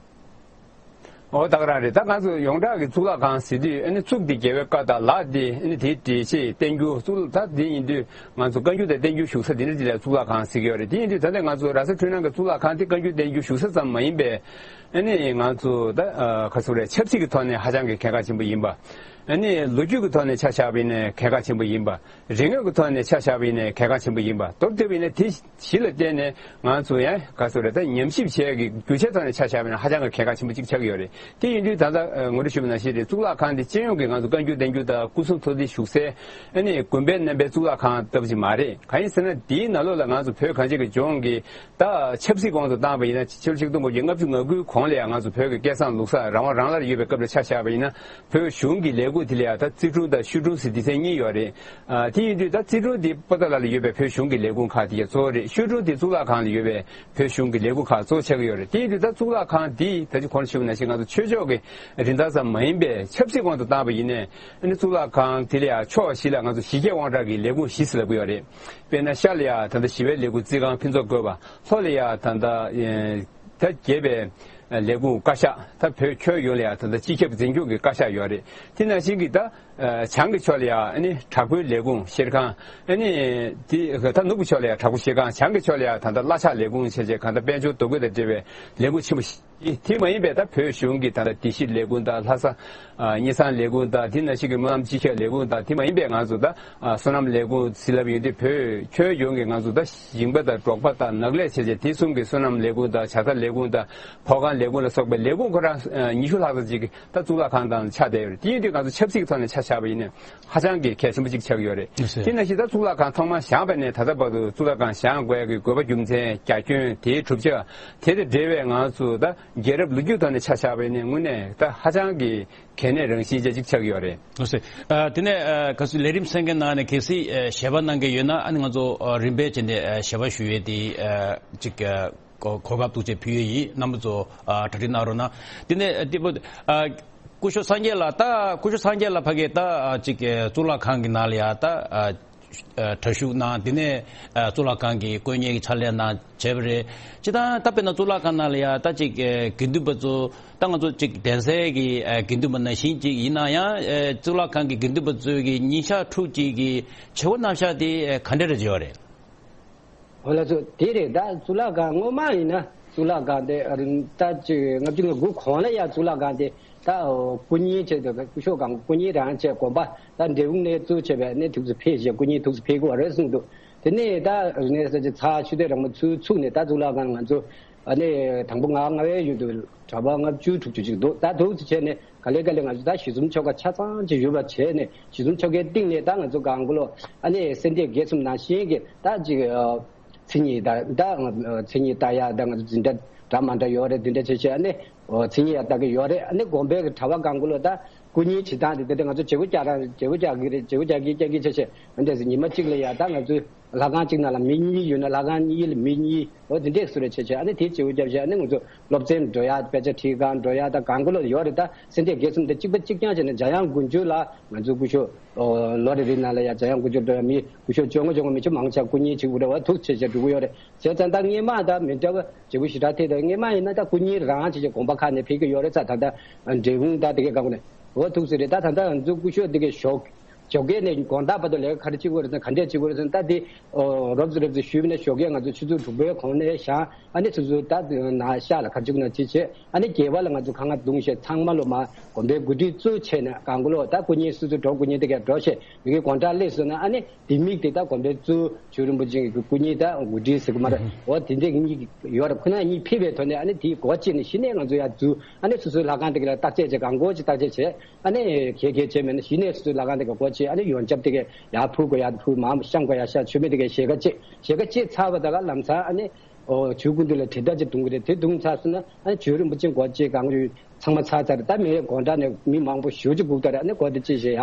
འོ་ད་ག་རང་རེད། ད་ང་ཚོ་ཡོངས་གྲགས་ཀྱི་གཙུག་ལག་ཁང་ཟེར་དུས་ཨ་ནི་གཙུག་དེ་རྒྱལ་བའི་བཀའ་དང་ལག་དེ་ཨ་ནི་དེའི་འགྲེལ་བཤད་བསྟན་འགྱུར། གཙུག་ད་དེ་ཡིན་དུས་ང་ཚོ་བཀའ་འགྱུར་དང་བསྟན་འགྱུར་བཞུགས་ས་དེ་འདྲ་དེ་ལ་གཙུག་ལག་ཁང་ཟེར་གྱི་ཡོད་རེད། དེ་ཡིན་དུས་ད་ལྟ་ང་ཚོ་ར་ས་འཕྲུལ་སྣང་གི་གཙུག་ལག་ཁང་དེ་བཀའ་འགྱུར་བསྟན་འགྱུར་བཞུགས་ས་ཙམ་མ་ཡིན་པའི་ཨ་ནི་ང་ཚོ་ད་ག་ཟེར་རེད། ཆབ་སྲིད་ཀྱི་ཐོག་ནས་ཧ་ཅང་གི་གལ་འགངས་ཆེན་པོ་ཡིན་པ། ཨ་ནི་ལོ་རྒྱུས་ཀྱི་ཐོག་ནས་ཆ་བཞག་པ་ཡིན་ན་གལ་འགངས་ཆེན་པོ་ཡིན་པ། རིག་དངོས་ཀྱི་ཐོག་ནས་ཆ་བཞག་པ་ཡིན་ན་གལ་འགངས་ཆེན་པོ་ཡིན་པ། མདོར་བསྡུས་པ་ཡིན་ན་དེ་གཞི་ལ་བརྟེན་ནས་ང་ཚོ་ཡང་ག་ཚོད་རེད། ད་ཉམས་ཞིབ་བྱེད་ཡག་གི་རྒྱུ་ཆའི་ཐོག་ནས་ཆ་བཞག་པ་ཡིན་ན་ཧ་ཅང་གི་གལ་འགངས་ཆེན་པོ་གཅིག་ཆགས་ཀྱི་ཡོད་རེད། དེ་ཡིན་དུས་ད་ལྟ་ངོ་སྤྲོད་ཞུས་པ་ནང་བཞིན་རེད། གཙུག་ལག་ཁང་འདི་སྤྱི་ཡོངས་ཀྱི་ང་ཚོ་བཀའ་འགྱུར་བསྟན་འགྱུར་དང་སྐུ་གསུང་ཐུགས་རྟེན་བཞུགས་སའི་ཨ་ནི་དགོན་པའི་རྣམ་པའི་གཙུག་ལག་ཁང་ལྟ་བུ་ཅིག་མ་རེད། གང་ཡིན་ཟེར་ན་དེའི་ནང་ལོགས་ལ་ང་ཚོ་བོད་གངས་ཅན་གྱི་ལྗོངས་ཀྱི་ད་ཆབ་སྲིད་དབང་དུ་བཏང་བ་ཡིན་ན། ཕྱི་ལོ་ཆིག་སྟོང་དགུ་བརྒྱ་ལྔ་བཅུ་ང་དགུའི་གོང་ལ་ཡང་ང་ཚོ་བོད་ཀྱི་སྐལ་བཟང་ལུགས་བཟང་རང་དབང་རང་བླངས་ཡོད་པའི་སྐབས་ལ་ཆ་བཞག་པ་ཡིན་ན། བོད་གཞུང་གི་ལས་ཁུངས་དེ་ལ་ཡང་ད་རྩིས་དྲུང་དང་ཤོག་དྲུང་ཟེར་སྡེ་ཚན་གཉིས་ཡོད་རེད། ཨ། དེ་ཡིན་དུས་ད་རྩིས་དྲུང་དེ་པོ་ཏཱ་ལ་ལ་ཡོད་པའི་བོད་གཞུང་གི་ལས་ཁུངས་ཁག་དེ་གཙོ་བོ་རེད། ཤོག་དྲུང་དེ་གཙུག་ལག་ཁང་ལ་ཡོད་པའི་བོད་གཞུང་གི་ལས་ཁུངས་ཁག་གཙོ་བོ་ཆགས་ཀྱི་ཡོད་རེད། དེ་ཡིན་དུས་ད་གཙུག་ལག་ཁང་དེ་ད་ཅི་གོང་ཞུས་པ་ནང་བཞིན་ང་ཚོ་ཆོས་ཕྱོགས་ཀྱི་རིན་ཐང་ཙམ་མ་ཡིན་པའི་ཆབ་སྲིད་དབང་དུ་བཏང་བ་ཡིན་ནའི། ཨ་ནི་གཙུག་ལག་ཁང་དེ་ལ་ཡང་ཕྱོགས་བཞི་ལ་ང་ཚོ་གཞི་བཀོད་དབང་དྲག་གི་ལས་ཁུངས་བཞི་ཟེར་ལབ་ཀྱི་ཡོད་རེད། དཔེར་ན་ཤར་ལ་ཡང་ད་ལྟ་ཞི་བའི་ལས་ཁུངས་རྩིས་ཁང་ཕུན་ཚོགས་བཀོད་པ། ལྷོ་ལ་ཡང་ད་ལྟ་ཨེ་ད་རྒྱས་པའི་ལས་ཁུངས་བཀའ་ཤག་ད་བོད་ཁྱོན་ཡོངས་ལ་ཡང་ད་ལྟ་སྤྱི་ཁྱབ་འཛིན་སྐྱོང་གི་བཀའ་ཤག་ཡོད་རེད། དེ་ནང་བཞིན་གྱི་ད་ཨ་བྱང་གི་ཕྱོགས་ལ་ཡང་ཨ་ནི་དྲག་པོའི་ལས་ཁུངས་བཤེར་ཁང་། ཨ་ནི་དེ་ད་ནུབ་ཀྱི་ཕྱོགས་ལ་ཡང་དྲག་པོ་བཤེར་ཁང་། བྱང་གི་ཕྱོགས་ལ་ཡང་ད་ལྟ་བླ་ཕྱག་ལས་ཁུངས་བྱས་རྗེས་གང་ལྟར་དཔལ་འབྱོར་འདུ་འགོད་དང་འབྲེལ་བའི་ལས་ཁུངས་ཆེན་པོ་བཞི། དེ་མ་ཡིན་པའི་ད་བོད་གཞུང་གི་ད་ལྟ་བདེ་སྐྱིད་ལས་ཁུངས་དང་། ལྷ་ས་ཨ་དབྱི་ཚང་ལས་ཁུངས་དང་། དེ་ནང་བཞིན་གྱི་སྨོན་ལམ་སྤྱི་ཁྱབ་ལས་ཁུངས་དང་། དེ་མ་ཡིན་པའི་ང་ཚོ་ད་ཨ་སོ་ནམ་ལས་ཁུངས་ཟེར་ལབ་ཡོང་དུས། བོད་ཁྱོན་ཡོངས་ཀྱི་ང་ཚོ་ད་ཞིང་པ་དང་འབྲོག་པ་དང་ནགས་ལས་བྱས་རྗེས་དེ་གསུམ་གྱི་སོ་ནམ་ལས་ཁུངས་དང་། ཇ་རྟ་ལས་ཁུངས་དང་། ཕོ་ཁང་ལས་ཁུངས་ལ་སོགས་པའི་ལས་ཁུངས་ཁོ་རང་ཨ་ཉི་ཤུ་ལྷག་ཙམ་ཅིག་ད་གཙུག་ལག་ཁང་དང་ཆགས་བསྡད་ཡོད་རེད། དེ་ཡིན་དུས་ང་ཚོ་ཆབ་སྲིད་ཀྱི་ཐོག་ནས་ཆ་བཞག་པ་ཡིན་ན། ཧ་ཅང་གི་གལ་ཆེན་པོ་གཅིག་ཆགས་ཀྱི་ཡོད་རེད། ལགས་སོ། དེ་ནང་བཞིན་ད་གཙུག་ལག་ཁང་ཐོག་མར་བཞེངས་པ་ནས་ད་ལྟ་བར་དུ་གཙུག་ལག་ཁང་བཞེངས་དགོས་ཡག་གི་དགོས་པ། རྒྱུ་མཚན། རྒྱ་ཁྱོན། དེའི་གྲུབ་ཆ། དེ་དང་འབྲེལ་བའི་ང་ཚོ་ད་རྒྱལ་རབས་ལོ་རྒྱུས་ཐོག་ནས་ཆ་བཞག་པ་ཡིན་ན་དངོས་གནས་ད་ཧ་ཅང་གི་གལ་གནད་རང་བཞིན་ཅན་གཅིག་ཆགས་ཀྱི་ཡོད་རེད། ལགས་སོ། ཨ། དེ་ནས་ཨ་གལ་སྲིད་ལས་རིམ་གསན་མཁན་ནང་ནས་གལ་སྲིད་ཨ་ཞལ་པར་གནང་མཁན་ཡོད་ན། ཨ་ནི་ང་ཚོ་ཨ་རིམ་པས་བྱས་ནས་ཨ་ཞལ་པར་ཞུ་ཡས་དེ་ཨ་ཅིག་ཨ་གོ་གོ་སྐབས་ཐུགས་རྗེ་ཕུལ་ཡས་ཡིན། རྣམ་པ་ཚོ་ཨ་གྲ་སྒྲིག་གནང་རོགས་གནང་། དེ་ནས་ཨ་དེ་པོ་ཨ་སྐུ་ཞབས་སངས་རྒྱས་ལགས། ད་སྐུ་ཞབས་སངས་རྒྱས་ལགས་ཕ་གི་ད་ཨ་ཅིག་ཨ་གཙུག་ལག་ཁང་གི་ནང་ལ་ཡ་ད་ཨ་ཨ་གྲྭ་ཞུགས་གནང་། དེ་ནས་ཨ་གཙུག་ལག་ཁང་གི་དཀོན་གཉེར་གྱི་ཕྱག་ལས་གནང་བྱས་པ་རེད། སྤྱིར་བཏང་ད་དཔེར་ན་གཙུག་ལག་ཁང་ནང་ལ་ཡ་ད་ཅིག་ཨ་དགེ་འདུན་པ་ཚོ། ད་ང་ཚོ་ཅིག་གདན་སའི་གི་ཨ་དགེ་འདུན་པ་ནང་བཞིན་ཅིག་ཡིན་ན་ཡང་། ཨ་གཙུག་ལག་ཁང་གི་དགེ་འདུན་པ་ཚོའི་གི་ཉིན་ཞག་ཕྲུགས་གཅིག་གི་བྱེད་སྒོ་རྣམ་གཞག་དེ་ཨ་ག་འདྲ་རེ་ཡོད་རེད། འོ་ལགས་སོ། དེ་རེད། ད་གཙུག་ལག་ཁང་སྔོན་མ་ཡིན་ན་གཙུག་ལག་ཁང་དེ་ཨ་རིང་ད་ཅིག་ལྔ་བཅུ་ང་དགུ་གོང་ལ་ཡ་གཙུག་ལག་ཁང་དེ་ད་སྐུ་བརྙན་བྱས་ཏེ། སྐུ་ཞབས་གང་སྐུ་བརྙན་རང་བྱས། དགོན་པ་ད་འབྲས་སྤུངས་ནས་བཙུགས་བྱས་པའི་ནས་ཐུགས་སུ་ཕེབས་བྱས། སྐུ་བརྙན་ཐུགས་སུ་ཕེབས་ཀྱི་ཡོད་རེད་གསུངས་འདུག། དེ་ནས་ད་རིག་གནས་གསར་བརྗེ་ཚར། ཆོས་དད་རང་མོས་ཚུགས་ཚུགས་ནས་ད་གཙུག་ལག་ཁང་ང་ཚོ་ཨ་ནི་དང་པོ་ང་ང་བའི་ཡུལ་དུ་གྲྭ་པ་ལྔ་བཅུ་དྲུག་ཅུ་ཅིག་འདུག། ད་འདུག་ཟེར་བྱས་ནས་ག་ལེ་ག་ལེ་ང་ཚོ་ད་གཞི་འཛོམས་ཆོ་ག་ཆ་ཚང་ཅིག་ཡོད་པ་བྱས་ནས། གཞི་འཛོམས་ཆོ་གའི་སྟེང་ནས་ད་ང་ཚོ་གང་ག་ལོ་ཨ་ནི་སེ་འབྲས་དགེ་གསུམ་ནང་བཞིན་གྱི་ད་ཅིག་ཨ་མཚན་ཉིད་ད་ད་མཚན་ཉིད་ལྟ་ཡག་ད་ང་ཚོ་འཛིན་གྲྭ་འདྲ་མ་འདྲ་ཡོད་རེད། འདི་འདྲ་བྱས་བྱས་ཨ་ནི་མཚན་ཉིད་ཡག་ལྟ་གི་ཡོད་རེད། ཨ་ནི་དགོན་པའི་གྲྭ་པ་གང་ག་ལོ་ད་སྐུ་བརྙན་བྱེད་སྟངས་དེ། དེ་འདྲ་ང་ཚོ་བྱེད་སྒོ་རྒྱག་རང་བྱེད་སྒོ་རྒྱག་གི་རེད། བྱེད་སྒོ་རྒྱག་གི་རྒྱག་གི་བྱས་བྱས་ཨ་འདྲ་ཟེར། ཉི་མ་གཅིག་ལ་ཡ་ད་ང་ཚོ་ལྷ་ཁང་གཅིག་ནང་ལ་མི་གཉིས་ཡོད་ན་ལྷ་ཁང་གཉིས་ལ་མི་གཉིས། འོ་དེ་འདྲས་བཟོ་རེ་བྱས་བྱས་ཨ་ནི་དེ་བྱེད་སྒོ་རྒྱབ་བྱས། ཨ་ནི་ང་ཚོ་སློབ་ཚན་འགྲོ་ཡག། དཔེ་ཆ་ཁྲིད་ཁང་འགྲོ་ཡག་ད་གང་ག་ལོ་ཡོད་རེད། ད་སེ་འབྲས་དགེ་གསུམ་དེ་གཅིག་པ་གཅིག་རྐྱང་བྱས་ནས་འཇམ་དབྱངས་དགུན་ཆོས་ལ་ང་ཚོ་སྐུ་ཞབས་ཨོ་ལོ་རེ་རེ་ནང་ལ་ཡ་འཇམ་དབྱངས་དགུན་ཆོས་འགྲོ་ཡག་མི་སྐུ་ཞབས་བཅོ་ལྔ་བཅོ་ལྔ་མི་ཆོག་མང་ཆེ་སྐུ་བརྙན་བྱེད་དགོས་རེད། འོ་ཐུགས་ཆེ་ཆེ་འགྲོ་གི་ཡོད་རེད། བྱས་ཙང་ད་སྔས་མ་ད་མི་འདྲ་བ་བྱེད་སྒོ་ཞེ་དྲག་ཐེབས། ད་སྔས་མ་ཡིན་ན་ད་སྐུ་བརྙན་རང་བྱས་བྱས་དགོན་པ་ཁག་ནས་ཕེབས་ཀྱི་ཡོད་རེད། ས་ད་ལྟ་འབྲས་སྤུངས་ད་དེ་གའི་སྒང་ནས། འོ་ཐུགས་སྲས་རེད། ད་ད་ལྟ་ང་ཚོ་སྐུ་ཞབས་དེ་གའི་ཞོགས་ཞོགས་ཀས་ནས་དགོང་དག་བར་དུ་ལས་ཀ་ག་རེ་བྱེད་དགོས་རེད་ཟེར་ན། ག་འདྲས་བྱེད་དགོས་རེད་ཟེར་ན། ད་དེ་ཨོ་རོབ་ཙམ་རོབ་ཙམ་ཞུས་པ་ན་ཞོགས་ཀས་ང་ཚོ་ཆུ་ཚོད་དྲུག་པའི་གོང་ནས་བཞེངས། ཨ་ནི་ཆུ་ཚོད་ད་ན་ཤག་ལ་ག་རེ་བྱེད་དགོས་ན་བྱེད་བྱས། ཨ་ནི་རྒྱས་པ་ལ་ང་ཚོ་ཁ་ང་བརྡུངས་བྱས་ཚང་མ་ལོ་མ་དགོན་པའི་གོ་སྒྲིག་ཚུར་བྱས་ནས་གང་ག་ལོ་ད་སྐུ་བརྙན་སོ་སོ་འགྲོ། སྐུ་བརྙན་དེ་གའི་འགྲོ་བྱས་མི་གི་དགོང་དག་སླེབས་སོང་ན། ཨ་ནི་དེ་མིག་དེ་ད་དགོན་པའི་གཙོ་ཆོས་རིན་པོ་ཆེ་གི་སྐུ་བརྙན་ད་གོ་སྒྲིག་ཟེར་གི་མ་རེད། འོ་དེ་འདྲས་གཉིས་ཡོད་རེད། ཁོ་ན་གཉིས་ཕེབས་པའི་ཐོག་ནས་ཨ་ནི་དེའི་སྒོ་ཕྱེ་ནས་གཞི་ནས་ང་ཚོ་ཡར་འཛུལ། ཨ་ནི་སོ་སོའི་ལྷ་ཁང་དེ་ག་ལ་བརྟག་དཔྱད་བྱས། གང་དགོས་ཅིག་བརྟག་དཔྱད་བྱས། ཨ་ནི་གལ་གལ་བྱས་མེད་ན་གཞི་ནས་སོ་སོའི་ལྷ་ཁང་དེ་ག་སྒོ་ཕྱེ། ཨ་ནི་ཡོན་ཆབ་དེ་ག་ཡར་ཕུལ་དགོས་ཡར་ཕུལ། མར་བཤམས་དགོས་ཡར་བཤམས། མཆོད་མེ་དེ་ག་ཞལ་ཁ་ཕྱེ། ཞལ་ཁ་ཕྱེ་ཚར་བ་ད་ག་ལམ་སང་ཨ་ནི་ཨོ་ཇུས་སྐུ་མདུན་ལ་དྲིལ་བསྒྲགས་ཅིག་གཏོང་གི་རེད། དེ་བཏང་ཚར་སོང་ན་ཨ་ནི་ཆོས་རིན་པོ་ཆེ་སྒོ་ཕྱེ། གང་ཡོད་ཚང་མ་ཚར་ཚར་རེད། ད་མི་དགོང་དག་ནས་མི་མང་པོ་ཞེ་པོ་ཅིག་སྒུག་བསྡད་རེད། ཨ་ནི་སྒོ་དེ་ཕྱེ་བྱས་ཡ་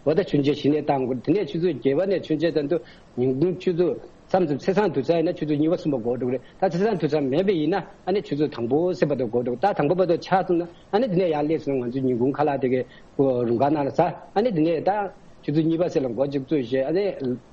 འོ་ད་མཆོད་མཇལ་གཞི་ནས་བཏང་དགོས་རེད། དེ་ནས་ཆུ་ཚོད་བརྒྱད་པ་ནས་མཆོད་མཇལ་བཏང་དུས་ཉིན་གུང་ཆུ་ཚོད་མཚམས་མཚམས་ཚེས་བཟང་དུས་ཚོད་ཡིན་ན་ཆུ་ཚོད་གཉིས་པ་གསུམ་པ་འགོར་འགྲོ་གི་རེད། ད་ཚེས་བཟང་དུས་ཚོད་མེད་པ་ཡིན་ན་ཨ་ནི་ཆུ་ཚོད་དང་པོ་གསུམ་པ་དེ་འགོར་འགྲོ། ད་དང་པོ་བར་དུ་ཆགས་སོང་ན་ཨ་ནི་དེ་ནས་ཡར་སླེབས་སོང་ན་ང་ཚོ་ཉིན་གུང་ཁ་ལག་དེ་གའི་རུམ་ཁག་ནང་ལ་ཟ། ཨ་ནི་དེ་ནས་ད་ཆུ་ཚོད་གཉིས་པ་ཟེར་ལ་འགོ་ཅིག་བཙུགས་བྱས། ཨ་ནི་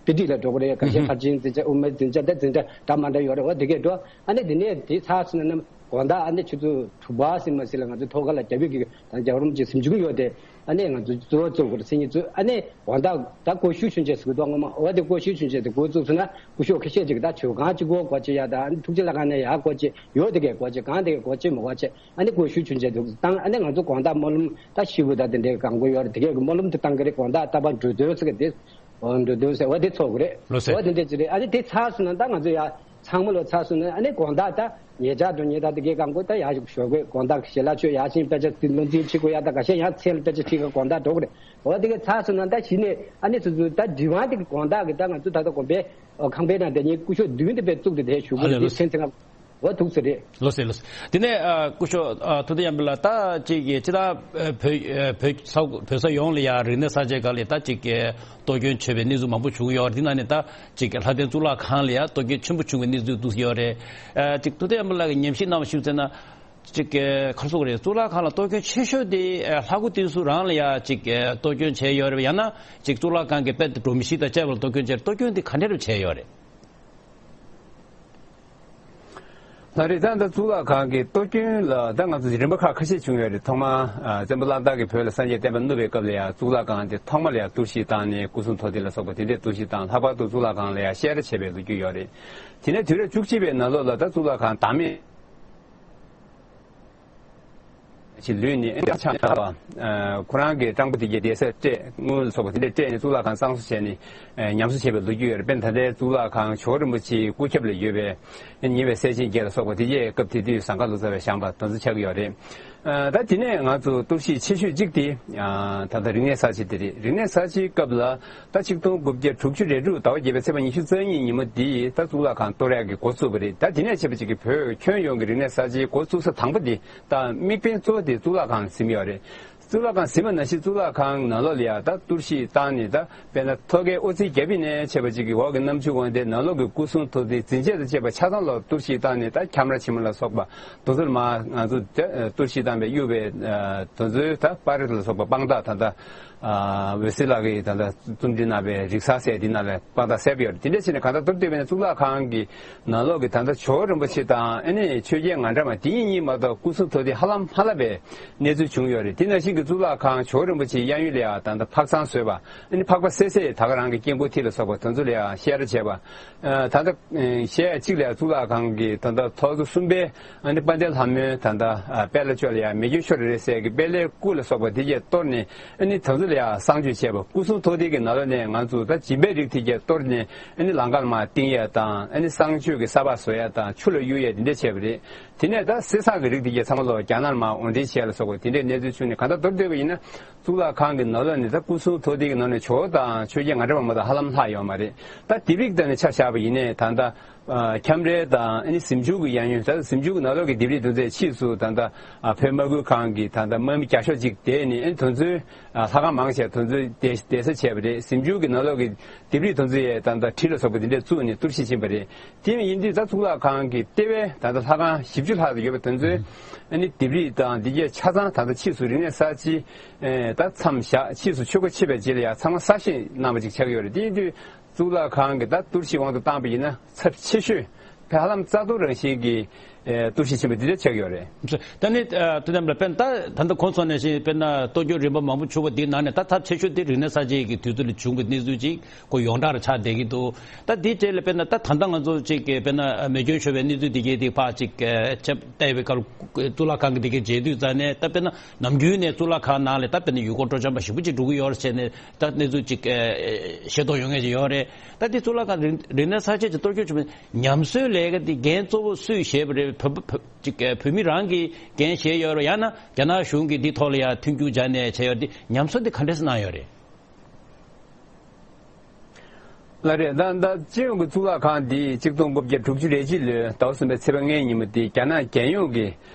དཔེ་ཁྲིད་ལ་འགྲོ་གི་རེད། ཁ་ཤས་ཕར་ཕྱིན་འཛིན་གྲྭ། དབུ་མའི་འཛིན་གྲྭ་དང་འཛིན་གྲྭ་འདྲ་མ་འདྲ་ཡོད་རེད། འོ་དེ་གས་འགྲོ། ཨ་ནི་དེ་ནས་དེ་ཚར་སོང་ན་ནམ་ དགོང་དག་ཨ་ནི་ཆུ་ཚོད་དྲུག་པ་ཟིན་མ་ཟིན་ལ་ང་ཚོ་ཐོག་ཁ་ལ་རྒྱ་བོད་ཀྱི་ད་རྒྱལ་བ་རིན་པོ་ཆེ་གཟིམ་ཆུང་ཡོད་དེ། ཨ་ནི་ང་ཚོ་གཙོ་བོ་གཙོ་བོར་སེང་ཉིན་གཙོས་ཨ་ནི་དགོང་དག་ད་སྒོ་ཕྱུགས་ཆུན་ཆེ་ཟེར་གི་འདུག་སྔོན་མ། འོ་དེ་སྒོ་ཕྱུགས་ཆུན་ཆེ་དེ་འགོ་བཙུགས་སོང་ན་སྐུ་ཞབས་ཁ་ཤས་ཅིག་ད་ཆོས་ཁང་གཅིག་གོ་སྒོ་ཕྱེ་ཡ། ད་ཨ་ནི་ཐུགས་རྗེ་ལྷ་ཁང་ནས་ཡར་སྒོ་ཕྱེ་ཡོད་དེ་གའི་སྒོ་ཕྱེ། གང་དེ་གའི་སྒོ་ཕྱེ་མ་སྒོ་ཕྱེ། ཨ་ནི་སྒོ་ཕྱུགས་ཆུན་ཆེ་དེ་བཏང་། ཨ་ནི་ང་ཚོ་དགོང་དག་སྨོན་ལམ་ད་ཤི་བོ་ད་དེ་འདྲའི་གང་དགོས་ཡོད་རེད། དེ་གའི་སྨོན་ལམ་དེ་བཏང་གི་རེད། དགོང་དག་རྟག་པར་འགྲོ་དོན་ཟེར་གི་དེ། འོ་འགྲོ་དོན་ཟེར་བ་དེ་ཚོགས་དགོས་རེད། ལོ་ཟེར། འོ་དེ་འདྲ་ཅིག་རེད། ཨ་ནི་དེ་ཚར་སོང་ན་ད་ང་ཚོ་ཡ་ཚང་མ་ལོ་ཚར་སོང་ན་ཨ་ནི་དགོང་དག་ད་ཉེ་ཆར་དུ་ཉེ་ད་དེ་གའི་གང་དགོས་ད་ཡ་ཞིག་ཞོགས་དགོས། དགོང་དག་ཞལ་ལག་མཆོད་ཡ་ཕྱིན་དཔེ་ཆ་དེ་ལོ་འཛིན་བྱེད་དགོས་ཡ། ད་ཁ་ཤས་ཡང་མཚན་ལ་དཔེ་ཆ་ཁྲིད་ག་དགོང་དག་འགྲོ་དགོས་རེད། འོ་དེ་གའི་ཚར་སོང་ན་ད་གཞི་ནས་ཨ་ནི་སོ་སོ་ད་སྒྲིག་དབང་དེ་གི་དགོང་དག་གི་ད་ང་ཚོ་ད་ལྟ་དགོན་པའི་ཁང་པའི་ནང་དེ་ཉིད་སྐུ་ཞབས་བདུན་དེ་དཔེ་བཙུགས་ཏེ་དེ་བཞུགས་ཨ་དགོས་ལེ་རེད། དེ་ལོ་ཟེར། མཚན་ཚེ་ང་འོ་ཐུགས་ཚེ་རེད། ལོ་ཟེར་ལོ་ཟེར། དེ་ནས་ཨ་སྐུ་ཞབས་ཨ་ཐུབ་བསྟན་ཡར་འཕེལ་ལགས། ད་ཅིག་གི་ཅི་ད་ཨ་བོད་ཨ་བོད་ས་བོད་ས་ཡོངས་ལ་ཡ་རིག་གནས་གསར་བརྗེའི་སྐབས་ལ་ད་ཅིག་གི་གཏོར་སྐྱོན་བྱས་པའི་གནས་ཚུལ་མང་པོ་བྱུང་ཡོད་རེད། དེ་ནང་ནས་ད་ཅིག་གི་ལྷ་ལྡན་གཙུག་ལག་ཁང་ལ་ཡ་གཏོར་སྐྱོན་ཆེན་པོ་བྱུང་བའི་གནས་ཚུལ་འདུག་ཡོད་རེད། ཨ་ཅིག་ཐུབ་བསྟན་ཡར་འཕེལ་ལགས་ཀྱིས་ཉམས་ཞིབ་གནང་བ་ཞིག་བྱས་ན། ཅིག་གི་ག་རེ་ཟེར་དགོས་རེད། གཙུག་ལག་ཁང་ལ་གཏོར་སྐྱོན་ཆེ་ཤོས་དེ་ཨ་ལྷ་སྐུ་དེ་ཚོ་རང་ལ་ཡ་ཅིག་གི་གཏོར་སྐྱོན་བྱས་ཡོད་རེད་པ། ཡང་ན་ཅིག་གཙུག་ལག་ཁང་གི་དཔེ་སྒྲོམ་གཞི་དང་བཅས་པ་ལ་གཏོར་སྐྱོན་བྱས་རེད། གཏོར་སྐྱོན་དེ་ག་འདྲ་རུ་བྱས་ཡོད་རེད། ལགས་རེད། ད་ལྟ་གཙུག་ལག་ཁང་གི་གཏོར་སྐྱོན་ལ་ད་ང་ཚོ་རིམ་པ་ཁག་ཁ་ཤས་བྱུང་ཡོད་རེད། ཐོག་མར་ཨ་བཙན་པོ་བླ་དར་གྱིས་བོད་ལ་སངས་རྒྱས་བསྟན་པ་བསྣུབས་པའི་སྐབས་ལ་ཡང་གཙུག་ལག་ཁང་དེ་ཐོག་མ་ལ་ཡང་གཏོར་བཤིག་བཏང་ནས་སྐུ་གསུང་ཐུགས་རྟེན་ལ་སོགས་པ་དེ་འདྲས་གཏོར་བཤིག་བཏང་། ལྷག་པར་དུ་གཙུག་ལག་ཁང་ལ་ཡང་བཤས་ར་བྱས་པའི་ལོ་རྒྱུས་ཡོད་རེད། དེ་ནས་དུས་རབས་བཅུ་གཅིག་པའི་ནང་ལོགས་ལ་ད་གཙུག་ལག་ཁང་བདག་མེད་ཅིག་ལུས་ནས་ཨེ་ཆགས་པ། ཁོ་རང་གི་སྤྲང་པོ་དེ་གའི་བསྡད་ས་སྤྲད། དངུལ་ལ་སོགས་པ་དེ་འདྲས་སྤྲད་ནས་གཙུག་ལག་ཁང་གཙང་བཟོ་བྱས་ནས་ཉམས་གསོ་བྱས་པའི་ལོ་རྒྱུས་ཡོད་རེད། དཔེར་ན་ད་ལྟའི་གཙུག་ལག་ཁང་ཇོ་བོ་རིན་པོ་ཆེའི་སྐུ་ཁྱབ་ལ་ཡོད་པའི་ཉེ་བའི་སྲས་ཆེན་བརྒྱད་ལ་སོགས་པ་དེ་གའི་སྐབས་དེ་དུས་ཟངས་དཀར་ལོ་ཙཱ་བས་བཞེངས་པ་དེ་ཚོ་ཆགས་ཀྱི་ཡོད་རེད། ད་དེ་ནས་ང་ཚོ་གཏོར་བཤིག་ཆེ་ཤོས་གཅིག་དེ་ད་ལྟ་རིག་གནས་གསར་བརྗེ་དེ་རེད། རིག་གནས་གསར་བརྗེའི་སྐབས་ལ་ད་ཆིག་སྟོང་དགུ་བརྒྱ་དྲུག་ཅུ་རེ་དྲུག་ཟླ་བ་བརྒྱད་པའི་ཚེས་པ་ཉི་ཤུ་རྩ་གཉིས་ཉིན་མོ་འདི་ད་གཙུག་ལག་ཁང་གཏོར་ཡག་གི་འགོ་བཙུགས་པ་རེད། ད་དེ་ནས་བྱས་པ་ཅིག་གི་བོད་ཁྱོན་ཡོངས་ཀྱི་རིག་གནས་གསར་བརྗེའི་འགོ་བཙུགས་ས་དང་པོ་འདི་ད་དམིགས་འབེན་གཙོ་བོ་དེ་གཙུག་ལག་ཁང་ཟིན་ཡོད་རེད། གཙུག་ལག་ཁང་ཟིན་པ་ནང་བཞིན་གཙུག་ལག་ཁང་ནང་ལོགས་ལ་ཡ་ད་གཏོར་བཤིག་བཏང་ནས། ད་དཔེར་ན་ཐོག་ཁའི་ཨོ་རྩིས་བརྒྱབ་པ་ནས་བྱས་པ་ཅིག་གི་འོག་གི་གནམ་ཆུ་འོང་སྟེ་ནང་ལོགས་ཀྱི་སྐུ་གསུང་ཐུགས་རྟེན་འཛིན་ཆས་དང་བཅས་པ་ཆ་ཚང་ལ་གཏོར་བཤིག་བཏང་ནས། ད་ཁྱམས་ར་ཆེན་མོ་ལ་སོགས་པ་དེ་ཚོར་མ་ང་ཚོ་གཏོར་བཤིག་བཏང་བའི་གཡུག་པའི་དེ་ཚོའི་ད་པར་རིས་ལ་སོགས་པ་དཔང་རྟགས་ད་ལྟ་འོད་ཟེར་ལགས་ཀྱིས་ད་ལྟ་རྩོམ་སྒྲིག་གནང་བའི་རིག་གསར་ཟེར་འདི་ནང་ལ་དཔང་རྟགས་གསལ་པོ་ཡོད་རེད། དེ་འདྲ་བྱས་ནས་གང་ལྟར་མདོར་བསྡུས་པ་ཡིན་ན་གཙུག་ལག་ཁང་གི་ནང་ལོགས་ཀྱི་ད་ལྟ་ཇོ་བོ་རིན་པོ་ཆེ་དང་ཨ་ནི་ཆོས་རྒྱལ་ངག་དབང་བླ་མ་དེ་གཉིས་མ་གཏོགས་སྐུ་གསུང་ཐུགས་རྟེན་ཧ་ལམ་མ་ལྷག་པའི་གནས་ཚུལ་བྱུང་ཡོད་རེད། དེ་ནང་བཞིན་གྱི་གཙུག་ལག་ཁང་ཇོ་བོ་རིན་པོ་ཆེའི་གཡས་གཡོན་ལ་ཡང་ད་ལྟ་ཕག་ཚང་བཟོས་པ། ཨ་ནི་ཕག་པ་བསད་ཚད་ད་ག་རང་གི་སྐྱེ་སྒོ་མཐིལ་ལ་སོགས་པ་དེ་ཚོ་ལ་ཡང་བཤས་ར་བྱས་པ། ད་ལྟ་གཞས་གཅིག་ལ་ཡང་གཙུག་ལག་ཁང་གི་ད་ལྟ་ཐོག་བརྩེགས་གསུམ་པའི་ཨ་ནི་དཔལ་ལྡན་ལྷ་མོའི་ད་ལྟ་དཔལ་ལ་ཅོ་ལ་ཡང་མེ་སྐྱོན་ཤོར་རེད་ཟེར་གི་དཔལ་ལྷའི་སྐུ་ལ་སོགས་པ་དེ་གས་གཏོར་ནས། ཨ་ནི་དེ་ཚོ་ལ་ཡང་གསང་སྤྱོད་བྱས་པ། སྐུ་གསུང་ཐུགས་རྟེན་གྱི་ནང་ལོགས་ནས་ང་ཚོ་ད་སྦྱིན་པའི་རིགས་དེ་གས་གཏོར་ནས་ཨ་ནི་ལང་ཀར་མར་བཏིང་ཡས་དང་། ཨ་ནི་གསང་སྤྱོད་ཀྱི་ས་ཕག་བཟོ་ཡས་དང་ཆུ་ལ་གཡུག་ཡས་དེ་འདྲ་བྱས་པ་རེད། དེ་ནས་ད་གསེར་སྲང་གི་རིགས་དེ་གས་ཚང་མ་ལོག་རྒྱ་ནག་མར་འོར་འདྲེན་བྱས་ལ་སོགས་པ་དེ་འདྲའི་གནས་ཚུལ་བྱུང་ནས། གང་ལྟར་མདོར་བསྡུས་པ་ཡིན་ན་གཙུག་ལག་ཁང་གི་ནང་ལོགས་ནས་ད་སྐུ་གསུང་ཐུགས་རྟེན་གྱི་ནང་ནས་ཇོ་བོ་དང་ཆོས་རྒྱལ་ངག་དབང་བླ་མ་དང་ཧ་ལམ་ལྷག་ཡོད་མ་རེད། ད་ལྡེབས་རིས་དང་ནི་ཆ་བཞག་པ་ཡིན་ནའི་ད་ལྟ་ཁྱམས་རའི་དང་ཨ་ནི་གཟིམ་ཆུང་གི་གཡས་གཡོན། ད་གཟིམ་ཆུང་གི་ནང་ལོགས་ཀྱི་ལྡེབས་རིས་དེ་ཚོའི་ཕྱིས་སུ་ད་ལྟ་བོད་དམག་ཁུལ་ཁང་གི་ད་ལྟ་དམག་མི་བརྒྱ་ཤོག་ཅིག་བསྡད་ནས། ཨ་ནི་དེ་ཚོའི་ལྷ་ཁང་མང་ཆེ་བ་དེ་ཚོའི་གདན་གདན་ས་བྱས་པ་རེད། གཟིམ་ཆུང་གི་ནང་ལོགས་ཀྱི་ལྡེབས་རིས་དེ་ཚོ་ཡས་ད་ལྟ་གྲི་ལ་སོགས་པ་དེ་འདྲས་བཙུགས་ནས་གཏོར་བཤིག་ཕྱིན་པ་རེད། དེ་ཡིན་དུས་ད་གཙུག་ལག་ཁང་གི་ལྟེ་བའི་ད་ལྟ་ལྷ་ཁང་བཞི་བཅུ་ལྷག་ཙམ་ཡོད་པ་དེ་ཚོའི་ཨ་ནི་ལྡེབས་རིས་དང་དེ་གས་ཆ་ཚང་ད་ལྟ་ཕྱིས་སུ་རིག་གནས་གསར་བརྗེ་ད་མཚམས་བཞག་ཕྱིས་སུ་ཆོས་སྒོ་ཕྱེ་བའི་རྗེས་ལ་ཡང་ཚང་མ་གསར་བཞེངས་གནང་བ་ཅིག་ཆགས་ཀྱི་ཡོད་རེད། དེ་ཡིན་དུས་གཙུག་ལག་ཁང་གི་ད་གཏོར་བཤིག་དབང་དུ་བཏང་པ་ཡིན་ན་ཚབས་ཆེ་ཤོས་ཧ་ལམ་རྩ་གཏོར་རང་བཞིན་གྱི་ཨེ་གཏོར་བཤིག་ཕྱིན་པ་འདི་འདྲ་ཆགས་ཡོད་རེད། ད་ནི་ཨ་དེ་ཙམ་ལ་དཔེར་ན་ད་ད་ལྟ་གོང་སོང་ནང་བཞིན་དཔེར་ན་གཏོར་སྐྱོན་རིམ་པ་མང་པོ་བྱུང་བ་འདི་ནང་ནས་ད་ཚབས་ཆེ་ཤོས་དེ་རིག་གནས་གསར་བརྗེ་གི་དུས་ཚོད་ལ་བྱུང་བའི་གནས་ཚུལ་ཅིག་ཁོ་ཡོངས་གྲགས་རུ་ཆགས་བསྡད་ཀྱི་འདུག་ད་འདིའི་གྲས་ལ་དཔེར་ན་ད་ད་ལྟ་ང་ཚོ་ཅིག་གི་དཔེར་ན་མེ་སྐྱོན་ཤོར་བའི་གནས་ཚུལ་འདི་གའི་དེ་ཕར་ཅིག་ཨེ་ཆབ་བལྟས་པའི་སྐབས་གཙུག་ལག་ཁང་གི་འདི་གའི་མཇལ་དུས་ཙང་ནས། ད་དཔེར་ན་ནམ་རྒྱུན་ནས་གཙུག་ལག་ཁང་ནང་ལ་ད་དཔེར་ན་ཡུལ་སྐོར་སྤྲོ་འཆམ་པ་ཞེ་པོ་ཅིག་འགྲོ་གི་ཡོད་རེད་ཟེར་ནས། ད་གནས་ཚུལ་ཅིག་ཨེ་ཤེས་རྟོགས་ཡོང་མཁན་ཅིག་ཡོད་རེད། ད་འདི་གཙུག་ལག་ཁང་རིག་རིག་གནས་གསར་བརྗེ་ཅིག་གཏོར་སྐྱོན་བྱུང་བའི་ཉམས་གསོའི་ལས་ཀ་འདི་འགན་གཙོ་བོ་སུས་བཞེས་པ་རེད། བོད་པ་བོད་ཅིག་ཨེ་བོད་མི་རང་གིས་འགན་བཞེས་ཡོད་རེད། ཡང་ན་རྒྱ་ནག་གཞུང་གིས་འདི་ཐོག་ལ་ཡང་མཐུན་འགྱུར་སྦྱར་ནས་བྱས་ཡོད། འདི་ཉམས་གསོ་འདི་ག་འདྲས་གནང་ཡོད་རེད། ལགས་རེད། ད་ད་སྤྱི་ཡོངས་ཀྱི་གཙུག་ལག་ཁང་འདི་ཆིག་སྟོང་དགུ་བརྒྱ་དྲུག་ཅུ་རེ་གཅིག་ལོའི་ཟླ་བ་གསུམ་པའི་ཚེས་པ་ལྔའི་ཉིན་མོ་འདི་རྒྱ་ནག་རྒྱལ་ཡོངས་ཀྱི་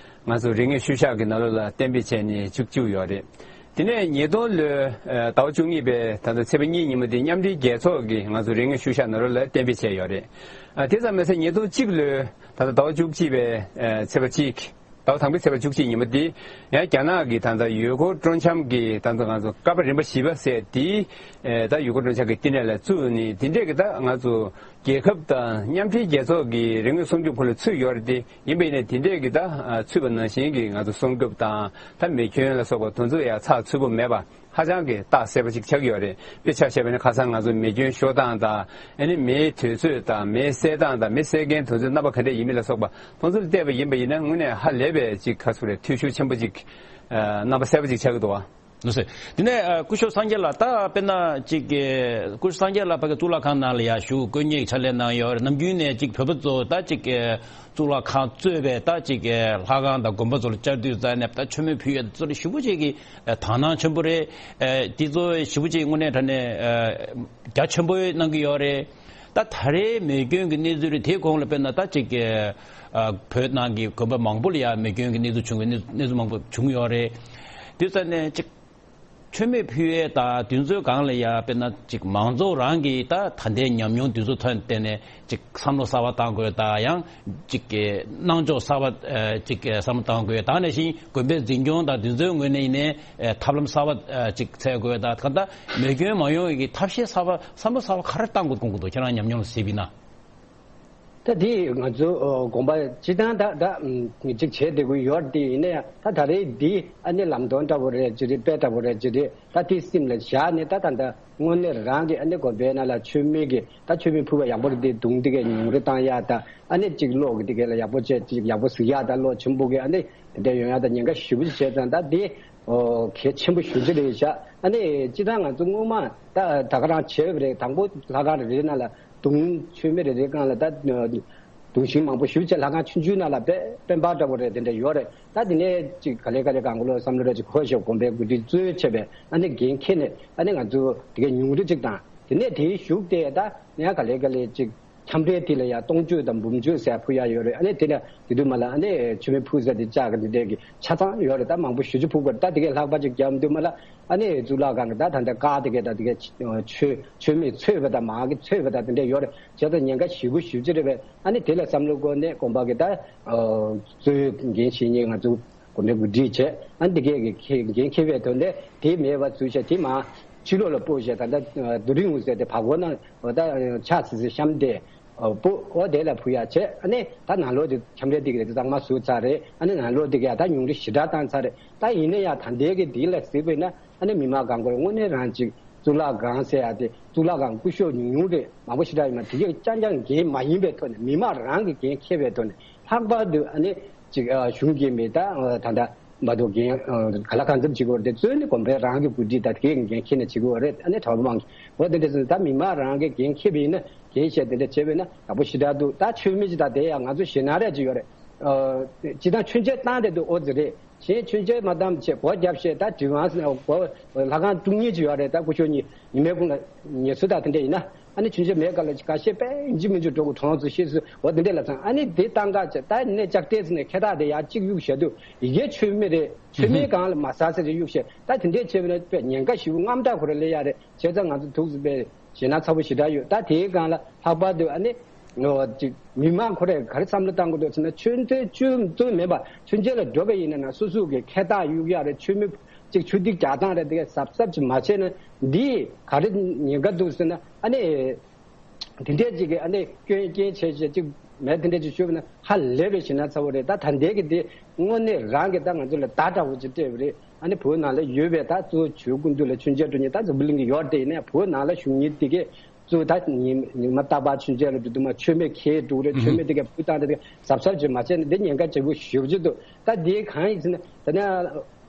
ང་ཚོ་རིག་དངོས་ཤུལ་བཞག་གི་ནང་ལོགས་ལ་གཏན་འབེབས་བྱས་ནས་བཅུ་གཅིག་ཡོད་རེད། དེ་ནས་ཉིས་སྟོང་ལོའི་ཟླ་བ་བཅུ་གཉིས་པའི་ད་ལྟ་ཚེས་པ་གཉིས་ཉིན་མོ་འདི་མཉམ་འབྲེལ་རྒྱལ་ཚོགས་ཀྱི་ང་ཚོ་རིག་དངོས་ཤུལ་བཞག་ནང་ལོགས་ལ་གཏན་འབེབས་བྱས་ཡོད་རེད། དེ་ཙམ་མ་ཟད་ཉིས་སྟོང་གཅིག་ལོའི་ད་ལྟ་ཟླ་བ་བཅུ་གཅིག་པའི་ཚེས་པ་གཅིག་ཟླ་བ་དང་པོའི་ཚེས་པ་བཅུ་གཅིག་ཉིན་མོ་འདི་ཡང་རྒྱ་ནག་གི་ད་ལྟ་ཡུལ་སྐོར་སྤྲོ་འཆམ་གྱི་ད་ལྟ་ང་ཚོ་ཀ་པ་རིམ་པ་བཞི་པ་ཟེར་འདི་ད་ཡུལ་སྐོར་སྤྲོ་འཆམ་གྱི་བསྟི་གནས་ལ་བཙུགས་ནས། དེ་འདྲས་ཀྱི་ད་ང་ཚོ་ རྒྱལ་ཁབ་དང་མཉམ་འབྲེལ་རྒྱལ་ཚོགས་ཀྱི་རིག་དངོས་སྲུང་སྐྱོབ་ཁུལ་ལ་ཚུད་ཡོད་རེད་དེ། ཡིན་པ་ཡིན་ནའི་དེ་འདྲས་ཀྱི་ད་ཚུད་པ་ནང་བཞིན་གྱི་ང་ཚོ་སྲུང་སྐྱོབ་དང་ད་མེ་སྐྱོན་ལ་སོགས་པ་དེ་ཚོ་ཡང་ཚགས་ཚུད་པོ་མེད་པ་ཧ་ཅང་གི་རྟགས་གསལ་པོ་ཅིག་ཆགས་ཡོད་རེད། དཔེ་ཆ་བཞག་པ་ཡིན་ན་ཁ་སང་ང་ཚོ་མེ་སྐྱོན་ཤོར་སྟངས་དང་ཨ་ནི་མེའི་དུས་ཚོད་དང་མེ་བསད་སྟངས་དང་མེ་བསད་མཁན་དེ་ཚོའི་རྣམ་པ་ག་འདྲས་ཡིན་མིན་ལ་སོགས་པ་དེ་ཚོ་ལ་བལྟས་པ་ཡིན་པ་ཡིན་ན་དངོས་གནས་ཧ་ལས་པའི་ཅིག་ག་ཚོད་རེད། འཐུས་ཤུགས་ཆེན་པོ་ཅིག་རྣམ་པ་གསལ་པོ་ཅིག་ཆགས་ཀྱི་འདུག་བ། ལགས་སོ། དེ་ནས་ཨ་སྐུ་ཞབས་སངས་རྒྱས་ལགས། ད་དཔེར་ན་ཅིག་གི་སྐུ་ཞབས་སངས་རྒྱས་ལགས་ཕ་གི་གཙུག་ལག་ཁང་ནང་ལ་ཡར་བཞུགས། དཀོན་གཉེར་ཕྱག་ལས་གནང་ཡོད་རེད། ནམ་རྒྱུན་ནས་ཅིག་བོད་པ་ཚོ་ད་ཅིག་གི་གཙུག་ལག་ཁང་གཙོས་པའི་ད་ཅིག་གི་ལྷ་ཁང་དང་དགོན་པ་ཚོ་ལ་བཅར་དུས་ཙམ་ནས་ད་མཆོད་མེ་ཕུལ་ཡས་ཚོ་ལ་ཞེ་པོ་ཅིག་གི་དག་སྣང་ཆེན་པོ་རེད། ཨ་དེ་ཚོ་ཞེ་པོ་ཅིག་དངོས་གནས་དྲང་གནས་ཨ་རྒྱ་ཆེན་པོ་གནང་གི་ཡོད་རེད། ད་ད་རེས་མེ་སྐྱོན་གྱི་གནས་ཚུལ་རེད། དེའི་གོང་ལ་དཔེར་ན་ད་ཅིག་གི་ཨ་བོད་ནང་གི་དགོན་པ་མང་པོ་ལ་ཡང་མེ་སྐྱོན་གྱི་གནས་ཚུལ་བྱུང་བའི་གནས་གནས་ཚུལ་མང་པོ་བྱུང་ཡོད་རེད། དེ་ཙམ་ནས་ཅིག་མཆོད་མེ་ཕུལ་ཡས་དང་དུས་ཚོད་སྒང་ལ་ཡ་དཔེར་ན་ཅིག་མང་ཚོགས་རང་གི་ད་ད་ལྟའི་ཉམས་མྱོང་དུས་ཚོད་ཐོག་ནས་བལྟས་ནས་ཅིག་བསམ་བློ་གསར་པ་བཏང་དགོས་དང་ཡང་ཅིག་གི་གནང་ཕྱོགས་གསར་པ་ཨ་ཅིག་གི་བསམ་བློ་བཏང་དགོས། ད་ནང་བཞིན་དགོན་པའི་འཛིན་སྐྱོང་དང་དུས་ཚོད་ངོས་ནས་ཡིན་ནའི་ཨ་ཐབས་ལམ་གསར་པ་ཨ་ཅིག་འཚོལ་དགོས་དང་གང་ལྟར་མེ་སྐྱོན་མ་ཡོང་བའི་གི་ཐབས་ཤེས་གསར་པ་བསམ་བློ་གསར་པ་ག་རེ་བཏང་དགོས་དགོངས་ཀྱི་འདུག་ཁྱེད་རང་ཉམས་མྱོང་ལ་གཟིགས་པ་ཡིན་ན། ད་དེ་ང་ཚོ་ཨ་དགོན་པ་སྤྱི་བཏང་ད་ད་ཨ་ཅིག་བྱས་བསྡད་ཀྱི་ཡོད་དེ་ཡིན་ན་ཡང་ད་ད་རེས་འདི་ཨ་ནི་ལམ་སྟོན་འདྲ་བོ་རེད་ཅི་རེད། དཔེ་འདྲ་བོ་རེད་ཅི་རེད། ད་དེ་སེམས་ལ་བཞག་ནས་ད་ད་ད་དངོས་གནས་རང་གི་ཨ་ནི་དགོན་པའི་ནང་ལ་མཆོད་མེ་གི་ད་མཆོད་མེ་ཕུལ་བ་ཡག་པོ་རེད་དེ་བརྡུང་དེ་གའི་ཉུང་རུ་བཏང་ཡག་དང་ཨ་ནི་ཅིག་གློག་གི་དེ་གའི་ལ་ཡག་པོ་བྱས་ཅིག་ཡག་པོ་གཟིགས་ཡག་དང་གློག་ཆེན་པོ་གི་ཨ་ནི་དེ་འདྲ་ཡོང་ཡག་དང་ཉེན་ཁ་ཞེ་པོ་ཅིག་བྱས་ཙང་ད་དེ་ཨོ་གལ་ཆེན་པོ་ཞེ་པོ་ཅིག་རེད་བཞག་ཨ་ནི་སྤྱི་བཏང་ང་ཚོ་སྔོན་མ་ད་ད་ག་རང་བྱས་པ་རེད། དང་པོ་ལྷ་ཁང་རེ་རེ་ནང་ལ་དུང་མཆོད་མེ་རེ་རེའི་སྒང་ལ་ད་དུང་ཞེང་མང་པོ་ཞེ་པོ་ཅིག་ལྷ་ཁང་ཆུང་ཆུང་ནང་ལ་དཔེ་དཔེ་འབར་འདྲ་བོ་རེ་དེ་འདྲ་ཡོད་རེད། ད་དེ་ནས་ཅིག་ག་ལེ་ག་ལེ་གང་ག་ལོ་བསམ་བློ་རེ་ཅིག་འཁོར་ཞིག་དགོན་པའི་འགོ་ཁྲིད་གཙོས་བྱས་པའི་ཨ་ནི་འགན་འཁྱེར་ནས་ཨ་ནི་ང་ཚོ་དེ་གའི་ཉུང་རུ་ཅིག་དང་དེ་ནས་དེའི་གཞུག་དེ་ད་ནས་ག་ལེ་ག་ལེ་ཅིག་ཁྱམས་རའི་དེ་ལ་ཡང་སྟོང་མཆོད་དང་འབུམ་མཆོད་ཟེར་ཕུལ་ཡག་ཡོད་རེད། ཨ་ནི་དེ་ལ་དེ་དུས་མ་ལ་ཨ་ནི་མཆོད་མེ་ཕུལ་ས་དེ་ལྕགས་ཀྱི་དེ་འདྲས་ཀྱི་ཆ་ཚང་ཡོད་རེད། ད་མང་པོ་ཞེ་ཅིག་ཕུལ་དགོས་རེད། ད་དེ་གའི་ལྷག་པ་ཅིག་རྒྱབ་དུས་མ་ལ་ཨ་ནི་གཙུག་ལག་ཁང་གི་ད་ད་ལྟ་ཀ་དེ་གའི་ད་དེ་གའི་མཆོད་མཆོད་མེ་ཚོས་པ་དང་མ་གི་ཚོས་པ་དང་དེ་འདྲས་ཡོད་རེད། བྱས་ཙང་ཉེན་ཁ་ཞེ་པོ་ཞེ་ཅིག་རེད་པས། ཨ་ནི་དེ་ལ་བསམ་བློ་བསྐོར་ནས་དགོན་པ་གི་ད་གཙོས་འགན་བཞེས་མཁན་ང་ཚོ་དགོན་པའི་འགོ་ཁྲིད་བྱས་ཨ་ནི་དེ་གའི་གི་འགན་འཁྱེར་བའི་དོན་དེ་དེ་མེད་པ་ཚུལ་བྱས་དེ་མ་ཕྱི་ལོགས་ལ་སྤོས་བྱས་ད་ལྟ་རྡོ་རིང་ངོས་ཟེར་དེ་བར་སྐོར་ནང་། འོ་ད་ཕྱག་སི་སི་བཤམས་ཏེ། འོ་སྤོ་འོ་དེ་ལ་ཕུལ་ཡག་བྱས། ཨ་ནི་ད་ནང་ལོགས་དེ་ཁྱམས་རའི་དེ་གི་དེ་གཙང་མ་བཟོས་ཚར་རེད། ཨ་ནི་ནང་ལོགས་དེ་གི་ཡ་ད་ཉུང་རུ་ཞེ་དྲག་བཏང་ཚར་རེད། ད་ཡིན་ན་ཡང་ད་ལྟའི་གི་དེ་ལ་གཟིགས་པ་ཡིན་ན་ཨ་ནི་མི་མང་གང་དགོས་རེད། དངོས་གནས་རང་ཅིག་གཙུག་ལག་ཁང་ཟེར་ཡག་དེ་གཙུག་ལག་ཁང་སྐུ་ཞབས་ཉུང་ཉུང་རེད། མང་པོ་ཞེ་དྲག་ཡིན་མ་དེ་གི་རྐྱང་རྐྱང་འགན་མ་ཡིན་པའི་ཐོག་ནས་མི་མང་རང་གི་འགན་འཁྱེར་བའི་ཐོག་ནས་ལྷག་པར་དུ་ཨ་ནི་ཅིག་གཞུང་གི་མི་ད་ད་ལྟ། མ་གཏོགས་འགན་ག་ལ་གང་འཚམ་བྱེད་དགོས་རེད། དེ་གཙོས་ནི་དགོན་པའི་རང་གི་འགོ་ཁྲིད་དང་དེ་གའི་འགན་འཁྱེར་ནས་བྱེད་དགོས་རེད། ཨ་ནི་གྲྭ་པ་མང་གི་འོ་དེ་འདྲ་ཟེར་ན་ད་མི་མང་རང་གི་འགན་འཁྱེར་བ་ཡིན་ན་འགན་བཞེས་དེ་འདྲ་བྱས་པ་ཡིན་ན་ཡག་པོ་ཞེ་དྲག་འདུག་ད་མཆོད་མེ་ཅིག་ད་དེ་ཡང་ང་ཚོ་ཞེད་སྣང་རེ་ཅིག་ཡོད་རེད། སྤྱིར་བཏང་མཆོད་མཇལ་བཏང་བསྡད་འདུག་འོ་ཙི་རེད། གཞན་མཆོད་མཇལ་མ་བཏང་བྱས་སྒོ་བརྒྱབ་བྱས་ད་དྲི་བ་སྒོ་ལྷ་ཁང་དཀྲུག་མཁན་ཅིག་ཡོད་རེད། ད་སྐུ་ཞབས་ཉི་ཉི་མའི་གུང་ལ་ཉལ་ཚུལ་དང་དེ་འདྲ་ཡིན་ན། ཨ་ནི་ཆུང་ཆུང་མེད་ག་ལ་ཅིག་ཁ་ཤས་དཔེ་ཡིན་གཅིག་མིན་གཅིག་འགྲོ་དགོས་གྲོངས་ཚུལ་ཤེས་ཚུལ་འོ་དེ་འདྲས་ལབ་ཙང་ཨ་ནི་དེ་བཏང་ག་བྱས་ད་ནས་ལྕགས་ཐེལ་ཟེར་ནས་ཁེ་ཐག་དེ་ཡར་གཅིག་གཡུག་བྱས་དུས་ཡི་གེ་མཆོད་མེ་རེད། མཆོད་མེའི་སྒང་ལ་མ་ཟ་ཟེར་རེ་གཡུག་བྱས་ད་དེ་འདྲས་བྱས་པ་ན་དཔེ་ཉེན་ཁ་ཞེ་པོ་རྔམ་སྐྲག་ཁོ་ར་སླེབས་ཡ་རེད། བྱས་ཙང་ང་ཚོ་ཐུགས་སུ་དཔེ་ཞེད་སྣང་ཚ་པོ་ཞེ་དྲག་ཡོད། ད་དེའི་སྒང་ལ་ལྷག་པར་དུ་ཨ་ནི་ཅིག་མི་མང་ཁོ་རས་ག་རེ་བསམ་བློ་བཏང་དགོས་འདུག་ཟེར་ན་མཆོད་རྟེན་མཆོད་རྟེན་མེད་པ་མཆོད་མཇལ་ལ་འགྲོ་བ་ཡིན་ན་ན་སོ་སོ་གི་ཁེ་ཐག་གཡུག་ཡ་རེད། མཆོད་མེ་ཅིག་ཆུ་ཐིགས་རྒྱག་སྟངས་རེད། དེ་གས་གཟབ་གཟབ་ཅིག་མ་བྱས་ན་འདི་ག་རེ་ཉེན་ཁ་འདུག་ཟེར་ན་ཨ་ནི། དེ་འདྲས་ཅིག་གི་ཨ་ནི་སྐྱོན་རྐྱེན་བྱས་བྱས་ཅིག་མེད་དེ་འདྲས་ཅིག་ཤོད་ན་ཧ་ལས་པའི་ཞེད་སྣང་ཚ་བོ་རེད། ད་ད་ལྟའི་གི་དེ་དངོས་གནས་རང་གི་ད་ང་ཚོ་ལ་བརྡ་འདྲ་བོ་ཅིག་སྤྲད་པ་རེད། ཨ་ནི་བོད་ནང་ལ་ཡོད་པའི་ད་གཙོ་བོ་ཇོ་སྐུ་མདུན་ལ་མཆོད་མཇལ་འགྲོ་མཁན་ད་འཛམ་བུ་གླིང་གི་ཡོད་དེ་ཡིན་ན་བོད་ནང་ལ་བཞུགས་མཁན་དེ་གས་གཙོ་བོ་ད་ཉི་ཉི་མ་རྟག་པར་མཆོད་མཇལ་ལ་འགྲོ་དུས་མ་མཆོད་མེ་ཁྱེར་འགྲོ་རེད། མཆོད་མེ་དེ་གས་ཕུ་བཏང་དེ་གས་གཟབ་གཟབ་ཅིག་མ་བྱས་ན་འདི་ཉེན་ཁ་ཆེ་པོ་ཞེ་པོ་ཅིག་འདུག་ད་དེ་གང་ཡིན་ཟེར་ན་ད་ནི།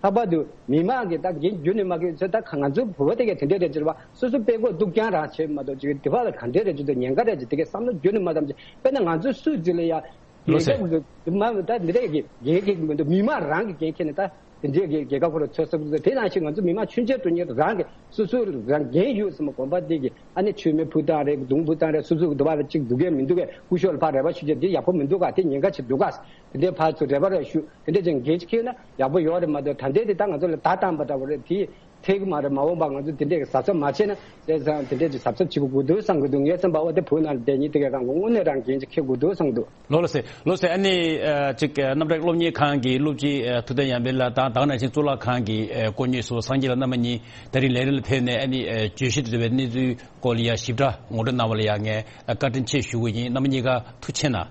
ལྷག་པར་དུ་མི་མང་གིས་ད་འགན་རྒྱུན་ནས་མ་འཁྱེར་ཚེ་ད་ང་ཚོ་བོད་པ་དེ་གས་དེ་འདྲས་རེད་ཅེས་པ་སོ་སོ་དཔེ་ཁོག་སྡུག་རྐྱང་རང་བྱེད་མ་གཏོགས་ཅིག་དེ་བ་ལ་ག་འདྲས་རེད་ཅེས་དུ་ཉེན་ཁ་རེད་ཅེས་དེ་གས་བསམ་བློ་རྒྱུན་ནས་མ་བཏང་ཅིག་དཔེར་ན་ང་ཚོ་སུད་སི་ལ་ཡ་ལོ་ཉེན་ཁ་སེ་མ་ད་འདི་འདྲས་ཀྱི་འགན་འཁྱེར་གྱི་མི་འདུག་མི་མང་རང་གི་འགན་འཁྱེར་ནས་ད་དེ་འདྲས་ཀྱི་རྒྱལ་ཁབ་ཁོ་ར་འཚོ་ས་དེ་ནང་བཞིན་ང་ཚོ་མི་མང་ཆུང་ཆུང་དུ་ཉེར་རང་གི་སོ་སོ་རང་འགན་ཡོད་ཟེར་མ་དགོན་པ་དེ་གི་ཨ་ནི་མཆོད་མེ་ཕུ་བཏང་རེད། དུང་ཕུ་བཏང་རེད། སོ་སོ་གི་འདུ་བ་ལ་ཅིག་འདུག་གས་མི་འདུག་གས་སྐུ་ཞབས་ལ་ཕར་རེ་བ་ཞུ་རྒྱུ་འདི་ཡག་པོ་མི་འདུག་ག་དེ་ཉེན་ཁ་ཆེ་འདུག་ག་དེ་འདྲའི་ཕར་ཚུར་རེ་བ་རེ་ཞུ་དེ་འདྲ་ཅིག་འགན་ཅིག་འཁྱེར་ན་ཡག་པོ་ཡོད་རེད་མ་གཏོགས་ད་ལྟའི་དེ་ད་ང་ཚོ་ལ་བརྡ་བཏང་པ་འདྲ་བོ་རེད། དེ་ ཐེག་གི་མ་རེད། མ་འོངས་པ་ང་ཚོ་དེ་འདྲས་ཀྱི་གཟབ་གཟབ་མ་བྱས་ན། བྱས་ཙང་དེ་འདྲས་ཀྱི་གཟབ་གཟབ་བྱེད་དགོས་འདུག་བསམ་གྱི་འདུག་ངས་བསམ་པ་འོ་དེ་བོད་ནང་ལ་བསྡད་མཁན་དེ་གས་རང་གི་དངོས་གནས་རང་འགན་ཅིག་འཁྱེར་དགོས་འདུག་བསམ་གྱི་འདུག་ལགས་ལགས་སེ། ལགས་སེ། ཨ་ནི་ཨ་ཅིག་ཨ་རྣམ་གྲྭ་སློབ་གཉེར་ཁང་གི་སློབ་སྤྱི་ཨ་ཐུབ་བསྟན་ཡར་འཕེལ་ལགས་དང་ད་ག་ནང་བཞིན་གཙུག་ལག་ཁང་གི་ཨ་དཀོན་གཉེར་ཟུར་པ་སངས་རྒྱས་ལགས་རྣམ་པ་གཉིས་ད་རིང་ལས་རིམ་ལ་ཕེབས་ནས་ཨ་ནི་ཨ་བརྗོད་གཞི་དང་འབྲེལ་བའི་གནས་ཚུལ་སྐོར་ལ་ཡ་ཞིབ་ཕྲ་ངོ་སྤྲོད་གནང་བ་ལ་ཡ་ངས་ཨ་བཀའ་དྲིན་ཆེ་ཞུ་གི་ཡིན། རྣམ་པ་གཉིས་ཀ་ཐུགས་རྗེ་གནང་།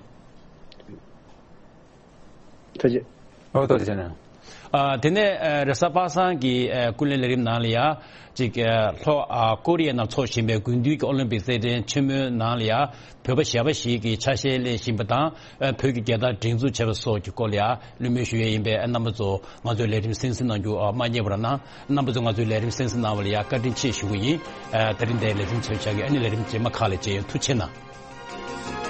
ཐུགས་རྗེ། ཨོ་ཐུགས་རྗེ་གནང་། ཨ་དེ་ནས་ཨ་རེས་གཟའ་པ་སངས་ཀྱི་ཨ་ཀུན་གླེང་ལས་རིམ་ནང་ལ་ཡ་ཅིག་ཨ་ལྷོ་ཨ་ཀོ་རི་ཡའི་ནང་འཚོགས་བཞིན་པའི་དགུན་དུས་ཀྱི་ཨོ་ལིམ་པིག་རྩེད་འགྲན་ཆེན་མོའི་ནང་ལ་ཡ་བོད་པ་གཞས་པ་ཞིག་གིས་ཆ་ཤས་ལེན་བཞིན་པ་དང་ཨ་བོད་ཀྱི་རྒྱལ་དར་སྒྲེང་འཛུགས་བྱས་པ་སོགས་ཀྱི་སྐོར་ལ་ཡ་གླེང་མོལ་ཞུ་ཡས་ཡིན་པས། ཨ་རྣམ་པ་ཚོ་ང་ཚོའི་ལས་རིམ་གསན་གཟིགས་གནང་རྒྱུ་ཨ་མ་བསྙེལ་བར་གནང་། རྣམ་པ་ཚོ་ང་ཚོའི་ལས་རིམ་གསན་གཟིགས་གནང་བ་ལ་ཡ་བཀའ་དྲིན་ཆེ་ཞུ་གི་ཡིན། ཨ་ད་རིང་འདིར་ལས་རིམ་མཚམས་བཞག་གི། ཨ་ནི་ལས་རིམ་རྗེས་མ་ཁག་ལ་མཇལ་ཡོང་། ཐུགས་རྗེ་གནང་།